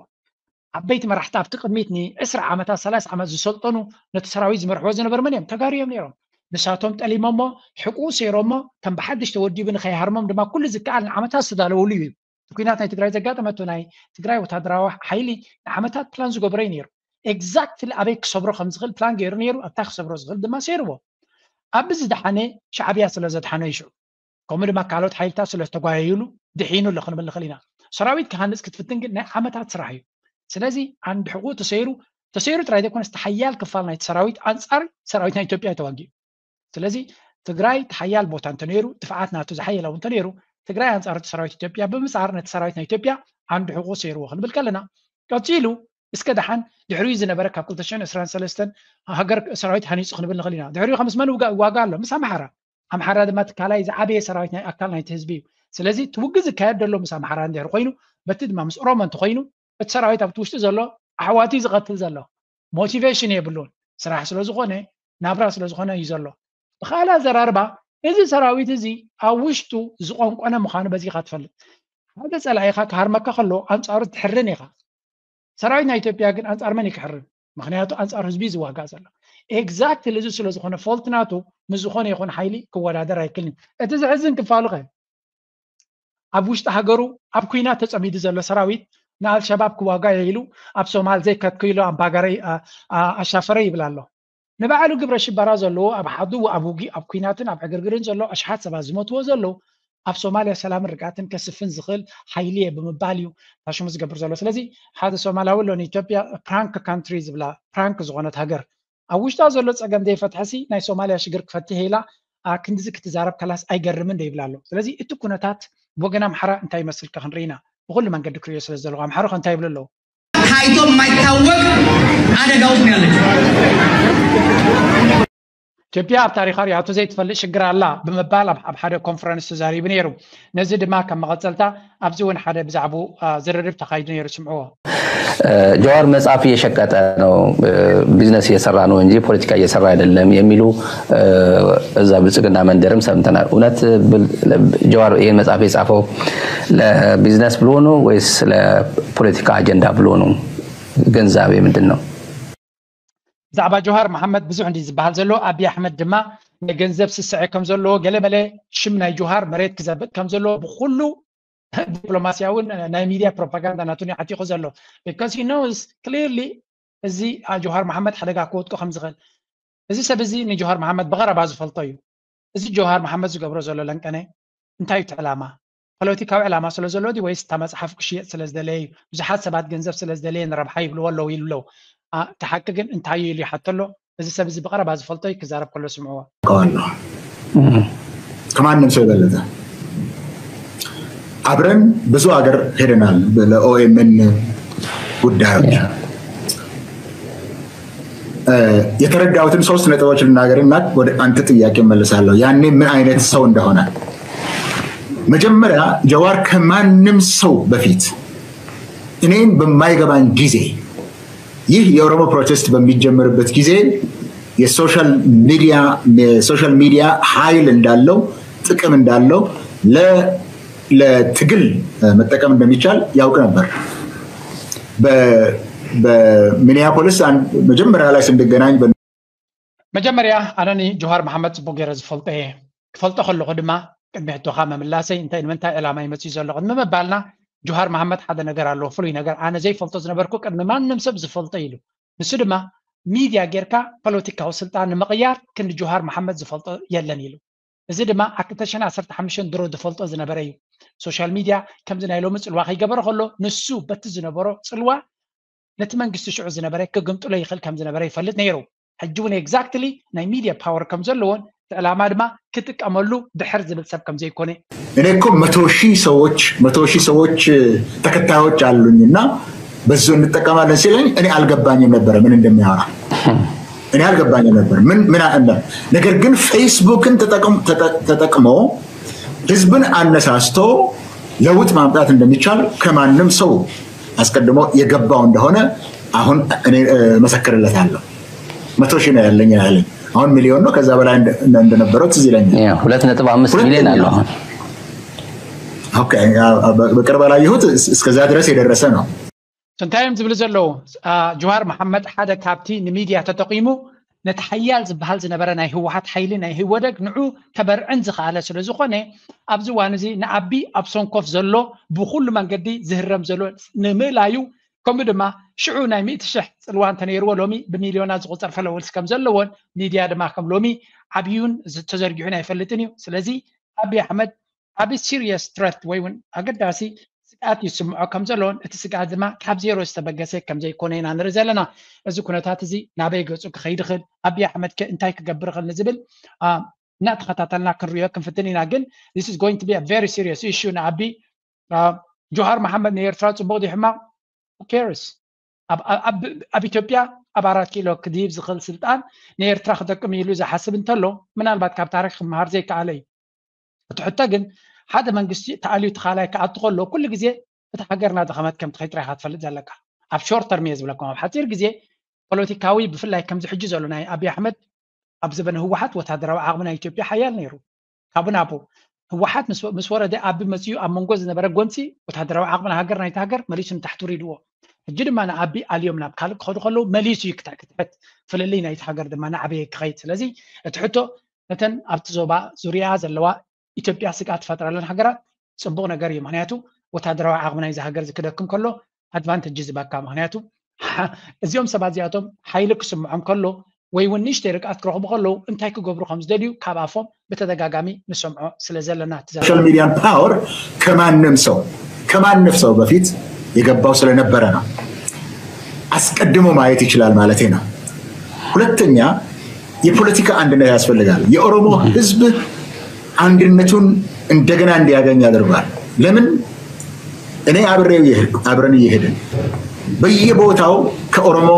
ዓበይቲ መራሕቲ ኣብቲ ቅድሚት ንዕስራ ዓመታት ሰላሳ ዓመት ዝሰልጠኑ ነቲ ሰራዊት ዝመርሕዎ ዝነበሩ መን እዮም? ተጋሩ እዮም ነይሮም። ንሳቶም ጠሊሞሞ ሕቁኡ ሰይሮሞ ከም ብሓድሽ ተወዲቡ ንኸይሃርሞም ድማ ኩሉ ዝከኣል ንዓመታት ዝተዳለውሉ እዩ። እቲ ኩናት ናይ ትግራይ ዘጋጠመቶ ናይ ትግራይ ወታደራዊ ሓይሊ ንዓመታት ፕላን ዝገበሮ እዩ ነይሩ። ኤግዛክትሊ ኣበይ ክሰብሮ ከም ዝኽእል ፕላን ገይሩ ነይሩ። ኣብታ ክሰብሮ ዝኽእል ድማ ሰይርዎ። ኣብ ዝደሓነ ሻዕብያ ስለ ዘድሓኖ እዩ ሽዑ። ከምኡ ድማ ካልኦት ሓይልታት ስለ ዝተጓየዩሉ ድሒኑ ኣሎ ክንብል ንኽእል ኢና። ሰራዊት ክሃንፅ ክትፍትን ግን ናይ ዓመታት ስራሕ እዩ። ስለዚ ዓንዲ ሕቁ ተሰይሩ ተሰይሩ ጥራይ ዘይኮነስ እቲ ሓያል ክፋል ናይቲ ሰራዊት ኣንፃር ሰራዊት ናይ ኢትዮጵያ ተዋጊኡ። ስለዚ ትግራይ እቲ ሓያል ቦታ እንተነይሩ ድፍዓት ናቱ ዝሓየለ እውን እንተነይሩ ትግራይ ኣንፃር እቲ ሰራዊት ኢትዮጵያ ብምፃር ነቲ ሰራዊት ናይ ኢትዮጵያ ዓንዲ ሕቁ ሰይርዎ ክንብል ከለና ቀፂሉ እስከ ደሓን ድሕሪኡ ዝነበረ ካብ ክልተ ሽሕን ዕስራን ሰለስተን ሃገር ሰራዊት ሃኒፁ ክንብል ንኽእል ኢና። ድሕሪኡ ከምስ መን ይዋጋ ኣሎ? ምስ ኣምሓራ። ኣምሓራ ድማ እቲ ካልኣይ ዝዓበየ ሰራዊት ናይ ኣካል ናይቲ ህዝቢ እዩ። ስለዚ እቲ ውግእ ዝካየድ ዘሎ ምስ ኣምሓራ እንድሕር ኮይኑ በቲ ድማ ምስ ኦሮሞ እንተኮይኑ እቲ ሰራዊት ኣብቲ ውሽጢ ዘሎ ኣሕዋት እዩ ዝቐትል ዘሎ። ሞቲቬሽን የብሉን። ስራሕ ስለ ዝኾነ ናብራ ስለ ዝኾነ እዩ ዘሎ። ብኻልእ ኣዘራርባ እዚ ሰራዊት እዚ ኣብ ውሽጡ ዝቆንቆነ ምዃኑ በዚኻ ትፈልጥ። ሓደ ፀላኢኻ ክሃርመካ ከሎ ኣንፃሩ ትሕርን ኢኻ። ሰራዊት ናይ ኢትዮጵያ ግን ኣንፃር መን እዩ ክሕርን? ምክንያቱ ኣንፃር ህዝቢ እዩ ዝዋጋእ ዘሎ። ኤግዛክትሊ እዚ ስለ ዝኾነ ፎልት ናቱ ምስ ዝኾነ ይኹን ሓይሊ ክወዳደር ኣይክልን። እቲ ዝሕዝን ክፋሉ ከ ኣብ ውሽጢ ሃገሩ ኣብ ኩናት ተፀሚዱ ዘሎ ሰራዊት ንኣልሸባብ ክዋጋ ኢሉ ኣብ ሶማል ዘይከድኩ ኢሉ ኣባጋረይ ኣሻፈረይ ይብል ኣሎ። ንባዕሉ ግብረ ሽበራ ዘለዎ ኣብ ሓዱ ኣብ ውጊእ ኣብ ኩናትን ኣብ ዕግርግርን ዘሎ ኣሽሓት ሰባት ዝመትዎ ዘለዉ ኣብ ሶማልያ ሰላምን ርግኣትን ከስፍን ዝኽእል ሓይሊ እየ ብምባል እዩ ታሽሙ ዝገብር ዘሎ። ስለዚ ሓደ ሶማላዊ ኣሎ ንኢትዮጵያ ፕራንክ ካንትሪ ዝብላ ፕራንክ ዝኾነት ሃገር ኣብ ውሽጣ ዘሎ ፀገም ዘይፈትሐሲ ናይ ሶማልያ ሽግር ክፈትሕ ኢላ ክንድዚ ክትዛረብ ከላስ ኣይገርምን ዶ ይብላ ኣሎ። ስለዚ እቲ ኩነታት ብወገን ኣምሓራ እንታይ ይመስልካ ክንርኢ ኢና። ብኩሉ መንገዲ ክርእዮ ስለ ዘለኹ ኣምሓሩ ከ እንታይ ይብሉ ኣለዉ? ታይቶ የማይታወቅ አደጋ ውስጥ ነው ያለችው። ኢትዮጵያ ኣብ ታሪኻ ሪኣቶ ዘይትፈልጥ ሽግር ኣላ ብምባል ኣብ ሓደ ኮንፈረንስ ተዛሪቡ ነይሩ። ነዚ ድማ ከም መቐፀልታ ኣብዚ እውን ሓደ ብዛዕባኡ ዝርርብ ተኻይዱ ነይሩ። ስምዕዎ። ጀዋር መጽሐፍ እየሸቀጠ ነው፣ ቢዝነስ እየሰራ ነው እንጂ ፖለቲካ እየሰራ አይደለም የሚሉ እዛ ብልጽግና መንደርም ሰምተናል። እውነት ጀዋር ይህን መጽሐፍ የጻፈው ለቢዝነስ ብሎ ነው ወይስ ለፖለቲካ አጀንዳ ብሎ ነው? ግንዛቤ ምንድን ነው? ብዛዕባ ጆሃር መሓመድ ብዙሕ እንዲ ዝበሃል ዘሎ፣ ኣብይ ኣሕመድ ድማ ናይ ገንዘብ ስስዐ ከም ዘለዎ፣ ገለመለ ሽም ናይ ጆሃር መሬት ክዘብጥ ከም ዘለዎ ብኩሉ ዲፕሎማስያውን ናይ ሚድያ ፕሮፓጋንዳ ናቱ ይዓቲቑ ዘሎ። Because he knows clearly እዚ ጆሃር መሓመድ ሓደጋ ክወድቁ ከም ዝኽእል። እዚ ሰብ እዚ ንጆሃር መሓመድ ብቐረባ ዝፈልጦ እዩ። እዚ ጆሃር መሓመድ ዝገብሮ ዘሎ ለንቀነ እንታይ እዩ እቲ ዕላማ? ፖለቲካዊ ዕላማ ስለ ዘሎ ድዩ ወይስ እታ መፅሓፍ ክሽየጥ ስለ ዝደለየ እዩ? ብዙሓት ሰባት ገንዘብ ስለ ዝደለየ ንረብሓ ይብልዎ ኣለዉ ኢሉ ኣለዉ። እቲ ሓቂ ግን እንታይ እዩ ኢሉ ይሓቶ ኣሎ። እዚ ሰብ እዚ ብቐረባ ዝፈልጦ እዩ፣ ክዛረብ ከሎ ስምዕዎ። ኣለሁ ከማንም ሰው የበለጠ አብረን ብዙ ሀገር ሄደናል። ለኦኤምን ጉዳዮች የተረዳሁትን ሶስት ነጥቦች ልናገርና ወደ አንተ ጥያቄ መልሳለሁ። ያኔ ምን አይነት ሰው እንደሆነ መጀመሪያ ጀዋር ከማንም ሰው በፊት እኔን በማይገባኝ ጊዜ ይህ የኦሮሞ ፕሮቴስት በሚጀመርበት ጊዜ የሶሻል ሚዲያ የሶሻል ሚዲያ ኃይል እንዳለው ጥቅም እንዳለው ለትግል መጠቀም እንደሚቻል ያውቅ ነበር። በሚኒያፖሊስ መጀመሪያ ላይ ስንገናኝ መጀመርያ ኣነ ንጆሃር መሓመድ ፅቡቅ ገይረ ዝፈልጦ እየ። ክፈልጦ ከለኹ ድማ ቅድሚ ሕቶኻ መምላሰይ እንታይ ንምንታይ ዕላማ ይመፅእ ዘሎ ቅድሚ ምባልና ጆሃር መሓመድ ሓደ ነገር ኣለዎ ፍሉይ ነገር ኣነ ዘይፈልጦ ዝነበርኩ ቅድሚ ማንም ሰብ ዝፈልጦ ኢሉ። ንሱ ድማ ሚድያ ጌርካ ፖለቲካዊ ስልጣን ንምቕያር ክንዲ ጆሃር መሓመድ ዝፈልጦ የለን ኢሉ። እዚ ድማ ኣብ ክልተ ሽሕን ዓሰርተ ሓሙሽተን ድሮ ዝፈልጦ ዝነበረ እዩ። ሶሻል ሚድያ ከምዚ ናይ ሎሚ ፅልዋ ከይገበረ ከሎ ንሱ በቲ ዝነበሮ ፅልዋ ነቲ መንግስቲ ሽዑ ዝነበረ ክግምጥሎ ይኽእል ከም ዝነበረ ይፈልጥ ነይሩ። ሕጂ እውን ኤግዛክትሊ ናይ ሚድያ ፓወር ከም ዘለዎን እቲ ዕላማ ድማ ክጥቀመሉ ድሕር ዝብል ሰብ ከም ዘይኮነ እኔ እኮ መቶ ሺህ ሰዎች መቶ ሺህ ሰዎች ተከታዮች አሉኝ እና በዙ እንጠቀማለን ሲለኝ እኔ አልገባኝም ነበረ ምን እንደሚያወራ እኔ አልገባኝም ነበር ምን ምን እንደ ነገር ግን ፌስቡክን ተጠቅሞ ህዝብን አነሳስቶ ለውጥ ማምጣት እንደሚቻል ከማንም ሰው አስቀድሞ የገባው እንደሆነ አሁን እኔ መሰክርለታለሁ። መቶ ሺህ ነው ያለኝ ያለኝ አሁን ሚሊዮን ነው ከዛ በላይ እንደነበረው ትዝ ይለኛል። ሁለት ነጥብ አምስት ሚሊዮን አለው አሁን። በቅርብ አላየሁት እስከዛ ድረስ የደረሰ ነው። እንታይ እዮም ዝብሉ ዘለዉ? ጆሃር መሓመድ ሓደ ካብቲ ንሚድያ ተጠቂሙ ነቲ ሓያል ዝበሃል ዝነበረ ናይ ህወሓት ሓይሊ ናይ ህወደግ ንዑ ከበርዕን ዝኸኣለ ስለ ዝኾነ ኣብዚ እዋን እዚ ንኣቢ ኣብ ሰንኮፍ ዘሎ ብኩሉ መንገዲ ዝህረም ዘሎ ንምእላዩ ከምኡ ድማ ሽዑ ናይ ሚእቲ ሽሕ ፅልዋ እንተነይርዎ ሎሚ ብሚልዮናት ዝቁፀር ፈለወልስ ከም ዘለዎን ሚድያ ድማ ከም ሎሚ ዓብዩን ተዘርጊሑን ኣይፈልጥን እዩ። ስለዚ ኣቢ ኣሕመድ ዓቢ ሲሪየስ ትረት ወይ እውን ኣገዳሲ ስግኣት ይስምዖ ከም ዘሎን እቲ ስግኣት ድማ ካብ ዜሮ ዝተበገሰ ከም ዘይኮነ ኢና ንርኢ ዘለና። እዚ ኩነታት እዚ ናበይ ገጹ ክኸይድ ይኽእል፣ ኣቢ ኣሕመድ ከ እንታይ ክገብር ይኽእል ንዝብል እናተኸታተልና ክንሪኦ ክንፍትን ኢና። ግን this is going to be a very serious issue ንኣቢ ጆሃር መሓመድ ንኤርትራ ጽቡቕ ድዩ ሕማቕ? Who cares? ኣብ ኢትዮጵያ ኣብ ኣራት ኪሎ ክድይብ ዝኽእል ስልጣን ንኤርትራ ክጠቅም ኢሉ ዝሓስብ እንተሎ ምናልባት ካብ ታሪክ ክመሃር ዘይከኣለ እዩ። እቲ ሕቶ ግን ሓደ መንግስቲ ተኣልዩ እቲ ካልኣይ ክኣቱ ከሎ ኩሉ ግዜ እቲ ሃገር እናደኸመት ከም ትኸይድ ጥራይ ኢኻ ትፈልጥ ዘለካ። ኣብ ሾርት ተርም እየ ዝብለኩም፣ ኣብ ሓፂር ግዜ ፖለቲካዊ ብፍላይ ከምዚ ሕጂ ዘሎ ናይ ኣብይ ኣሕመድ ኣብ ዘበነ ህወሓት ወታደራዊ ዓቕሚ ናይ ኢትዮጵያ ሓያል ነይሩ። ካብኡ ናብኡ ህወሓት ምስ ወረደ ኣቢ መፅኡ ኣብ መንጎ ዝነበረ ጎንፂ ወታደራዊ ዓቕሚ ናይ ሃገር ናይቲ ሃገር መሊሱ ንታሕቲ ውሪድዎ። ሕጂ ድማ ንኣቢ ኣልዮም ናብ ካልእ ክኸዱ ከለዉ መሊሱ እዩ ክትሕት ፍልልይ ናይቲ ሃገር ድማ ናዕበየ ክኸይድ። ስለዚ እቲ ሕቶ ነተን ኣብቲ ዞባ ዙርያ ዘለዋ ኢትዮጵያ ስግኣት ትፈጥረለን ሃገራት ፅቡቕ ነገር እዩ። ምክንያቱ ወታደራዊ ዓቕሚ ናይዚ ሃገር እዚ ክደክም ከሎ ኣድቫንተጅ ዝባካ ምክንያቱ እዚኦም ሰባት እዚኣቶም ሓይሊ ክስምዖም ከሎ ወይ እውን ንእሽተይ ርግኣት ክረኽቡ ከለዉ እንታይ ክገብሩ ከም ዝደልዩ ካብ ኣፎም ብተደጋጋሚ ንሰምዖ ስለ ዘለና እቲ ዘረባ። ሶሻል ሚዲያን ፓወር ከማንም ሰው ከማንም ሰው በፊት የገባው ስለነበረ ነው። አስቀድሞ ማየት ይችላል ማለት ነው። ሁለተኛ የፖለቲካ አንድነት ያስፈልጋል። የኦሮሞ ህዝብ አንድነቱን እንደገና እንዲያገኝ ያደርጋል። ለምን እኔ አብሬው እየሄድኩ አብረን እየሄድን በየቦታው ከኦሮሞ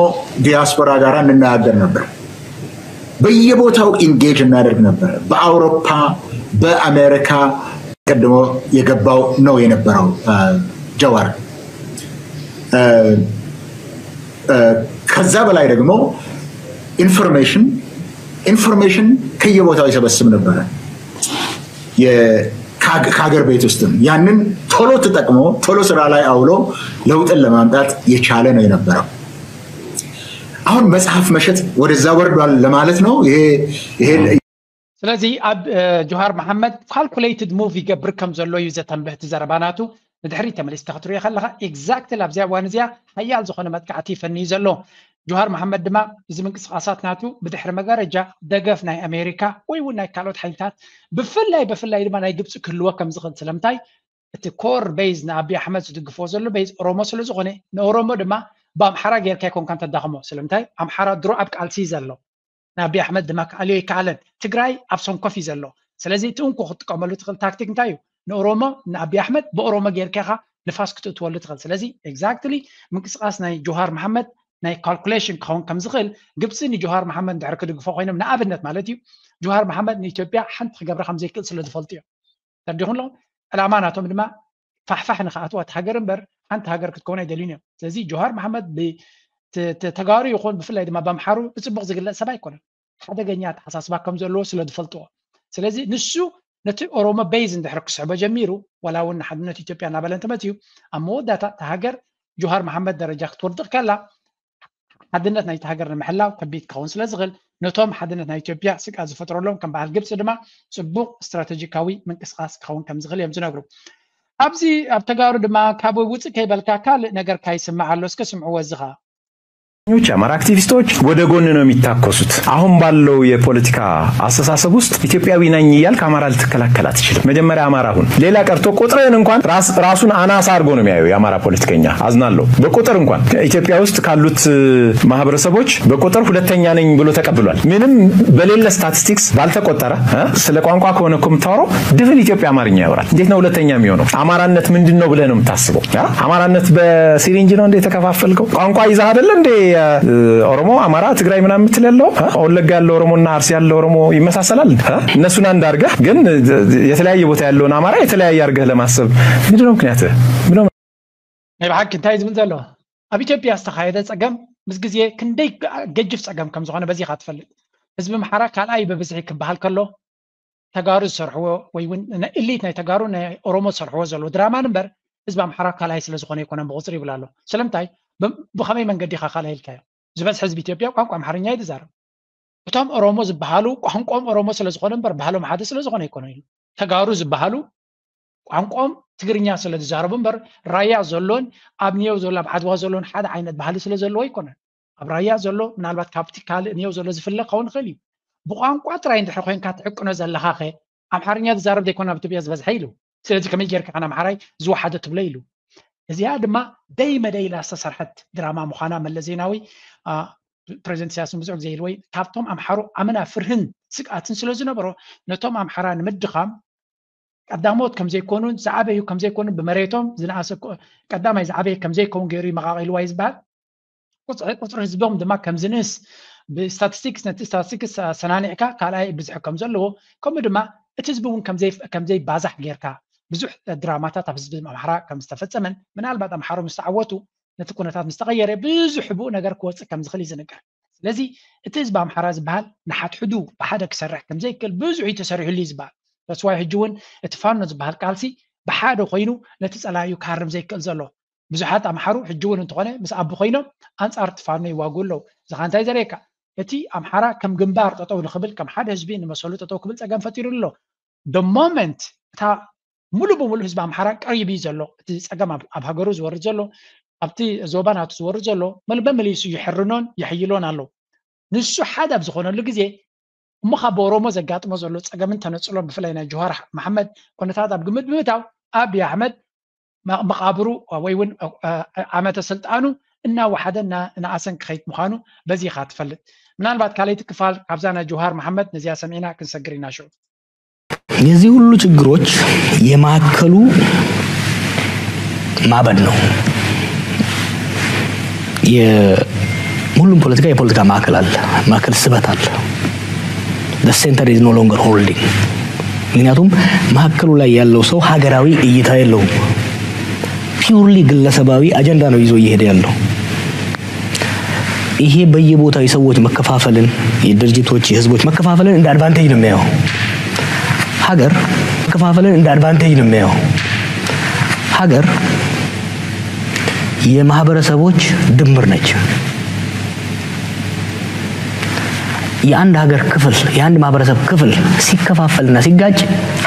ዲያስፖራ ጋር እንነጋገር ነበር። በየቦታው ኢንጌጅ እናደርግ ነበር። በአውሮፓ በአሜሪካ ቀድሞ የገባው ነው የነበረው ጀዋር። ከዛ በላይ ደግሞ ኢንፎርሜሽን ኢንፎርሜሽን ከየቦታው ይሰበስብ ነበረ። ከሀገር ቤት ውስጥም ያንን ቶሎ ተጠቅሞ ቶሎ ስራ ላይ አውሎ ለውጥን ለማምጣት የቻለ ነው የነበረው። አሁን መጽሐፍ መሸጥ ወደዛ ወርዷል ለማለት ነው። ይሄ ይሄ ስለዚ ኣብ ጆሃር መሓመድ ካልኩሌትድ ሙቭ ይገብር ከም ዘሎ እዩ ዘተንብህ እቲ ዘረባ ናቱ። ንድሕሪት ተመሊስካ ክትሪኦ ከለካ ኤግዛክትሊ ኣብዚኣ እዋን እዚኣ ሓያል ዝኾነ መጥቃዕቲ ይፈንዩ ዘሎ። ጆሃር መሓመድ ድማ እዚ ምንቅስቃሳት ናቱ ብድሕሪ መጋረጃ ደገፍ ናይ ኣሜሪካ ወይ እውን ናይ ካልኦት ሓይልታት ብፍላይ ብፍላይ ድማ ናይ ግብፂ ክህልዎ ከም ዝኽእል ስለምንታይ እቲ ኮር ቤዝ ንኣቢ ኣሕመድ ዝድግፎ ዘሎ ቤዝ ኦሮሞ ስለ ዝኾነ ንኦሮሞ ድማ ብኣምሓራ ጌርካ ይኮንካ እንተዳኽሞ ስለምንታይ ኣምሓራ ድሮ ኣብ ቃልሲ ዘሎ ንኣቢ ኣሕመድ ድማ ክኣልዮ ይከኣለን ትግራይ ኣብ ሰንኮፍ እዩ ዘሎ ስለዚ እቲ እንኮ ክትጥቀመሉ ትኽእል ታክቲክ እንታይ እዩ ንኦሮሞ ንኣቢ ኣሕመድ ብኦሮሞ ጌርካ ኢኻ ንፋስ ክትእትወሉ ትኽእል ስለዚ ኤግዛክትሊ ምንቅስቃስ ናይ ጆሃር መሓመድ ናይ ካልኩሌሽን ክኸውን ከም ዝኽእል ግብፂ ንጆሃር መሓመድ እንድሕር ክድግፎ ኮይኖም ንኣብነት ማለት እዩ ጆሃር መሓመድ ንኢትዮጵያ ሓንቲ ክገብራ ከም ዘይክእል ስለ ዝፈልጡ እዮም ተረዲኹም ኣለኹም ዕላማ ናቶም ድማ ፋሕፋሕ ንክኣትዋ እቲ ሃገር እምበር ሓንቲ ሃገር ክትከውን ኣይደልዩን እዮም ስለዚ ጆሃር መሓመድ ተጋሩ ይኹን ብፍላይ ድማ በምሓሩ ብፅቡቅ ዝግለፅ ሰብ ኣይኮነን ሓደገኛ ኣተሓሳስባ ከም ዘለዎ ስለ ዝፈልጥዎ ስለዚ ንሱ ነቲ ኦሮሞ ቤዝ እንድሕር ክስሕቦ ጀሚሩ ዋላ እውን ንሓድነት ኢትዮጵያ እናበለ እንተመፅዩ ኣብ መወዳእታ እቲ ሃገር ጆሃር መሓመድ ደረጃ ክትወድቕ ከላ ሓድነት ናይቲ ሃገር ንምሕላው ከቢድ ክኸውን ስለ ዝኽእል ነቶም ሓድነት ናይ ኢትዮጵያ ስግኣት ዝፈጥረሎም ከም በዓል ግብፂ ድማ ፅቡቕ ስትራቴጂካዊ ምንቅስቃስ ክኸውን ከም ዝኽእል እዮም ዝነግሩ ኣብዚ ኣብ ተጋሩ ድማ ካብ ውፅእ ከይበልካ ካልእ ነገር ካይስማዕ ኣሎ እስከ ስምዕዎ እዚ ኸዓ ኞች የአማራ አክቲቪስቶች ወደ ጎን ነው የሚታኮሱት። አሁን ባለው የፖለቲካ አስተሳሰብ ውስጥ ኢትዮጵያዊ ነኝ እያልክ አማራ ልትከላከል አትችልም። መጀመሪያ አማራ ሁን። ሌላ ቀርቶ ቁጥርህን እንኳን ራሱን አናሳ አድርጎ ነው የሚያየው የአማራ ፖለቲከኛ። አዝናለሁ። በቁጥር እንኳን ኢትዮጵያ ውስጥ ካሉት ማህበረሰቦች በቁጥር ሁለተኛ ነኝ ብሎ ተቀብሏል። ምንም በሌለ ስታቲስቲክስ ባልተቆጠረ ስለ ቋንቋ ከሆነ እኮ የምታወራው ድፍን ኢትዮጵያ አማርኛ ያወራል። እንዴት ነው ሁለተኛ የሚሆነው? አማራነት ምንድን ነው ብለህ ነው የምታስበው? አማራነት በሲሪንጅ ነው እንዴ የተከፋፈልከው? ቋንቋ ይዘህ አይደለ እንዴ ኦሮሞ፣ አማራ፣ ትግራይ ምናምን የምትል ያለው? ወለጋ ያለው ኦሮሞና አርሲ ያለው ኦሮሞ ይመሳሰላል? እነሱን አንድ አድርገህ ግን የተለያየ ቦታ ያለውን አማራ የተለያየ አድርገህ ለማሰብ ምንድነው ምክንያትህ? ናይ ብሓቂ እንታይ ዝብል ዘሎ ኣብ ኢትዮጵያ ዝተኻየደ ፀገም ምስ ግዜ ክንደይ ገጅፍ ፀገም ከም ዝኾነ በዚ ኢኻ ትፈልጥ ህዝቢ ምሓራ ካልኣይ ብብዝሒ ክበሃል ከሎ ተጋሩ ዝሰርሕዎ ወይ እውን ኢሊት ናይ ተጋሩ ናይ ኦሮሞ ዝሰርሕዎ ዘለዎ ድራማ እምበር ህዝቢ ኣምሓራ ካልኣይ ስለ ዝኾነ ኣይኮነን ብቁፅሪ ይብል ኣሎ ስለምንታይ ብኸመይ መንገዲ ኢኻ ካልኣይ ኢልካዮ ዝበዝሒ ህዝቢ ኢትዮጵያ ቋንቋ ኣምሓርኛ እዩ ዝዛረብ እቶም ኦሮሞ ዝበሃሉ ቋንቋኦም ኦሮሞ ስለ ዝኾነ እምበር ባህሎም ሓደ ስለ ዝኾነ ኣይኮነን ኢሉ ተጋሩ ዝበሃሉ ቋንቋኦም ትግርኛ ስለ ዝዛረቡ እምበር ራያ ዘሎን ኣብ ኒዮው ዘሎ ኣብ ዓድዋ ዘሎን ሓደ ዓይነት ባህሊ ስለ ዘለዎ ኣይኮነን ኣብ ራያ ዘሎ ምናልባት ካብቲ ካልእ ኒዮው ዘሎ ዝፍለ ክኸውን ይኽእል እዩ ብቋንቋ ጥራይ እንድሕር ኮይንካ ትዕቅኖ ዘለኻ ኸ ኣምሓርኛ ዝዛረብ ዘይኮነ ኣብ ኢትዮጵያ ዝበዝሐ ኢሉ ስለዚ ከመይ ጌርካ ከን ኣምሓራይ ዝወሓደ ትብሎ ኢሉ እዚኣ ድማ ደይ መደይ ኢላ ዝተሰርሐት ድራማ ምዃና መለስ ዜናዊ ፕሬዚደንት ኢሳያስ ብዙሕ ግዜ ኢልወይ ካብቶም ኣምሓሩ ኣመና ፍርህን ስግኣትን ስለ ዝነበሮ ነቶም ኣምሓራ ንምድኻም ቀዳሞት ከም ዘይኮኑን ዝዓበዩ ከም ዘይኮኑን ብመሬቶም ዝነኣሰ ቀዳማይ ዝዓበየ ከም ዘይከውን ገይሩ ይመቓቒልዋ እዩ ዝበሃል። ቁፅሪ ህዝቦም ድማ ከም ዝንእስ ብስታቲስቲክስ ነቲ ስታቲስቲክስ ኣሰናኒዕካ ካልኣይ ብዝሒ ከም ዘለዎ ከምኡ ድማ እቲ ህዝቢ እውን ከም ዘይባዛሕ ጌርካ ብዙሕ ድራማታት ኣብ ህዝቢ ኣምሓራ ከም ዝተፈፀመን ምናልባት ኣምሓሩ ምስ ተዓወቱ ነቲ ኩነታት ምስ ተቐየረ ብዙሕ ሕቡእ ነገር ክወፅእ ከም ዝኽእል እዩ ዝንገር። ስለዚ እቲ ህዝቢ ኣምሓራ ዝበሃል ንሓድሕዱ ብሓደ ክሰርሕ ከም ዘይክእል ብዙሕ እዩ ተሰሪሑሉ እዩ ዝበሃል። ተስዋይ ሕጂ እውን እቲ ፋኖ ዝበሃል ቃልሲ ብሓደ ኮይኑ ነቲ ፀላኢኡ ክሃርም ዘይክእል ዘሎ። ብዙሓት ኣምሓሩ ሕጂ እውን እንተኾነ ምስ ኣቢ ኮይኖም ኣንፃር እቲ ፋኖ ይዋግኡ ኣለዉ። እዚ ኸዓ እንታይ ዘርእየካ? እቲ ኣምሓራ ከም ግንባር ጠጠው ንኽብል ከም ሓደ ህዝቢ ንመሰሉ ጠጠው ክብል ፀገም ፈጢሩ ኣሎ። ደ ሞመንት እታ ሙሉ ብሙሉ ህዝቢ ኣምሓራ ቀሪቡ እዩ ዘሎ እቲ ፀገም ኣብ ሃገሩ ዝወርድ ዘሎ ኣብቲ ዞባ ናቱ ዝወርድ ዘሎ መሊሱ ይሕርኖን ይሕይሎን ኣሎ። ንሱ ሓደ ኣብ ዝኾነሉ ግዜ እሞ ካብ ብኦሮሞ ዘጋጥሞ ዘሎ ፀገምን ተነፅሎን ብፍላይ ናይ ጆሃር መሓመድ ኩነታት ኣብ ግምት ብምእታው ኣብይ ኣሕመድ መቃብሩ ወይ እውን ዓመተ ስልጣኑ እናወሓደ እናኣሰን ክኸይድ ምዃኑ በዚ ኢኻ ትፈልጥ። ምናልባት ካልኣይቲ ክፋል ካብዛ ናይ ጆሃር መሓመድ ነዚኣ ሰሚዕና ክንሰግር ኢና ሽዑ። የዚህ ሁሉ ችግሮች የማዕከሉ ማበድ ነው። ሁሉም ፖለቲካ የፖለቲካ ማዕከል አለ፣ ማዕከል ስበት አለ። The center is no longer holding። ምክንያቱም ማዕከሉ ላይ ያለው ሰው ሀገራዊ እይታ የለውም። ፒውርሊ ግለሰባዊ አጀንዳ ነው ይዞ እየሄደ ያለው። ይሄ በየቦታው የሰዎች መከፋፈልን የድርጅቶች የህዝቦች መከፋፈልን እንደ አድቫንቴጅ ነው የሚያየው። ሀገር መከፋፈልን እንደ አድቫንቴጅ ነው የሚያየው። ሀገር የማህበረሰቦች ድምር ነች። የአንድ ሀገር ክፍል፣ የአንድ ማህበረሰብ ክፍል ሲከፋፈልና ሲጋጭ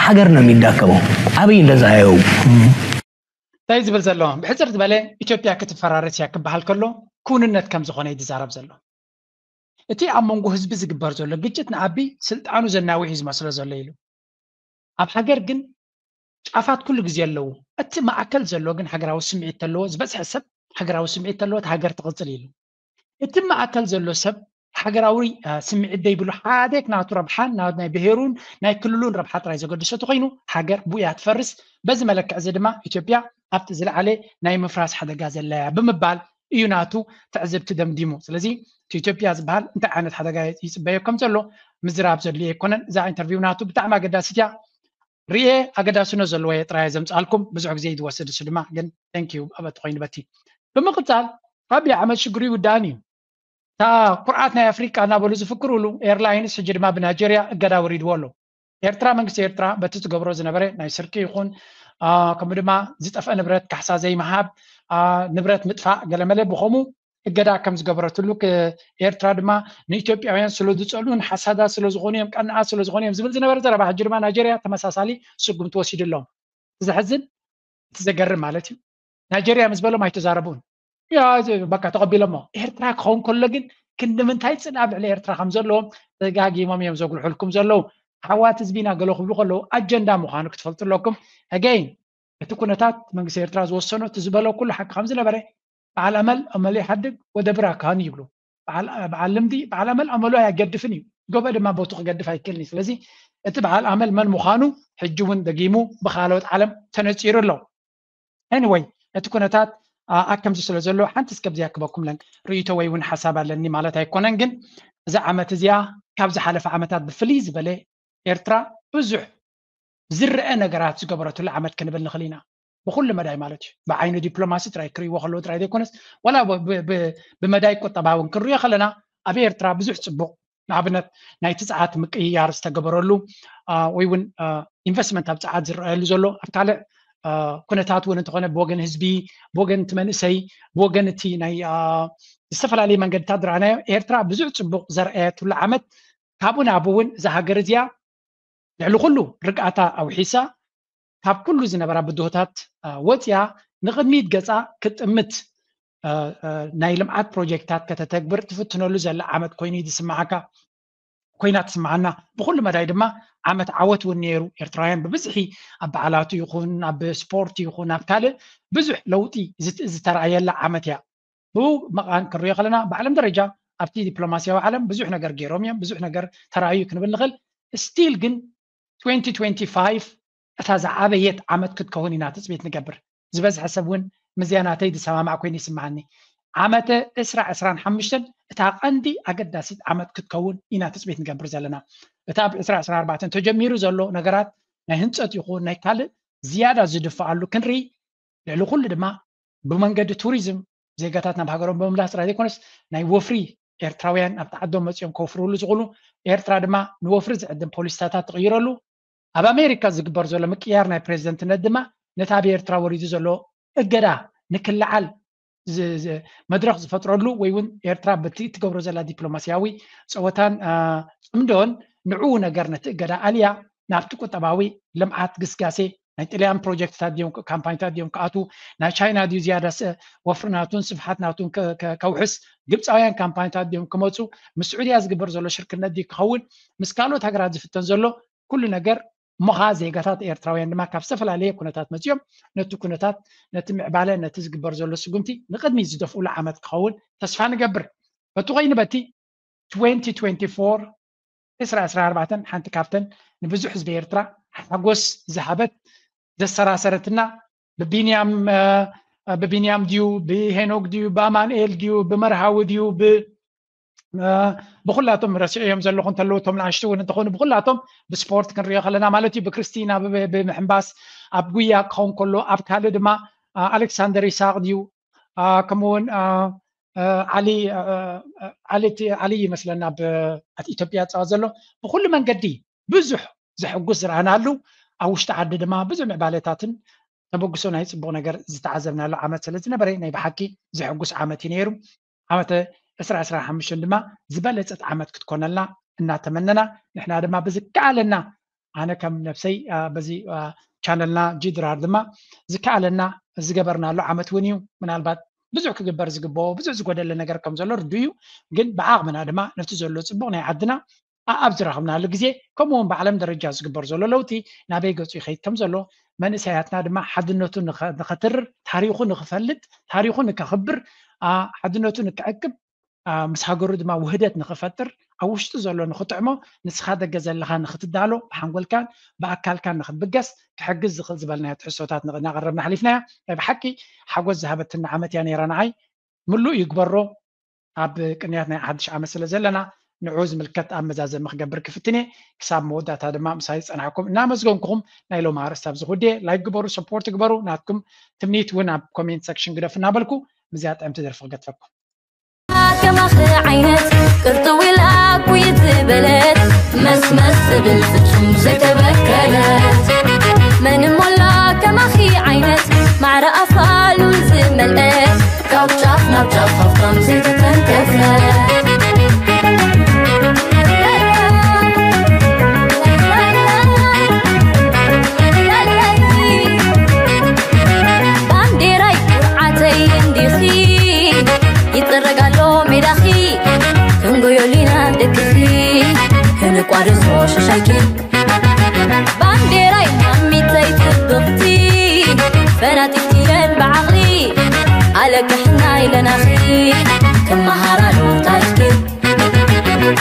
ሀገር ነው የሚዳከመው። አብይ እንደዛ ያየው። እንታይ ዝብል ዘሎ? ብሕፅር ዝበለ ኢትዮጵያ ክትፈራረስ እያ ክበሃል ከሎ ክውንነት ከም ዝኾነ እዩ ዝዛረብ ዘሎ። እቲ ኣብ መንጎ ህዝቢ ዝግበር ዘሎ ግጭት ንኣቢ ስልጣኑ ዘናውሕ እዩ ዝመስሎ ዘሎ ኢሉ። ኣብ ሃገር ግን ጫፋት ኩሉ ግዜ ኣለዉ። እቲ ማእከል ዘሎ ግን ሃገራዊ ስምዒት ተለዎ ዝበዝሐ ሰብ ሃገራዊ ስምዒት ተለዎ እቲ ሃገር ትቕፅል ኢሉ። እቲ ማእከል ዘሎ ሰብ ሃገራዊ ስምዒት ደይብሉ ሓደ ናቱ ረብሓን ናይ ብሄሩን ናይ ክልሉን ረብሓ ጥራይ ዘገድሶ ተኮይኑ ሃገር ብኡ እያ ትፈርስ። በዚ መለክዕ እዚ ድማ ኢትዮጵያ ኣብቲ ዝለዓለ ናይ ምፍራስ ሓደጋ ዘላ እያ ብምባል እዩ ናቱ ትዕዝብቲ ደምዲሙ። ስለዚ እቲ ኢትዮጵያ ዝበሃል እንታይ ዓይነት ሓደጋ ይፅበዮ ከም ዘሎ ምዝራብ ዘድልዮ ኣይኮነን። እዛ ኢንተርቪው ናቱ ብጣዕሚ ኣገዳሲት እያ። ርኤ ኣገዳስነት ዘለዎ እየ ጥራይ ዘምፅኣልኩም። ብዙሕ ግዜ እዩ ዝወስድ እሱ ድማ ግን thank you ኣበቲ ኮይኑ በቲ ብምቕፃል ኣቢ ኣሕመድ ሽግሩ ይውዳእን እዩ። እታ ኩርዓት ናይ ኣፍሪቃ እናበሉ ዝፍክሩሉ ኤርላይንስ ሕጂ ድማ ብናይጀርያ እገዳ ወሪድዎ ኣሎ። ኤርትራ መንግስቲ ኤርትራ በቲ ዝገብሮ ዝነበረ ናይ ስርቂ ይኹን ከምኡ ድማ ዝጠፍአ ንብረት ካሕሳ ዘይምሃብ ንብረት ምጥፋእ ገለመለ ብኸምኡ እገዳ ከም ዝገበረትሉ ኤርትራ ድማ ንኢትዮጵያውያን ስለ ዝፀልኡን ሓሳዳት ስለ ዝኾኑ እዮም ቀናኣት ስለ ዝኾኑ እዮም ዝብል ዝነበረ ዘረባ ሕጂ ድማ ናይጀርያ ተመሳሳሊ ስጉምቲ ወሲዱ ኣለዎም። እቲ ዘሕዝን እቲ ዘገርም ማለት እዩ ናይጀርያ ምስ በሎም ኣይተዛረቡን በቃ ተቐቢሎሞ። ኤርትራ ክኸውን ከሎ ግን ክንዲ ምንታይ ፅልኣት ልዕሊ ኤርትራ ከም ዘለዎም ደጋጊሞም እዮም ዘጉልሑልኩም ዘለዉ። ኣሕዋት ህዝቢና ገለ ክብሉ ከለዉ ኣጀንዳ ምዃኑ ክትፈልጡ ኣለኩም። Again እቲ ኩነታት መንግስቲ ኤርትራ ዝወሰኖ እቲ ዝበሎ ኩሉ ሓቂ ከም ዝነበረ በዓል ኣመል ኣመሉ ይሓድግ ወደ ብራ ካህን ይብሉ። በዓል ልምዲ በዓል ኣመል ኣመሉ ኣያገድፍን እዩ። ጎበ ድማ ቦቱ ክገድፍ ኣይክእልን እዩ። ስለዚ እቲ በዓል ኣመል መን ምዃኑ ሕጂ እውን ደጊሙ ብካልኦት ዓለም ተነፂሩ ኣሎ። Anyway እቲ ኩነታት ኣከምዚ ስለ ዘሎ ሓንቲ እስከብዚኣ ክበኩም ለን ርእይቶ ወይ እውን ሓሳብ ኣለኒ ማለት ኣይኮነን። ግን እዛ ዓመት እዚኣ ካብ ዝሓለፈ ዓመታት ብፍልይ ዝበለ ኤርትራ ብዙሕ ዝረአ ነገራት ዝገበረትሉ ዓመት ክንብል ንኽእል ኢና። ብኩሉ መዳይ ማለት እዩ። ብዓይኒ ዲፕሎማሲ ጥራይ ክርእይዎ ከለዉ ጥራይ ዘይኮነስ ዋላ ብመዳይ ቁጠባ እውን ክንሪኦ ከለና ኣብ ኤርትራ ብዙሕ ፅቡቕ ንኣብነት ናይቲ ፀዓት ምቅይያር ዝተገበረሉ ወይ እውን ኢንቨስትመንት ኣብ ፀዓት ዝረኣየሉ ዘሎ ኣብ ካልእ ኩነታት እውን እንተኾነ ብወገን ህዝቢ ብወገን እቲ መንእሰይ ብወገን እቲ ናይ ዝተፈላለዩ መንገድታት ዝረኣናዮ ኤርትራ ብዙሕ ፅቡቕ ዘርኣየትሉ ዓመት ካብኡ ናብ እውን እዛ ሃገር እዚኣ ልዕሊ ኩሉ ርግኣታ ኣውሒሳ ካብ ኩሉ ዝነበራ ብድሆታት ወፅያ ንቕድሚት ገፃ ክትጥምት ናይ ልምዓት ፕሮጀክታት ከተተግብር ትፍትነሉ ዘላ ዓመት ኮይኑ እዩ ዝስምዓካ ኮይና ትስምዓና። ብኩሉ መዳይ ድማ ዓመት ዓወት እውን ነይሩ። ኤርትራውያን ብብዝሒ ኣብ በዓላቱ ይኹን ኣብ ስፖርት ይኹን ኣብ ካልእ ብዙሕ ለውጢ ዝተረኣየላ ዓመት እያ። ብኡ መቓን ክንሪኦ ከለና ብዓለም ደረጃ ኣብቲ ዲፕሎማስያዊ ዓለም ብዙሕ ነገር ገይሮም እዮም፣ ብዙሕ ነገር ተራእዩ ክንብል ንኽእል። ስቲል ግን twenty twenty-five እታ ዝዓበየት ዓመት ክትከውን ኢና ትፅቢት ንገብር። ዝበዝሐ ሰብ እውን ምዝያ ናተይ ዝሰማማዕ ኮይኑ ይስምዓኒ። ዓመተ ዕስራ ዕስራን ሓሙሽተን እታ ቀንዲ ኣገዳሲት ዓመት ክትከውን ኢና ትፅቢት ንገብር ዘለና። እታ ብ ዕስራ ዕስራ ኣርባዕተን ተጀሚሩ ዘሎ ነገራት ናይ ህንፀት ይኹን ናይ ካልእ ዝያዳ ዝድፍኣሉ ክንርኢ ልዕሊ ኩሉ ድማ ብመንገዲ ቱሪዝም ዜጋታት ናብ ሃገሮም ብምምላስ ጥራይ ዘይኮነስ ናይ ወፍሪ ኤርትራውያን ኣብቲ ዓዶም መፂኦም ከውፍርሉ ዝኽእሉ ኤርትራ ድማ ንወፍሪ ዝዕድም ፖሊሲታት ትቕይረሉ ኣብ ኣሜሪካ ዝግበር ዘሎ ምቅያር ናይ ፕሬዚደንትነት ድማ ነቲ ኣብ ኤርትራ ወሪዱ ዘሎ እገዳ ንክለዓል መድረኽ ዝፈጥረሉ ወይ እውን ኤርትራ በቲ ትገብሮ ዘላ ዲፕሎማስያዊ ፀወታን ፅምዶን ንዕኡ ነገር ነቲ እገዳ ኣልያ ናብቲ ቁጠባዊ ልምዓት ግስጋሴ ናይ ጥልያን ፕሮጀክትታት ድዮም ካምፓኒታት ድዮም ክኣትዉ ናይ ቻይና ድዩ ዝያዳ ወፍሪ ናቱን ስፍሓት ናቱን ከውሕስ ግብፃውያን ካምፓኒታት ድዮም ክመፁ ምስ ስዑድያ ዝግበር ዘሎ ሽርክነት ድዩ ክኸውን ምስ ካልኦት ሃገራት ዝፍተን ዘሎ ኩሉ ነገር እሞኻ ዜጋታት ኤርትራውያን ድማ ካብ ዝተፈላለየ ኩነታት መፂኦም ነቲ ኩነታት ነቲ ምዕባለ ነቲ ዝግበር ዘሎ ስጉምቲ ንቅድሚት ዝደፍኡሉ ዓመት ክኸውን ተስፋ ንገብር። በቲ ኮይኑ በቲ twenty twenty-four ዕስራ ዕስራ ኣርባዕተን ሓንቲ ካብተን ንብዙሕ ህዝቢ ኤርትራ ሓጎስ ዝሃበት ዘሰራሰረትና ብቢንያም ብቢንያም ድዩ ብሄኖክ ድዩ ብኣማንኤል ድዩ ብመርሃዊ ድዩ ብኩላቶም ረሲዐዮም ዘለኹ እንተለዉ እቶም ንኣሽቱ እውን እንተኾኑ ብኩላቶም ብስፖርት ክንሪኦ ከለና ማለት እዩ ብክርስቲና ብምሕንባስ ኣብ ጉያ ክኸውን ከሎ ኣብ ካልእ ድማ ኣሌክሳንደር ይስሃቅ ድዩ ከምኡውን ዓሊ ዓሊ ይመስለና ኣብ ኢትዮጵያ ዝፃወት ዘሎ ብኩሉ መንገዲ ብዙሕ ዘሐጉስ ዝረኣናሉ ኣብ ውሽጢ ዓዲ ድማ ብዙሕ ምዕባለታትን ተበግሶ ናይ ፅቡቅ ነገር ዝተዓዘብናሉ ዓመት ስለ ዝነበረ ናይ ብሓቂ ዘሐጉስ ዓመት እዩ ነይሩ። ዓመተ ዕስራ ዕስራ ሓሙሽተ ድማ ዝበለፀት ዓመት ክትኮነልና እናተመነና፣ ንሕና ድማ ብዝከኣለና፣ ኣነ ከም ነብሰይ በዚ ቻነልና ጂ ድራር ድማ ዝከኣለና ዝገበርናሉ ዓመት እውን እዩ። ምናልባት ብዙሕ ክግበር ዝግበኦ ብዙሕ ዝጎደለ ነገር ከም ዘሎ ርዱ እዩ። ግን ብዓቕምና ድማ ነቲ ዘሎ ፅቡቕ ናይ ዓድና ኣብ ዝረኽብናሉ ግዜ፣ ከምኡ እውን ብዓለም ደረጃ ዝግበር ዘሎ ለውጢ ናበይ ገፁ ይኸይድ ከም ዘሎ፣ መንእሰያትና ድማ ሓድነቱ ንኸትርር፣ ታሪኹ ንክፈልጥ፣ ታሪኹ ንከኽብር፣ ሓድነቱ ንክዕቅብ፣ ምስ ሃገሩ ድማ ውህደት ንክፈጥር፣ ኣብ ውሽጡ ዘሎ ንክጥዕሞ፣ ንስኻ ደገ ዘለኻ ንክትዳሎ፣ ብሓንጎልካን ብኣካልካን ንክትብገስ ክሕግዝ ዝኽእል ዝበልናዮ ትሕዝቶታት እናቕረብና ሓሊፍናዮ። ናይ ብሓቂ ሓጎስ ዝሃበትና ዓመት እያ ነይራ ንዓይ። ምሉእ ይግበሮ። ኣብ ቅንያት ናይ ሓድሽ ዓመት ስለ ዘለና ንዑ ዝምልከት ኣብ መዛዘሚ ክገብር ክፍትን እየ። ክሳብ መወዳእታ ድማ ምሳይ ዝጸናሕኩም እናመስገንኩኹም ናይ ሎም ኣርእስቲ ኣብዚ ክውድየ። ላይክ ግበሩ፣ ሰፖርት ግበሩ፣ ናትኩም ትምኒት እውን ኣብ ኮሜንት ሰክሽን ግደፉ እናበልኩ ምስዚኣ ጥዕምቲ ደርፊ ክገትፈኩም። ከማኺ ዓይነት ቅርጥው ኢላ ኩይት ዝበለት መስመስ ትብል ፍጹም ዘይተበከለት መን እሞ ኣላ ከማኺ ዓይነት ማዕረ ኣፋሉ ዝመልአት ካብ ጫፍ ናብ ጫፍ ሃፍታም ዘይተተንከፈት ባንዴራይ ኩርዓተይ እንዲኺ ይጥረግ ኣሎ ሜዳኺ ክንጎዮ ሊና ደቅኺ ክንቋደሶ ሽሻይኪ ባንዴራይ ማሚተይ ጽብቕቲ ፈናጢትየን ብዓቕሊ ኣለቅሕና ኢለናኺ ክመሃራሉ ታሪኽኪ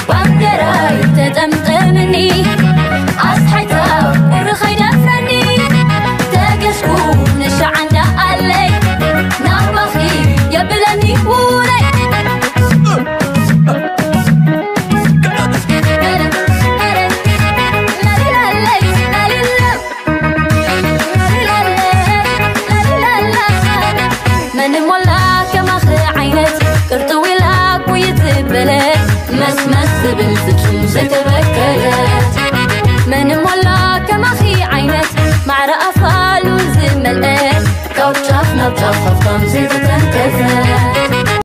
ባንዴራይ ተጠምጠምኒ ኣስሓይታ ቁሪ ኸይደፍረኒ ተገስኩ ንሻዕ እንዳ ኣለይ ናባኺ የብለኒ ውረይ መን ሞላ ከማኺ ዓይነት ቅርጥው ኢላ ኩይት ዝበለት መስመስ ትብል ፍጹም ዘይተበከለት መን ሞላ ከማኺ ዓይነት ማዕረ ኣፋሉ ዝመልአት ካብ ጫፍ ናብ ጫፍ ሃፍታም